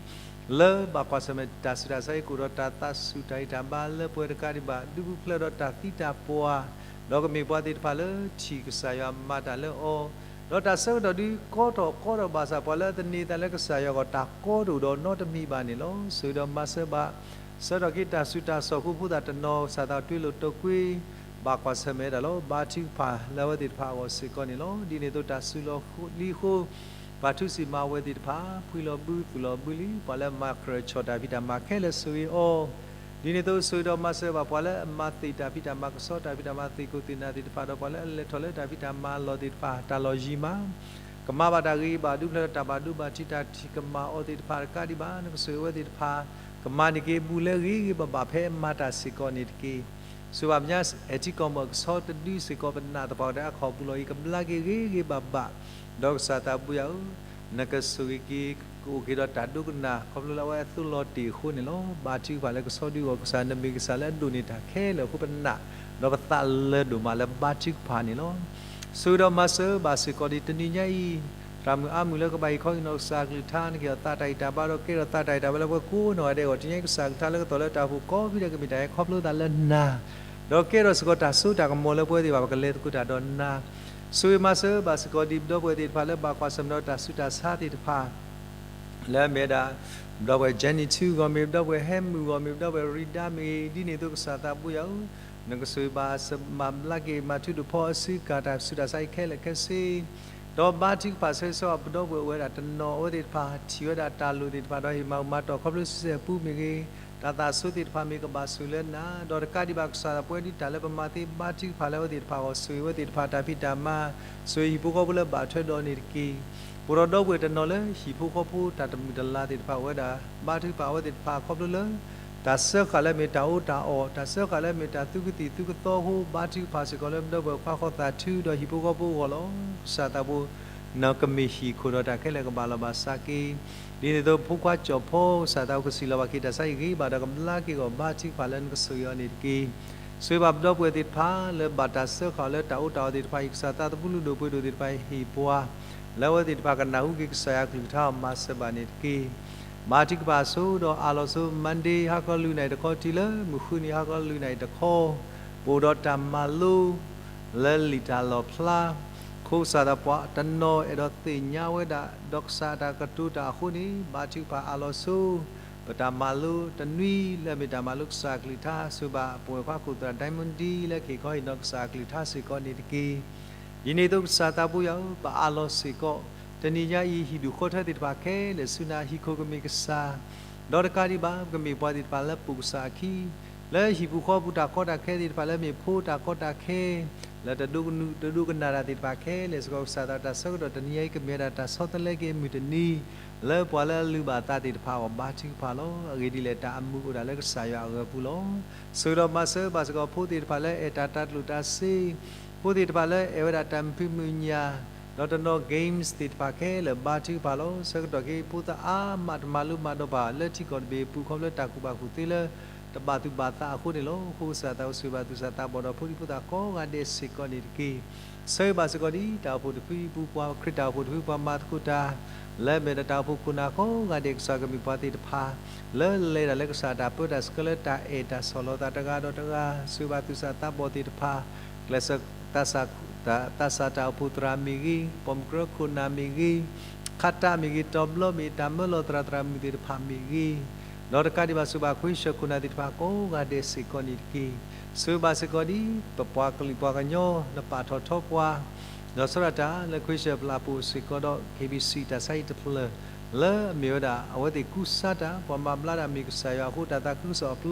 လၢဘၣ်ကွၢ်ဆၢၣ်မဲာ်တၢ်ဆူးတၢ်ဆါအံၤ ကအိၣ်ဒီးတၢ်သးဆူၣ်တၢ်ဂံၢ်တၢ်ဘါလၢပှဲၤတကးဒံးဘၣ် ဒုးပူၤဖျဲးဒီးတၢ်သံတၢ်ပှၢ် ဒီးကမ့ၢ်ပှၤသ့ၣ်တဖၣ်လၢထံၣ်ကစၢ်ယွၤမၤတၢ်လၢအီၤ, ဒီးတၢ်ဆၢကတီၢ်ဒုးကီထီၣ်ကီထီၣ်ဘၣ်ဆၣ် ပှၤလၢအသန့ၤသးလၢကစၢ်ယွၤအဂီၢ် တၢ်ကီတအိၣ်ဒီးနီတမံၤဘၣ်န့ၣ်လီၤ. ဆိၣ်ဂ့ၤဒီးမၤစၢၤဘၣ် ဆၢထီၣ်က့ၤတၢ်ဆူးတၢ်ဆါဃိဖိသတးတနီၤ ကစၢ်သးတွံၢ်လိာ်တိာ်ကွံာ် ဘၣ်ကွၢ်ဆၢၣ်မဲာ်တၢ်လီၤ. ဘါထုကဖၣ်လၢအဝဲသ့ၣ်တဖၣ်အဂီၢ်စ့ၢ်ကီးန့ၣ်လီၤ. ဒ်န့ၣ်အသိးတၢ်စုလီၢ်လံအဃိ ပှၤထူးစံးမၤဝဲသ့ၣ်တဖၣ် ဖှံလီၤဘုသူၣ်လီၤဘုလံ, ပှၤလၢအမၤကြၢးဆီၣ်တၢ်ဖံးတၢ်မၤခဲလၢာ်ဆိၣ်ဂ့ၤအီၤ, ဒ်န့ၣ်အသိးဆိၣ်ဂ့ၤဒီးမၤစၢၤဘၣ်ပှၤလၢအမၤသ့ၣ်တၢ်ဖံးတၢ်မၤ ကဆီတၢ်ဖံးတၢ်မၤ သ့ၣ်ခိၣ်သ့ၣ်နၢ်သ့ၣ်တဖၣ် ဒီးပှၤလၢအလဲၤထီၣ်လၢတၢ်ဖံးတၢ်မၤအလီၢ်သ့ၣ်တဖၣ် တၢ်လီၢ်ယံၤမး ကမၤဘၣ်တၢ်ဂ့ၤဂ့ၤဘၣ် ဒုးဖျဲးဒီးတၢ်ဘၣ်ဒိဘၣ်ထံး တၢ်ထံၣ်ကမၣ်အီၤသ့ၣ်တဖၣ်တကးဒံးဘၣ် နကဆိၣ်ဂ့ၤဝဲသ့ၣ်တဖၣ် ကမၤန့ၢ်က့ၤအဘူးလၢဂ့ၤဂ့ၤဘၣ်ဘၣ်ဖဲအမၤတၢ်စ့ၢ်ကီးန့ၣ်တက့ၢ်. ဆိၣ်ဂ့ၤဘၣ်ပညါ အဲၣ်ထံကီၢ်မီၢ်ကဆီတဒုစ့ၢ်ကီး ပနာ်သပှၢ်ကတၢၢ်အခီၣ်ပူၤလီၤအံၤ ကဘျါက့ၤဂ့ၤဂ့ၤဘၣ်ဘၣ်, ဒီးကစၢ်သးဘိယွၤဧၢ, နကဆိၣ်ဂ့ၤက့ၤ ကအိၣ်က့ၤဒီးတၢ်ဒိကနၣ် ခီဖျိလၢအဝဲအသိးလီၤတ့ၢ်အဃိန့ၣ်လီၤ. ဘါထုကဖၣ်လၢကဆီဒုအဂီၢ် ကစၢ်နမ့ၢ်ကစၢ်လၢအဒိၣ်န့ၢ်တၢ်ခဲလၢာ်အဃိ ပနာ် ဒီးပသးလၢာ်ဒိၣ်မးလၢဘါထုကဖၣ်န့ၣ်လီၤ. ဆိၣ်ဂ့ၤဒီးမၤစၢၤဘၣ်စ့ၢ်ကီးဒ်တနံၤညါအံၤ တၢ်မုၢ်အါမုၢ်လၢကဘၣ်ဟ့ၣ်ခီဟ့ၣ်နီၤကစၢ်အကလုၢ်ကထါ နကဟ့ၣ်အီၤသးတၢ်ဂံၢ်တၢ်ဘါ ဒီးကဲထီၣ်သးတၢ်ဂံၢ်တၢ်ဘါလၢပှၤကိးနီၢ်ဂၤဒဲးအဂီၢ် တနံၤအံၤကစၢ်အကလုၢ်ကထါလၢကတီၢ်လၢတၢ်အိၣ်ဖှိၣ်ကိးဖုဒဲးကမ့ၢ်တၢ်ဟဲခီဖျိသးလၢနၤ ဒီးကဲထီၣ်စ့ၢ်ကီးတၢ်စိတၢ်ကမီၤလၢပဝဲသ့ၣ်တဖၣ် ပကလဲၤသကိးတၢ်ဒီးနၤ, ဆိၣ်ဂ့ၤမၤစၢၤဘၣ်စ့ၢ်ကီးဒ်ပဒီပုၢ်ဝဲၢ်သ့ၣ်တဖၣ်လၢဘၣ်ကွၢ်ဆၢၣ်မဲာ်ဒီးတၢ်ဆူးတၢ်ဆါသ့ၣ်တဖၣ် လၢအမ့ၢ်ဝဲဒၣ် ပဒီပုၢ်ဝဲၢ် Jenny ထူဂီၢ်မ့ၢ် ပဒီပုၢ်ဝဲၢ် ဟဲမုၢ်ဂီၢ်မ့ၢ် ပဒီပုၢ်ဝဲၢ် ရံဒါမ့ၢ်ဂ့ၤ ဒ်န့ၣ်အသိးကစၢ်သးဘိယွၤဧၢ, နကဆိၣ်ဂ့ၤဘၣ်မၤဘျါက့ၤ မၤထူးတဖိအစုကၢ်တၢ်ဆူးတၢ်ဆါအံၤခဲလၢာ်ခဲဆ့ ဒီးဘါထုကဖၣ်ဆၢဂ့ၤဆၢဝါပဒီပုၢ်ဝဲၢ်အိၣ်ဝဲဒၣ်တနီၤအဝဲသ့ၣ်တဖၣ် ထံၣ်ဝဲဒၣ်တၢ်လိၣ်သ့ၣ်တဖၣ် ဒီးဟ့ၣ်မၤမၤတီၢ်ခီဖျိစုစဲးပူၤမ့ၢ်ဂ့ၤ, တၢ်သးဆိသ့ၣ်တဖၣ်မ့ၢ်ကဘၣ်ဆိၣ်လၢနၤ, ဒီးတကးဒံးဘၣ်ကစၢ်သးပဝဲဒ်တၢ်လၢပမၤသ့ ဘါထုကဖၣ်လၢအဝဲသ့ၣ်တဖၣ်အဂီၢ် ဆိၣ်ဂ့ၤအဝဲသ့ၣ်တဖၣ်တၢ်ဖံးတၢ်မၤ, ဆိၣ်ဂ့ၤဟံၣ်ဖိဃီဖိလၢဘၣ်ထွဲဒီးန့ၣ်တက့ၢ်. ပအိၣ်ဒီးဒီပုၢ်ဝဲၢ်တနီၤလၢဟံၣ်ဖိဃီဖိတၢ်တမုာ်တလၤသ့ၣ်တဖၣ်အိၣ်ဝဲဒၣ်, ဘါထုကဖၣ်အဝဲသ့ၣ်တဖၣ်ခီဖျိလၢ တၢ်စၢဃာ်လၢအမ့ၢ်တၢ်အီၣ်တၢ်အီ, တၢ်စၢဃာ်လၢအမ့ၢ်တၢ်သူကသံၣ်သူကသီအဃိ, ဘါထုကဖၣ်စ့ၢ်ကီးလၢပဒီပုၢ်ဝဲၢ်ခွါဃီသးထူဒီးဟံၣ်ဖိဃီဖိအဂီၢ်လီၤ. ကစၢ်သးဘိ နကမ့ၢ်ဟံၣ်ခိၣ်ဒီးတၢ်ခဲလၢာ်ကဘၣ်လီၤဘၣ်စးက့ၤ, ဒ်န့ၣ်အသိးဖိခွါကၠီၣ်ဖီ ကစၢ်သးဘိကစံးလီၤဘၣ်က့ၤတၢ်ဆါအံၤဂ့ၤဘၣ်ဒီးကဘျါက့ၤအဂီၢ် ဘါထုကဖၣ်လၢနကဆိၣ်ဂ့ၤအီၤန့ၣ်တက့ၢ်. ဆိၣ်ဂ့ၤဘၣ်ပဒီပုၢ်ဝဲၢ်သ့ၣ်တဖၣ်လၢဘၣ်တၢ်စၢဃာ်အီၤလၢတၢ်အီၣ်တၢ်အီသ့ၣ်တဖၣ်အံၤ ကစၢ်သးသမူလုၢ်ဒိၣ်ပှ့ၤဒိၣ်သ့ၣ်တဖၣ်အံၤဟ့ၣ်ပှၤ လၢအဝဲသ့ၣ်တဖၣ်ကနၢ်ဟူက့ၤကစၢ်ယွၤအကလုၢ်ကထါအီၤမၤစၢၤဘၣ်န့ၣ်တက့ၢ်. ဘါထုကဖၣ်ဆိဒီးအးလီၤဆိ Monday ဟါခီလွံၢ်နၣ်ရံၣ်တခီတုၤလၢမုၢ်ဃုနံၤဟါခီလွံၢ်နၣ်ရံၣ်တခီ, ပအိၣ်ဒီးတၢ်မၤလိ လၢလံာ်တၢ်လီၣ်ဖျါ, အဃိကစၢ်သးပှၢ်တနီၤအဲၣ်ဒိးသ့ၣ်ညါဝဲဒၣ် ဒီးကစၢ်အတၢ်ကတိၤတၢ်အဃိန့ၣ် ဘါထုကဖၣ်အးလီၤဆိ ပတၢ်မၤလိတနွံလၢအမ့ၢ်တၢ်မၤလိကစၢ်အကလုၢ်ကထါ ဆိၣ်ဂ့ၤဘၣ်ပဝဲၢ်ခွါခိၣ်သရၣ် Diamond D လၢကဟ့ၣ်ခီဟ့ၣ်နီၤကစၢ်အကလုၢ်ကထါစ့ၢ်ကီးန့ၣ်တက့ၢ်. ဒ်န့ၣ်အသိးကစၢ်သးဘိယွၤဧၢ, ပအးလီၤစ့ၢ်ကီး တနံၤညါအံၤဟံၣ်ဒူၣ်ဃီထၢသ့ၣ်တဖၣ်ခဲလၢာ်ဆူနၤ, ဟံၣ်ခိၣ်ကမ့ၢ်ကစၢ် ဒီးတကးဒံးဘၣ် ပကမ့ၢ်ပှၤသ့ၣ်တဖၣ်လၢပိာ်ကစၢ်အခံ လၢဟံၣ်ပူၤဃီပူၤတၢ်ကီတၢ်ခဲသ့ၣ်တဖၣ်လၢမ့ၢ်ဖိတၢ်ကီတၢ်ခဲ လၢတဒိကနၣ်တၢ်သ့ၣ်တဖၣ်ခဲလၢာ်စ့ၢ်ကီး ကစၢ်သးတၢ်ဆၢကတီၢ်တနံၤညါအံၤကမ့ၢ်ဝဲဒၣ်တၢ်ဆီတလဲက့ၤအမုၢ်တနံၤ လၢပှၤလၢအလုၢ်ဘၣ်အသးသ့ၣ်တဖၣ်အဂီၢ် ဘါထုကဖၣ်လီၤ. အဂ့ၢ်ဒ်လဲၣ် တၢ်အမုာ်အိၣ်ဒၣ်လၢကစၢ်ယွၤအဂၢၤပူၤလီၤ. ဆိၣ်ဂ့ၤဒီးမၤစၢၤဘၣ်စ့ၢ်ကီးဖိသ့ၣ်တဖၣ်လၢအဲၣ်တၢ်တၢ်ကျိၣ်တၢ်စ့ ဖိသ့ၣ်တဖၣ်လၢအဲၣ်ဝဲဒၣ်တၢ်မုာ်ဖံးမုာ်ညၣ် ဒီးတနီၤ games သ့ၣ်တဖၣ်ခဲလၢာ် ဘါထုကဖၣ်လီၤ. ဆၢကတီၢ်ခဲအံၤ ဖိသၣ်အါမးတမၤလိမၤဒိးဘၣ် လၢထံကီၢ်တဘ့ၣ်အပူၤ ခီဖျိလၢတၢ်ကူၣ်ဘၣ်ကူၣ်သ့လၢ တဘၣ်သူၣ်ဘၣ်သးအဃိန့ၣ်လီၤ. အဃိကစၢ်သးအိၣ်ဆိၣ်ဂ့ၤဘၣ်သူၣ်စၢ်သးဘီၣ်ဒီးဖိဒံဖိသၣ်ကိးဂၤဒဲးစ့ၢ်ကီးန့ၣ်တက့ၢ်. ဆၢဂ့ၤဘၣ်စ့ၢ်ကီးဒ်တၢ်အိၣ်ဖှိၣ်တဖုအံၤပူၤ ပှၤခရံာ်တၢ်အိၣ်ဖှိၣ်တဖုပှၤမၤသကိးတၢ် လၢအမ့ၢ်ဒၣ်တၢ်အိၣ်ဖှိၣ်ခိၣ်နၢ်ကိးဂၤဒဲး ကစၢ်ကမ့ၢ်ပှၤသ့ၣ်တဖၣ် လၢလဲၤတၢ်လၢကစၢ်တၢ်ပၢတၢ်ဆှၢလၢတၢ်အဲၣ်တၢ်ဆီၣ်လီၤသးတဂၤဒီးတဂၤ ဆိၣ်ဂ့ၤဘၣ်သူၣ်စၢ်သးဘီၣ်သ့ၣ်တဖၣ် ကျဲးစၢး သးစၢ်တၢ်အိၣ်ဖှိၣ်သရၣ်မ့ၢ်ဂ့ၤ, ပိာ်မုၣ်ကရၢခိၣ်နၢ်မ့ၢ်ဂ့ၤ, ခးတၢ်မ့ၢ်ဂ့ၤ, တီၤဘျီမ့ၢ်တၢ်မၢလီၤသရၣ်သရၣ်မုၣ်သ့ၣ်တဖၣ်မ့ၢ်ဂ့ၤ, ဒီးတကးဒံးဘၣ်ဆိၣ်ဂ့ၤဘၣ်ခွံၡၢၣ်ခိၣ်နၢ်သ့ၣ်တဖၣ်ကိးဂၤဒဲးစ့ၢ်ကီးန့ၣ်တက့ၢ်. ဆိၣ်ဂ့ၤဘၣ်စ့ၢ်ကီးဒ်ပပှၤကလုာ်ပှၤကညီ နပာ်ထီၣ်ထီပှၤ ဒီးဆၢထၢၣ်တၢ်လၢခွံၡၢၣ်ပျၢ်ပူၤစ့ၢ်ကီးဒီး KBC တၢ်ဆါဟံၣ်တဖျၢၣ် လၢအမ့ၢ်ဝဲဒၣ် အဝဲသ့ၣ်ကူစါတၢ် ပှၤမၤဘျါတၢ်မ့ၢ်ကစၢ်ယွၤအဃိ တၢ်သးခုကစီၣ်အပျီ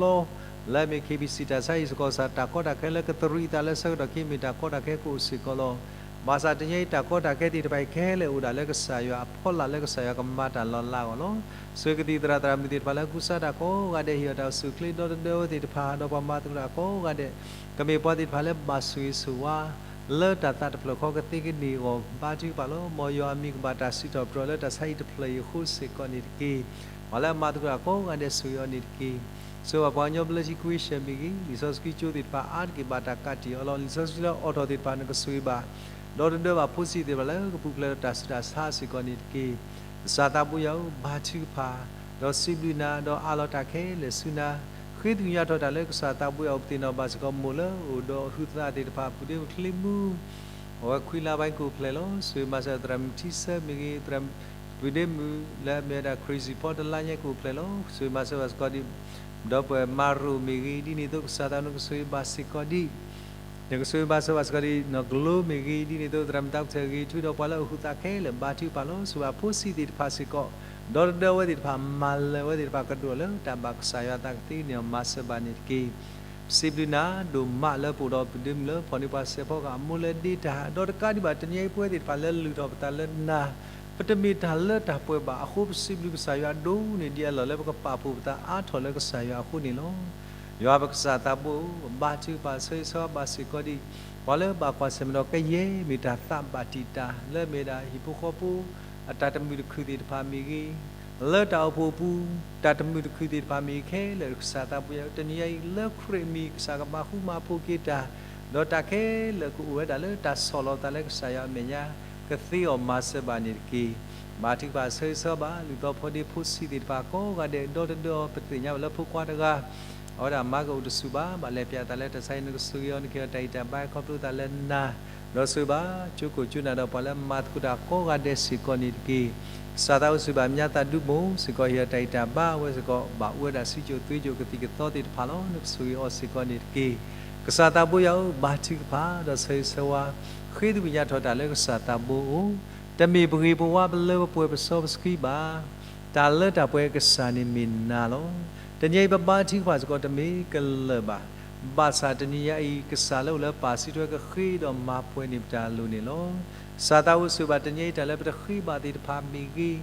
လၢအမ့ၢ် KBC တၢ်ဆါဟံၣ်စ့ၢ်ကီး ကစၢ်တၢ်ကီတၢ်ခဲလၢကသရံးအသးလၢဆၢကတီၢ်ခဲအံၤမ့ၢ်တၢ်ကီတၢ်ခဲကအိၣ်စ့ၢ်ကီးလီၤ. ဘၣ်ဆၣ်တနံၤအံၤတၢ်ကီတၢ်ခဲသ့ၣ်တဖၣ်အံၤခဲလၢာ်အိၣ်ဒၣ်လၢကစၢ်ယွၤအဖီလာ်လၢကစၢ်ယွၤကမၤတၢ်လီၤလးအဂီၢ်လီၤ. ဆိၣ်ဂ့ၤကသံၣ်သရၣ်သရၣ်မုၣ်သ့ၣ်တဖၣ်လၢကူစါတၢ်ကိးဂၤဒဲး ဟ့ၣ်အီၤတၢ်အိၣ်ဆူၣ်အိၣ်ချ့ဒီတဒၢဝဲသ့ၣ်တဖၣ် ဒီးပှၤမၤသကိးတၢ်ကိးဂၤဒဲး ကမ့ၢ်ပှၤသ့ၣ်တဖၣ်လၢဘၣ်ဆိၣ်ဂ့ၤဆိၣ်ဝါ လၢတၢ်သးတဖျၢၣ်ဃီကသ့ကန့ၢ်အဂီၢ် ဘါထုကဖၣ်လီၤ. မ်ယွၤအမံၤကဘၣ်တၢ်စံးထီၣ်ပတြၢၤလၢတၢ်ဆါဟံၣ်တဖျၢၣ်အံၤအဃိစ့ၢ်ကီးန့ၣ်တက့ၢ်. ပှၤလၢအမၤသကိးတၢ်ကိးဂၤဒဲးဆိၣ်ဂ့ၤအီၤန့ၣ်တက့ၢ်. ဆိၣ်ဂ့ၤဘၣ်ပှၤကညီဘျၢထံခွံၡၢၣ်မ့ၢ်ဂ့ၤ, လံာ်စီဆှံကၠိသ့ၣ်တဖၣ်အါတက့ၢ်ဘၣ်တၢ်ကးတံာ်အီၤလီၤ. လံာ်စီဆှံလၢအိးထီၣ်သ့ၣ်တဖၣ်နကဆိၣ်ဂ့ၤဘၣ် ဒီတဒၢဘၣ်ဖိဆံးသ့ၣ်တဖၣ်လၢကပူၤဖျဲးဒီးတၢ်ဆူးတၢ်ဆါစ့ၢ်ကီးန့ၣ်တက့ၢ်. ကစၢ်သးဘိယွၤဧၢ, ဘါထုကဖၣ် ဒီးစံးဘျုးနၤ ဒီးအးလီၤတၢ်ခဲလၢာ်ဆူနၤ, ဃ့သကွံာ်ညါထီၣ်တၢ်လၢကစၢ်သးဘိယွၤအိၣ်ပသ့ၣ်နီၣ်ဘၣ်စ့ၢ်ကီး မိၢ်လၢအိၣ်ဒီးဟုးသးသ့ၣ်တဖၣ် ပုၢ်ဒ့မုၣ်ချံမူ အဝဲခွံလါဘၣ်ကိးဖျဲၣ်လီၤ. ဆိၣ်ဂ့ၤမၤစၢၤသရၣ်မုၣ်ထံဆၢမ့ၢ်ဂ့ၤ, သရၣ်မုၣ် ပုၢ်ဒ့မုၣ်လၢအမ့ၢ်ဝဲဒၣ် Crazy ဖီတလါညါကိးဖျဲၣ်လီၤ. ဆိၣ်ဂ့ၤမၤစၢၤဘၣ်စ့ၢ်ကီးဒ် ဒီပုၢ်ဝဲၢ်မၤရိၤမ့ၢ်ဂ့ၤ, ဒ်န့ၣ်အသိးကစၢ်သးနကဆိၣ်ဂ့ၤဘၣ်စ့ၢ်ကီးဒ် နကဆိၣ်ဂ့ၤမၤစၢၤဘၣ်စ့ၢ်ကီးဒ် နီၢ်ကလိမ့ၢ်ဂ့ၤ, ဒ်န့ၣ်အသိးသရၣ်မုၣ်သးပှၢ်ဂ့ၤ ထုဒီးပှၤလၢအဟုးသးခဲလၢာ် ဘါထုကဖၣ်လီၤ. ဆိၣ်ဂ့ၤဘၣ်ဖိဆံးသ့ၣ်တဖၣ်စ့ၢ်ကီး ဒီတဒၢအဝဲသ့ၣ်တဖၣ် မၤလၢာ်အဝဲသ့ၣ်တဖၣ်ကဒိၣ်လၢတၢ်ဘၣ်ကစၢ်ယွၤအသးကသ့န့ၣ် မၤစၢၤဘၣ်န့ၣ်တက့ၢ်. ပစံးဘျုးနၤဒိၣ်မးလၢပအိၣ်ဒီးပုၢ်ဒ့မုၣ်လၢဖီၣ်န့ၢ်ပှၤစဲးဖီကဟၣ်အမိၢ်လၢဒ့တၢ်, ဒီးတကးဒံးဘၣ်တနံၤအံၤပဝဲသ့ၣ်တဖၣ်လၢလုၢ်ထီၣ်ပသးလၢနၤ ပတမ့ၢ်တၢ်လၢတၢ်ပှဲၤဘၣ်အဃိ ပစံးဘျုးကစၢ်ယွၤဒိၣ်န့ၢ်ဒံးအလီၢ်လၢပကပာ်ဖှိၣ်ပသးအါထီၣ်လၢကစၢ်ယွၤအဃိန့ၣ်လီၤ. ယွၤပကစၢ်သးဘိဧၢ, ဘါထုကဖၣ်ဆၢဂ့ၤဆၢဝါဘၣ်စ့ၢ်ကီးဒ် ပှၤလၢဘၣ်ကွၢ်ဆၢၣ်မဲာ်ဒီးကယဲၢ်မ့ၢ်တၢ်သးဘၣ်တံာ်တာ် လၢအမ့ၢ်ဒၣ်ဟံၣ်ဖိဃီဖိ အတၢ်တမုာ်တခုၣ်သ့ၣ်တဖၣ်မ့ၢ်ဂ့ၤ, လၢတၢ်အိၣ်ဖှိၣ်အပူၤ တၢ်တမုာ်တခုၣ်သ့ၣ်တဖၣ်မ့ၢ်ဂ့ၤခဲလၢာ် ကစၢ်သးဘိယွၤဧၢ, တနံၤအံၤလၢခရံာ်အမံၤ ကစၢ်ကမၤဃူမၤဖိးက့ၤတၢ်, ဒီးတၢ်ခဲလၢာ်ကအိၣ်ဝဲဒၣ်လၢတၢ်ဆီၣ်လီၤသးလၢကစၢ်ယွၤအမဲာ်ညါ ကသ့အီၤမၤစၢၤဘၣ်န့ၣ်တက့ၢ်. ဘါထုကဖၣ်ဆၢဂ့ၤဆၢဝါဘၣ် လုၢ်သီဖိဒ့ဖိဆံးသ့ၣ်တဖၣ်ကိးဂၤဒဲး ဒီတဒၢအီၤ ပသ့ၣ်ညါဘၣ်လၢဖိခွါတဂၤ အဝဲဒၣ်မၤကအိၣ်တဆူၣ်ဘၣ်, ဘၣ်လဲၤပၠးသးလၢတၢ်ဆါအံၤ နကဆိၣ်ဂ့ၤအီၤ နကဟ့ၣ်အီၤတၢ်ဂံၢ်တၢ်ဘါ ခီဖျိသးလၢနၤ, ဒီးဆိၣ်ဂ့ၤဘၣ် ကၠိခိၣ်ကၠိနၢ်ဒီးပှၤလၢမၤသကိးတၢ်ကိးဂၤဒဲးစ့ၢ်ကီးန့ၣ်တက့ၢ်. ကစၢ်သးအိၣ်ဆိၣ်ဂ့ၤဘၣ် မညါသးဒူမိၢ်စ့ၢ်ကီး ဟ့ၣ်အီၤတၢ်ဂံၢ်တၢ်ဘါ အဝဲစ့ၢ်ကီး ဘၣ်အိၣ်ဝဲဒၣ်စုကၠိၣ်သွ့ကၠိၣ်ကသံၣ်ကသီသ့ၣ်တဖၣ်လီၤ. နကဆိၣ်ဂ့ၤအီၤစ့ၢ်ကီးန့ၣ်တက့ၢ်. ကစၢ်သးဘိယွၤဧၢ, ဘါထုကဖၣ် ဒီးဆၢဂ့ၤဆၢဝါ ဃ့သကွံာ်ညါထီၣ်တၢ်လၢကစၢ်သးဘိအအိၣ်, တမ့ၢ်ပဂ့ၤပဝါပလၢပပှဲၤပစီပဆှံဘၣ်. တၢ်လၢတၢ်ပှဲၤကစၢ်န့ၣ်မ့ၢ်နၤလီၤ. တနံၤအံၤပဘါထုကဖၣ်စ့ၢ်ကီးတမ့ၢ်ကလၢာ်ဘၣ်. ဘၣ်ဆၣ်တနံၤညါအံၤ ကစၢ်လၢအိၣ်လၢပၢ်စုထွဲကဃ့ဒီးမၤပှဲၤန့ၢ်ပတၢ်လိၣ်န့ၣ်လီၤ. ကစၢ်သးအိၣ်ဆိၣ်ဂ့ၤဘၣ် တနံၤအံၤတၢ်လၢပတဃ့ဘၣ်သ့ၣ်တဖၣ်မ့ၢ်ဂ့ၤ,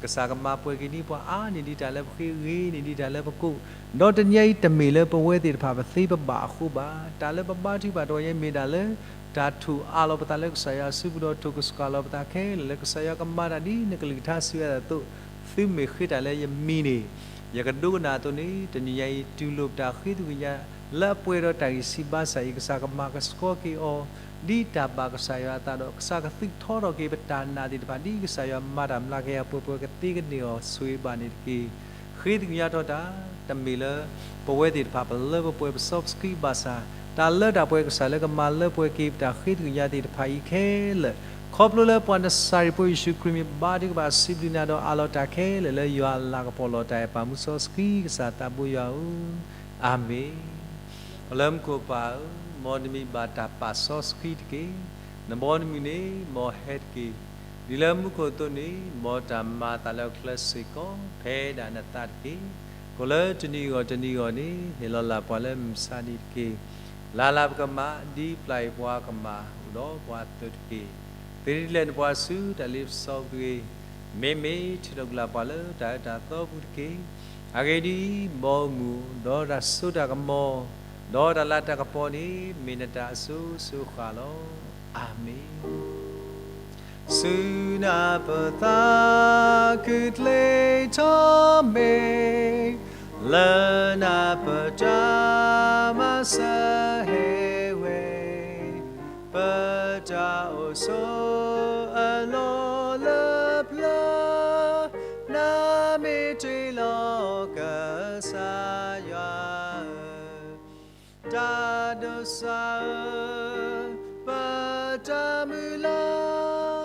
ကစၢ်ကမၤပှဲၤက့ၤန့ၢ်ပှၤအါန့ၢ်ဒံးတၢ်လၢပဃ့ ဂ့ၤန့ၢ်ဒံးတၢ်လၢပကိး, ဒီးတနံၤအံၤတမ့ၢ်လၢပဝဲသ့ၣ်တဖၣ်ပသ့ပဘၣ်အဃိဘၣ်. တၢ်လၢပဘါထုကဖၣ်တနံၤအံၤမ့ၢ်ဒၣ်လၢ တၢ်ထိၣ်အးလီၤပသးလၢကစၢ်ယွၤအစုပူၤ ဒီးထိၣ်ကဆှီလီၤပသးခဲလၢာ်လၢကစၢ်ယွၤကမၤတၢ်ဒ်နကလုၢ်ကထါစံးဝဲဒၣ်အသိး, သုမ့ၢ်ဃ့တၢ်လၢယမံၤန့ၣ် ယကဒိကနၣ်အသိးန့ၣ် တနံၤညါအံၤ တူၢ်လိာ်ပတၢ်ဃ့သကွံာ်ညါ လၢအပှဲၤဒီးတၢ်ဂံၢ်စၢ်ဘါစၢ်အံၤ ကစၢ်ကမၤကဆှီက့ၤအီၤ ဒ်တၢ်ဘၣ်ကစၢ်ယွၤအသးဒီး ကစၢ်ကသုးထီထီၣ်က့ၤပတၢ်နာ်သ့ၣ်တဖၣ် ဒ်ကစၢ်ယွၤမၤတၢ်မျးကယၤပှဲၤပှဲၤကသ့ကန့ၢ်အီၤ ဆိၣ်ဂ့ၤဘၣ်န့ၣ်တက့ၢ်. ဃ့သကွံာ်ညါထီၣ်တၢ် တမ့ၢ်လၢ ပဝဲသ့ၣ်တဖၣ်ပလၢပပှဲၤပစီပဆှံဘၣ်ဆၣ် တၢ်လၢတၢ်ပှဲၤကစၢ်လၢကမၤလၢပှဲၤက့ၤပတၢ်ဃ့သကွံာ်ညါသ့ၣ်တဖၣ်အံၤခဲလၢာ်, ခီဖျိလၢပှၤနစၤရ့းဖိယ့ၣ်ၡူးခရံာ်မံၤ ဘါထုကဖၣ်စံးဘျုးနၤဒီးအးလီၤတၢ်ခဲလၢာ်လၢယွၤအလၤကပီၤလီၤတၢ်အဲၣ်ပၢ်မူစီဆှံ ကစၢ်သးဘိယွၤဧၢ, အၤမ့ၣ်. အိၣ်လၢမူခိၣ်ပၢ်ဧၢ, မ်နမံၤဘၣ်တၢ်ပာ်စီဆှံတက့ၢ်. နဘီနမုၢ်န့ၣ် မ်ဟဲတက့ၢ်. ဒ်လၢမူခိၣ်အသိးန့ၣ် မ်တၢ်မၤအသးလၢအချၢစ့ၢ်ကီး ဖဲဒၣ်နသးတက့ၢ်. ကအိၣ်လၢတနံၤဂီၢ်တနံၤဂီၢ်န့ၣ် ဟ့ၣ်လီၤလၢ်ပှၤလၢမုၢ်မဆါတနံၤတက့ၢ်. လၢ်လၢ်ပကမၣ် ဒ်ပျၢ်အံၤပှၤကမၣ်အိၣ်ဒီးပှၤအသိးတက့ၢ်. သုတလဲၤနပှၤဆူတၢ်လ့ပစီပူၤတဂ့ၤ. မ့မ့ၢ်ထုးထီၣ်ကွံာ်လၢ်ပှၤလၢတၢ်အၢတၢ်သီပူၤတက့ၢ်. အဂ့ၢ်ဒ်အံၤ, မ်အမူးဒီးတၢ်စိတၢ်ကမီၤ, ဒီးတၢ်လၤတၢ်ကပီၤန့ၣ် မ့ၢ်နတၢ်အစိၤစိၤဃၣ်လီၤ. အၤမ့ၣ်. ဆူနၢ်ပၢၢ်သးခုတကျ့ထီၣ်မ့ၢ်, လၢနၢ်ပၢၢ်တၢ်မၤစၢၤဟဲဝဲ, ပတၢ်အိၣ်ဆိးအလီၢ်လၢပျၢၤ, နမ့ၢ်တ့ၢ်လီၤကစၢ်ယွၤဧၢ, တၢ်ဒိးစၢ်ဧၢ, ပတၢ်မုၢ်လၢ်,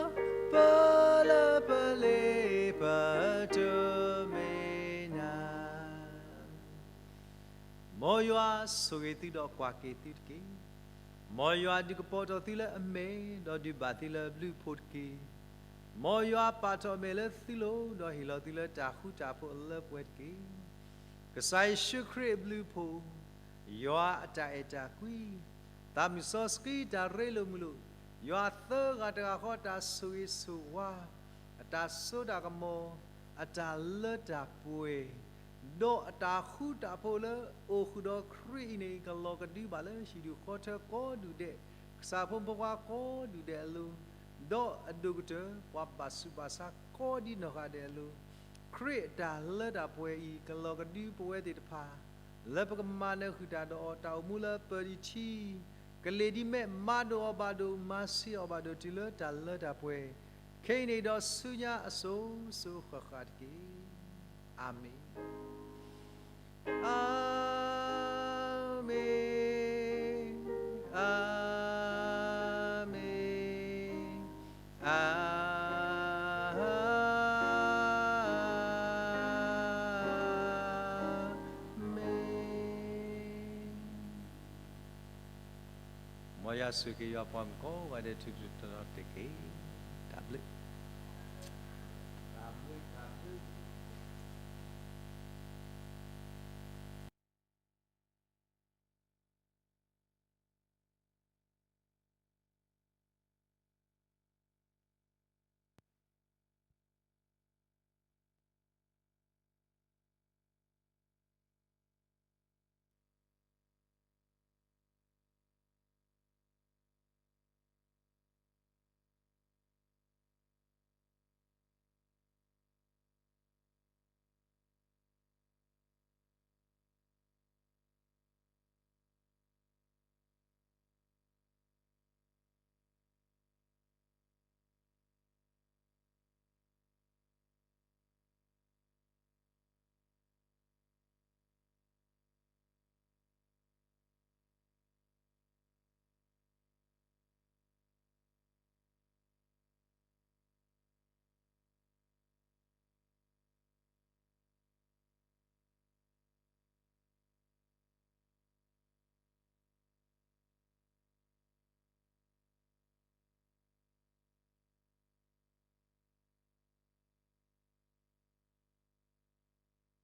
ပလၢပလ့ပတိၢ် မ့ၢ်နၤ. မ်ယွၤဆိၣ်ဂ့ၤသုဒီးကွၢ်က့ၤသုတက့ၢ်. မ်ယွၤဒုးကပီၤထီၣ်သုလၢအမဲာ်, ဒီးဒုးဘၣ်သုလၢအဘျုးအဖှိၣ်တက့ၢ်. မ်ယွၤပာ်ထီၣ်အမဲာ်လၢသုလိၤ, ဒီးဟ့ၣ်လီၤသုလၢတၢ်ဃူတၢ်ဖိးအလၢပှဲၤတက့ၢ်. ကစၢ်ယ့ၣ်ၡူးခရံာ်အဘျုးအဖှိၣ်, ယွၤအတၢ်အဲၣ်တၢ်ကွံ, သးမုၢ်စီဆှံတၢ်ရ့လိာ်မုာ်လိာ်, ယွၤသၢဂၤတဂၤဃီအတၢ်ဆိၣ်ဂ့ၤဆိၣ်ဝါ, အတၢ်စိတၢ်ကမီၤ, အတၢ်လၢတၢ်ပှဲၤ, ဒီးအတၢ်ဃူတၢ်ဖိးလၢအိၣ်ဃုာ်ဒီးခရံာ်အံၤန့ၣ် ကလီၤကဒုဘၣ်လၢဟံၣ်ဒူၣ်ဃီထၢကိးဒူၣ်ဒဲး, ကစၢ်ဖိမုၣ်ဖိခွါကိးဒူၣ်ဒဲးအလိၤ, ဒီးအဒိၣ်ကတၢၢ်ပှၤဘၣ်ဆူးဘၣ်ဆါကိးဒံနီၢ်ဂၤဒဲးအလိၤ, ခရံာ်အတၢ်လၢတၢ်ပှဲၤအံၤ ကလီၤကဒုပဝဲသ့ၣ်တဖၣ် လၢပကမၤနၢၤဃုာ်တၢ်ဒီးအီၤ တၢ်အိၣ်မူလၢပၢၤဒံးထံ, ကလ့ၤဒ်မဲး မၤဒိၣ်အီၤဘၣ်ဒိၣ် မၤဆံးအီၤဘၣ်ဒိၣ် တုၤလၢတၢ်လၢတၢ်ပှဲၤ, ခဲအံၤန့ၣ်ဒီးဆူညါအစိၤစိၤဃၣ်ဃၣ်တက့ၢ်. အၤမ့ၣ်, အၤမ့ၣ်, အၤမ့ၣ်, အၤမ့ၣ်. မ်ယွၤဆိၣ်ဂ့ၤက့ၤယွၤပှၤမုၣ်ကိးဂၤဒဲး ထူးထူးတီၤတီၤတက့ၢ်. တၢ်ဘျုး.